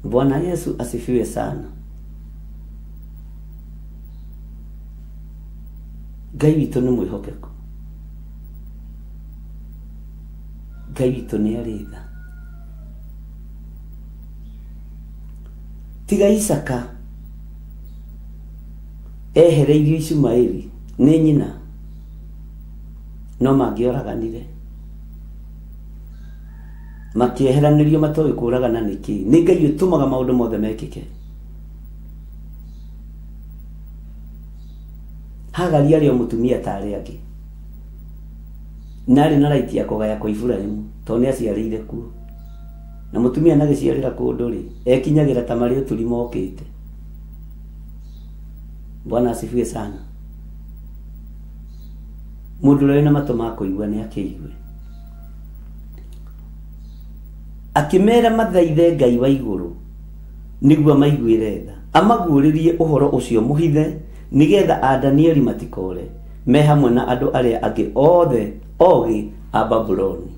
Bwana Yesu asifiwe sana. Ngai witũ nĩ mwĩhokeku. Ngai witũ nĩ arĩ tha. Tiga Isaka ehereirio Ishumaeli nĩ nyina, no mangĩoraganire. Makĩeheranĩrio matoĩ kũragana nĩkĩ. Nĩ Ngai ũtũmaga maũndũ mothe mekĩke. Hagari arĩ o mũtumia ta arĩa angĩ. Na arĩ na right ya kũgaya kwa Iburahimu tondũ nĩ aciarĩire kuo. Na mũtumia anagĩciarĩra kũndũ rĩ, ekinyagĩra ta marĩ ũturi mokĩte. Bwana asifiwe sana. Mũndũ ũrĩa wĩna matũ ma kũigua nĩ akĩigue. Akĩmera mathaithe Ngai wa igũrũ nĩguo amaiguĩre tha, amaguũrĩrie ũhoro ũcio mũhithe, nĩgetha a Danieli matikore me hamwe na andũ arĩa angĩ othe ogĩ a Babuloni.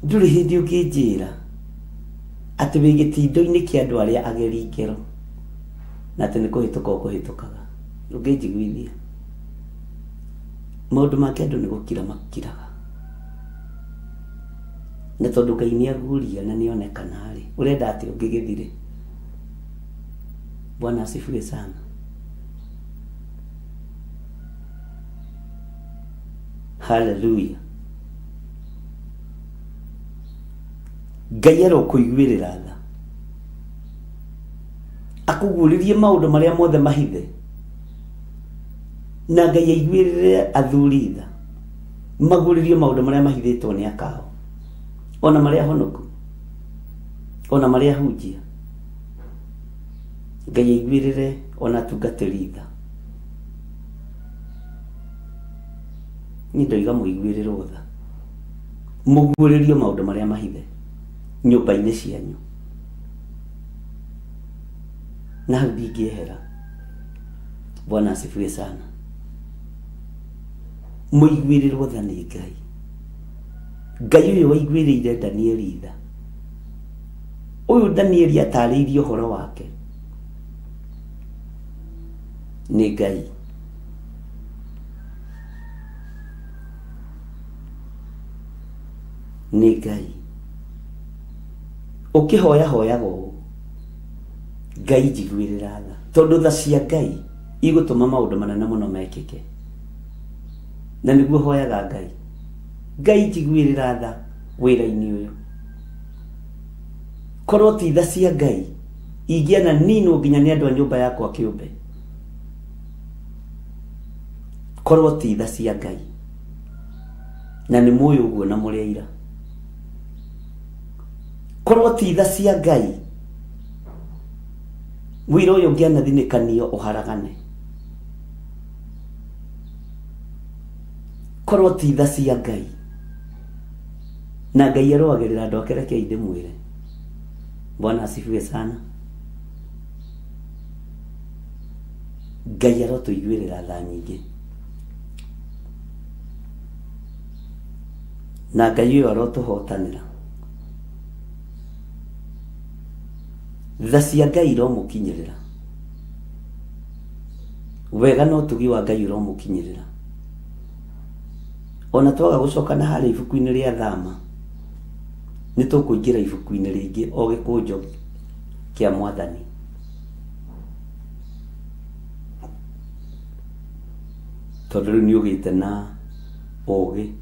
Ndũrĩ hĩndĩ ũngĩnjĩra atĩ wĩ gĩtindo-inĩ kĩa andũ arĩa ageri ngero na atĩ nĩ kũhĩtũka ũkũhĩtũkaga. Ndũngĩnjiguithia. Maũndũ make andũ nĩ gũkira makiraga. Na tondũ Ngai nĩ aguũria na nĩ onekana rĩ, ũrenda atĩa ũngĩgĩthire? Bwana asifiwe sana. Haleluya. Ngai arokũiguĩrĩra tha, akũguũrĩrie maũndũ marĩa mothe mahithe, na Ngai aiguĩrĩre athuri tha, maguũrĩrio maũndũ marĩa mahithĩtwo nĩ akao, ona marĩa honoku, ona marĩa hunjia. Ngai aiguĩrĩre ona atungatĩri tha. Niĩ ndoiga mũiguĩrĩrwo tha, mũguũrĩrio maũndũ marĩa mahithe nyũmba-inĩ cianyu. Na hau ndingĩehera. Bwana asifiwe sana. Mũiguĩrĩrwo tha nĩ Ngai. Ngai ũyũ waiguĩrĩire Danieli tha. Ũyũ Danieli atarĩirie ũhoro wake nĩ Ngai. Nĩ Ngai. Ũkĩhoya hoyaga ũũ, Ngai njiguĩrĩra tha. Tondũ tha cia Ngai igũtũma maũndũ manene mũno mekĩke. Na nĩguo hoyaga Ngai. Ngai njiguĩrĩra tha wĩra-inĩ ũyũ. Korwo ti tha cia Ngai, ingĩana ninwo nginya nĩ andũ a nyũmba yakwa kĩũmbe. Korwo ti tha cia Ngai. Na nĩ mũĩ ũguo na mũrĩ aira. Korwo ti tha cia Ngai, wĩra ũyũ ũngĩanathinĩkanio ũharagane. Korwo ti tha cia Ngai. Na Ngai arũagĩrĩra andũ ake, rekei ndĩmwĩre. Bwana asifiwe sana. Ngai arotũiguĩrĩra tha nyingĩ. Na Ngai ũyũ arotũhotanĩra. Tha cia Ngai iromũkinyĩrĩra. Wega na ũtugi wa Ngai ũromũkinyĩrĩra. Ona twaga gũcoka na harĩa ibuku-inĩ rĩa Thama, nĩ tũkũingĩra ibuku-inĩ rĩngĩ o gĩkũnjo kĩa Mwathani. Tondũ rĩu nĩ ũgĩte na ũgĩ.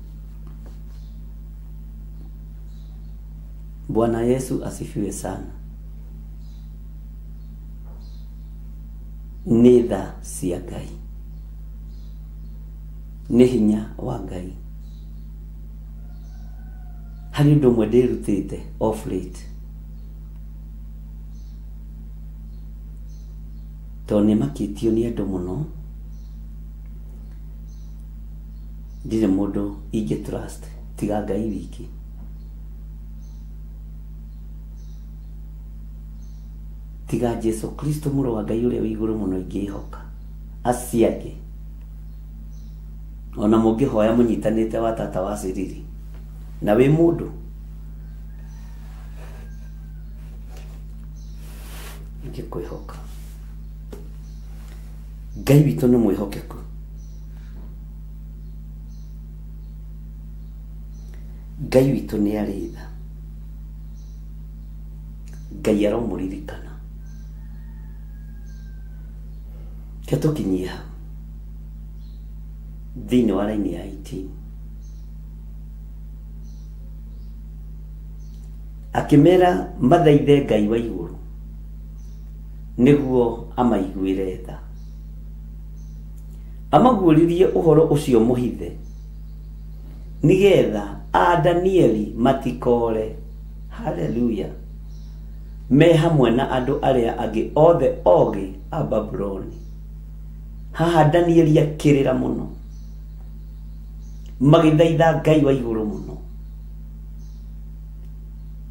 Bwana Yesu asifiwe sana. Nĩ tha cia Ngai. Nĩ hinya wa Ngai. Harĩ ũndũ ũmwe ndĩrutĩte off late. Tondũ nĩ makĩtio nĩ andũ mũno, ndirĩ mũndũ ingĩ trust tiga Ngai wiki. Tiga Jesu Kristo mũrũ wa Ngai ũrĩa wĩ igũrũ mũno ingĩhoka. Acio angĩ ona mũngĩhoya mũnyitanĩte wa tata wa ciriri na wĩ mũndũ ingĩkwĩhoka. Ngai witũ nĩ mwĩhokeku. Ngai witũ nĩ arĩ tha. Ngai aromũririkana. Reke tũkinyie hau thĩinĩ wa raini ya 18. Akĩmera mathaithe Ngai wa igũrũ nĩguo amaiguĩre tha. Amaguũririe ũhoro ũcio mũhithe nĩgetha a Danieli matikoore. Haleluya! Me hamwe na andũ arĩa angĩ othe ogĩ a Babuloni. Haha Danieli akĩrĩra mũno, magĩthaitha Ngai wa igũrũ mũno.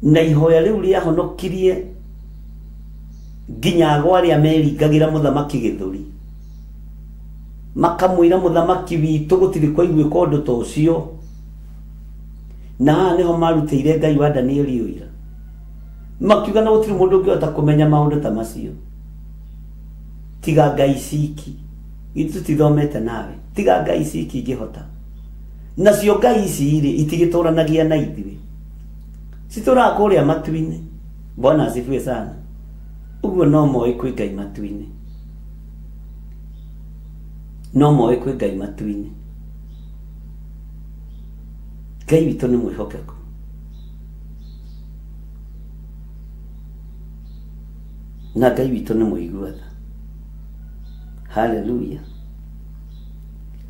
Na ihoya rĩu rĩahonokirie nginya ago arĩa meringagĩra mũthamaki gĩthũri, makamwĩra mũthamaki witũ gũtirĩ kwaiguĩka ũndũ ta ũcio. Na haha nĩho marutĩire Ngai wa Danieli ũira, makiuga na gũtirĩ mũndũ ũngĩhota kũmenya maũndũ ta macio tiga Ngai ciki. Ithuĩ tũtithomete nawe, tiga Ngai ciki ingĩhota. Nacio ngai ici rĩ, itigĩtũranagia na ithuĩ, citũraga kũrĩa matu-inĩ. Bwana asifiwe sana. Ũguo no moĩ kwĩ Ngai matu-inĩ, no moĩ kwĩ Ngai matu-inĩ. Ngai witũ nĩ mwĩhokeku. Na Ngai witũ nĩ mũigua tha. Haleluya.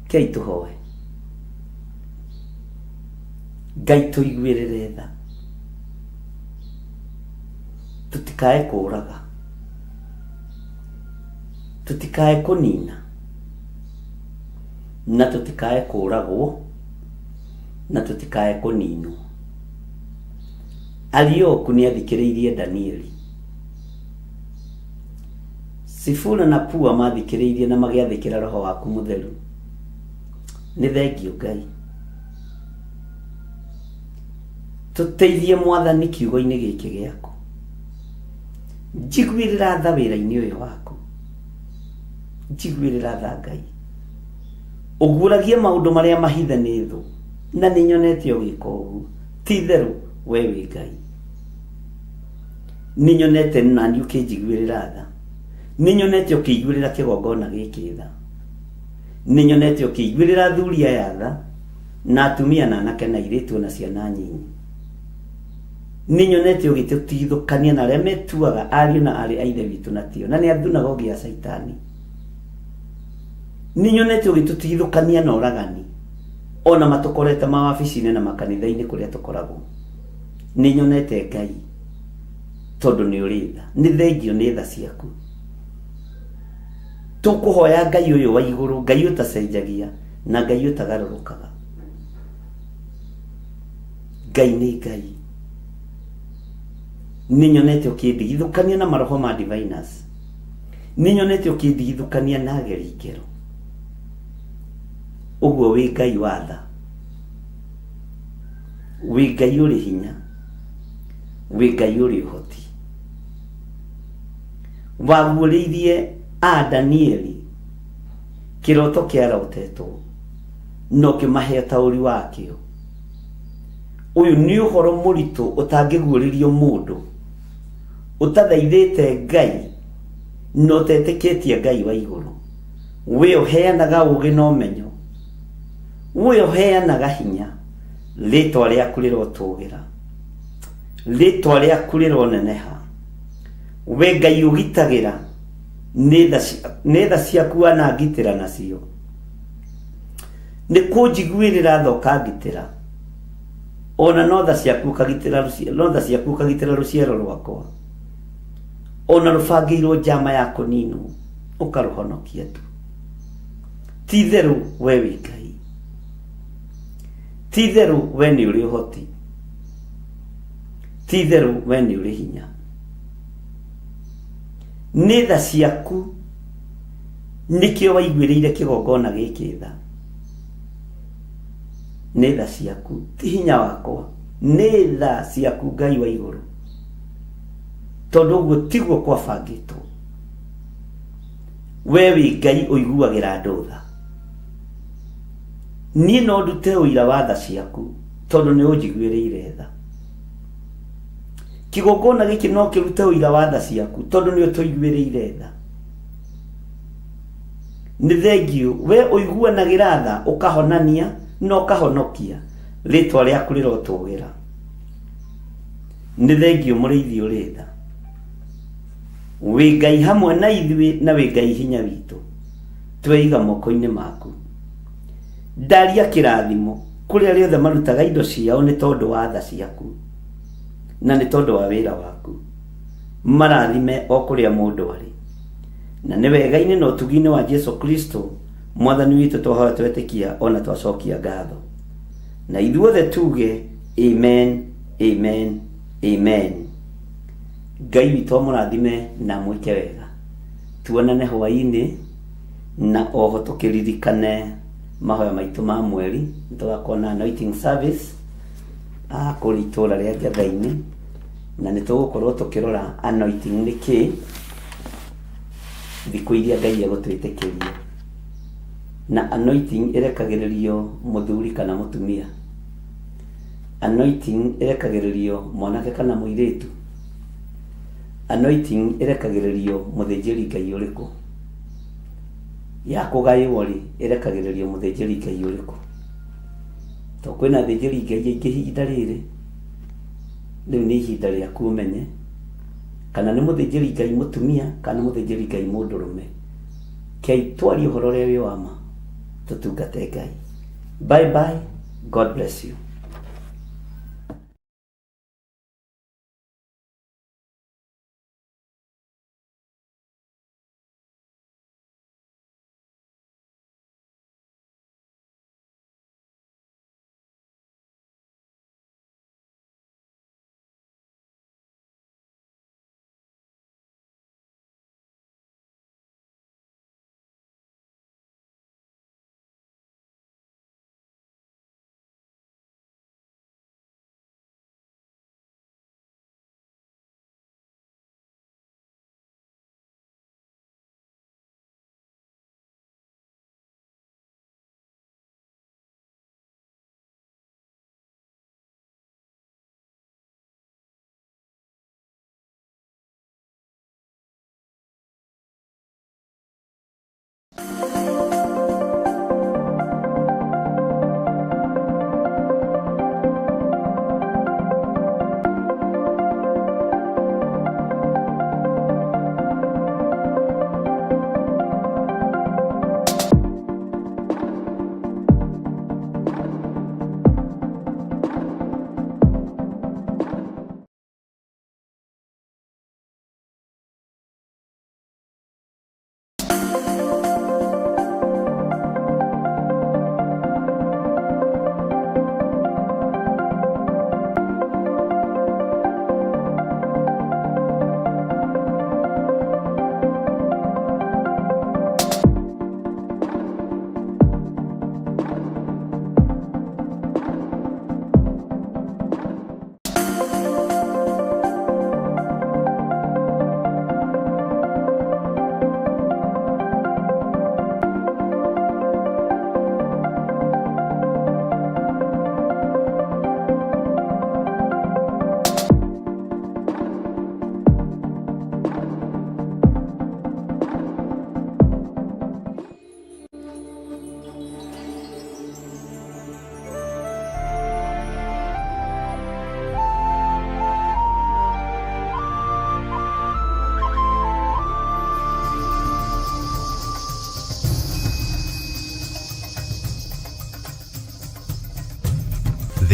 Kei tũhoe. Ngai tũiguĩrĩre tha. Tũtikae kũraga. Tũtikae kũnina. Na tũtikae kũragwo. Na tũtikae kũninwo. Arioku nĩ athikĩrĩirie Danieli. Sifura na Pua mathikĩrĩirie na magĩathĩkĩra roho waku mũtheru. Nĩ thengiũ Ngai. Tũteithie Mwathani kiugo-inĩ gĩkĩ gĩaku. Njiguĩrĩra tha wĩra-inĩ ũyũ waku. Njiguĩrĩra tha Ngai. Ũguũragie maũndũ marĩa mahithe nĩ thũ, na nĩ nyonete ũgĩka ũguo. Ti itherũ we wĩ Ngai. Nĩ nyonete nani ũkĩnjiguĩrĩra tha. Nĩ nyonete ũkĩiguĩrĩra kĩgongona gĩkĩ tha. Nĩ nyonete ũkĩiguĩrĩra athuri aya tha, na atumia na anake na airĩtu ona ciana nyinyi. Nĩ nyonete ũgĩtũtigithũkania na arĩa metuaga ariũ na aarĩ a Ithe witũ na tio, na nĩ athunagogi ya Caitani. Nĩ nyonete ũgĩtũtigithũkania na oragani, ona matũkorete mawabici-inĩ na makanitha-inĩ kũrĩa tũkoragwo. Nĩ nyonete Ngai, tondũ nĩ ũrĩ tha. Nĩ thengio nĩ tha ciaku. Tũkũhoya Ngai ũyũ wa igũrũ, Ngai ũtacenjagia na Ngai ũtagarũrũkaga. Ngai nĩ Ngai. Nĩ nyonete ũkĩndigithũkania na maroho ma diviners. Nĩ nyonete ũkĩndigithũkania na ageri ngero. Ũguo wĩ Ngai wa tha. Wĩ Ngai ũrĩ hinya. Wĩ Ngai ũrĩ ũhoti. Waguũrĩirie a Danieli kĩroto kĩarotetwo na ũkĩmahe ũtaũri wakĩo. Ũyũ nĩ ũhoro mũritũ ũtangĩguũrĩrio mũndũ ũtathaithĩte Ngai na ũtetĩkĩtie Ngai wa igũrũ. We ũheanaga ũũgĩ na ũmenyo. We ũheanaga hinya. Rĩtwa rĩaku rĩrotũgĩra. Rĩtwa rĩaku rĩroneneha. We Ngai ũgitagĩra nĩ tha ciaku wanangitĩra nacio. Nĩ kũnjiguĩrĩra tha ũkangitĩra. Ona no tha ciaku ũkagitĩra no tha ciaku ũkagitĩra rũciaro rwakwa. Ona rũbangĩirwo njama ya kũninwo ũkarũhonokia tu. Ti itherũ we wĩ Ngai. Ti itherũ we nĩ ũrĩ ũhoti. Ti itherũ we nĩ ũrĩ hinya. Nĩ tha ciaku nĩkĩo waiguĩrĩire kĩgongona gĩkĩ tha. Nĩ tha ciaku, ti hinya wakwa, nĩ tha ciaku Ngai wa igũrũ. Tondũ ũguo tiguo kwabangĩtwo. We wĩ Ngai ũiguagĩra andũ tha. Niĩ no ndute ũira wa tha ciaku tondũ nĩ ũnjiguĩrĩire tha. Kĩgongona gĩkĩ no kĩrute ũira wa tha ciaku tondũ nĩ ũtũiguĩrĩire tha. Nĩ thengiũ we ũiguanagĩra tha ũkahonania na ũkahonokia, rĩtwa rĩaku rĩrotũgĩra. Nĩ thengiũ mũrĩithi ũrĩ tha. Wĩ Ngai hamwe na ithuĩ na wĩ Ngai hinya witũ. Tweiga moko-inĩ maku. Ndaria kĩrathimo kũrĩ arĩa othe marutaga indo ciao nĩ tondũ wa tha ciaku na nĩ tondũ wa wĩra waku. Marathime o kũrĩa mũndũ arĩ. Na nĩ wega-inĩ na ũtugi-inĩ wa Jesu Kristo Mwathani witũ twahoya twetĩkia ona twacokia ngatho. Na ithuothe tuge amen, amen, amen. Ngai witũ amũrathime na amwĩke wega. Tuonane hwaĩ-inĩ na oho tũkĩririkane mahoya maitũ ma mweri. Nĩ tũgakorwo na anointing service kũrĩa itũra rĩa Njatha-inĩ na nĩ tũgũkorwo tũkĩrora anointing nĩ kĩĩ thikũ iria Ngai egũtwĩtĩkĩria. Na anointing ĩrekagĩrĩrio mũthuri kana mũtumia. Anointing ĩrekagĩrĩrio mwanake kana mũirĩtu. Anointing ĩrekagĩrĩrio mũthĩnjĩri Ngai ũrĩkũ. Ya kũgaywo rĩ, ĩrekagĩrĩrio mũthĩnjĩri Ngai ũrĩkũ. To kwĩna athĩnjĩri Ngai aingĩ ihinda rĩrĩ, rĩu nĩ ihinda rĩaku ũmenye kana nĩ mũthĩnjĩri Ngai mũtumia kana nĩ mũthĩnjĩri Ngai mũndũrũme. Kei twarie ũhoro ũrĩa wĩ wa ma, tũtungate Ngai. Bye bye, God bless you.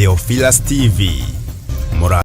Theophilus TV.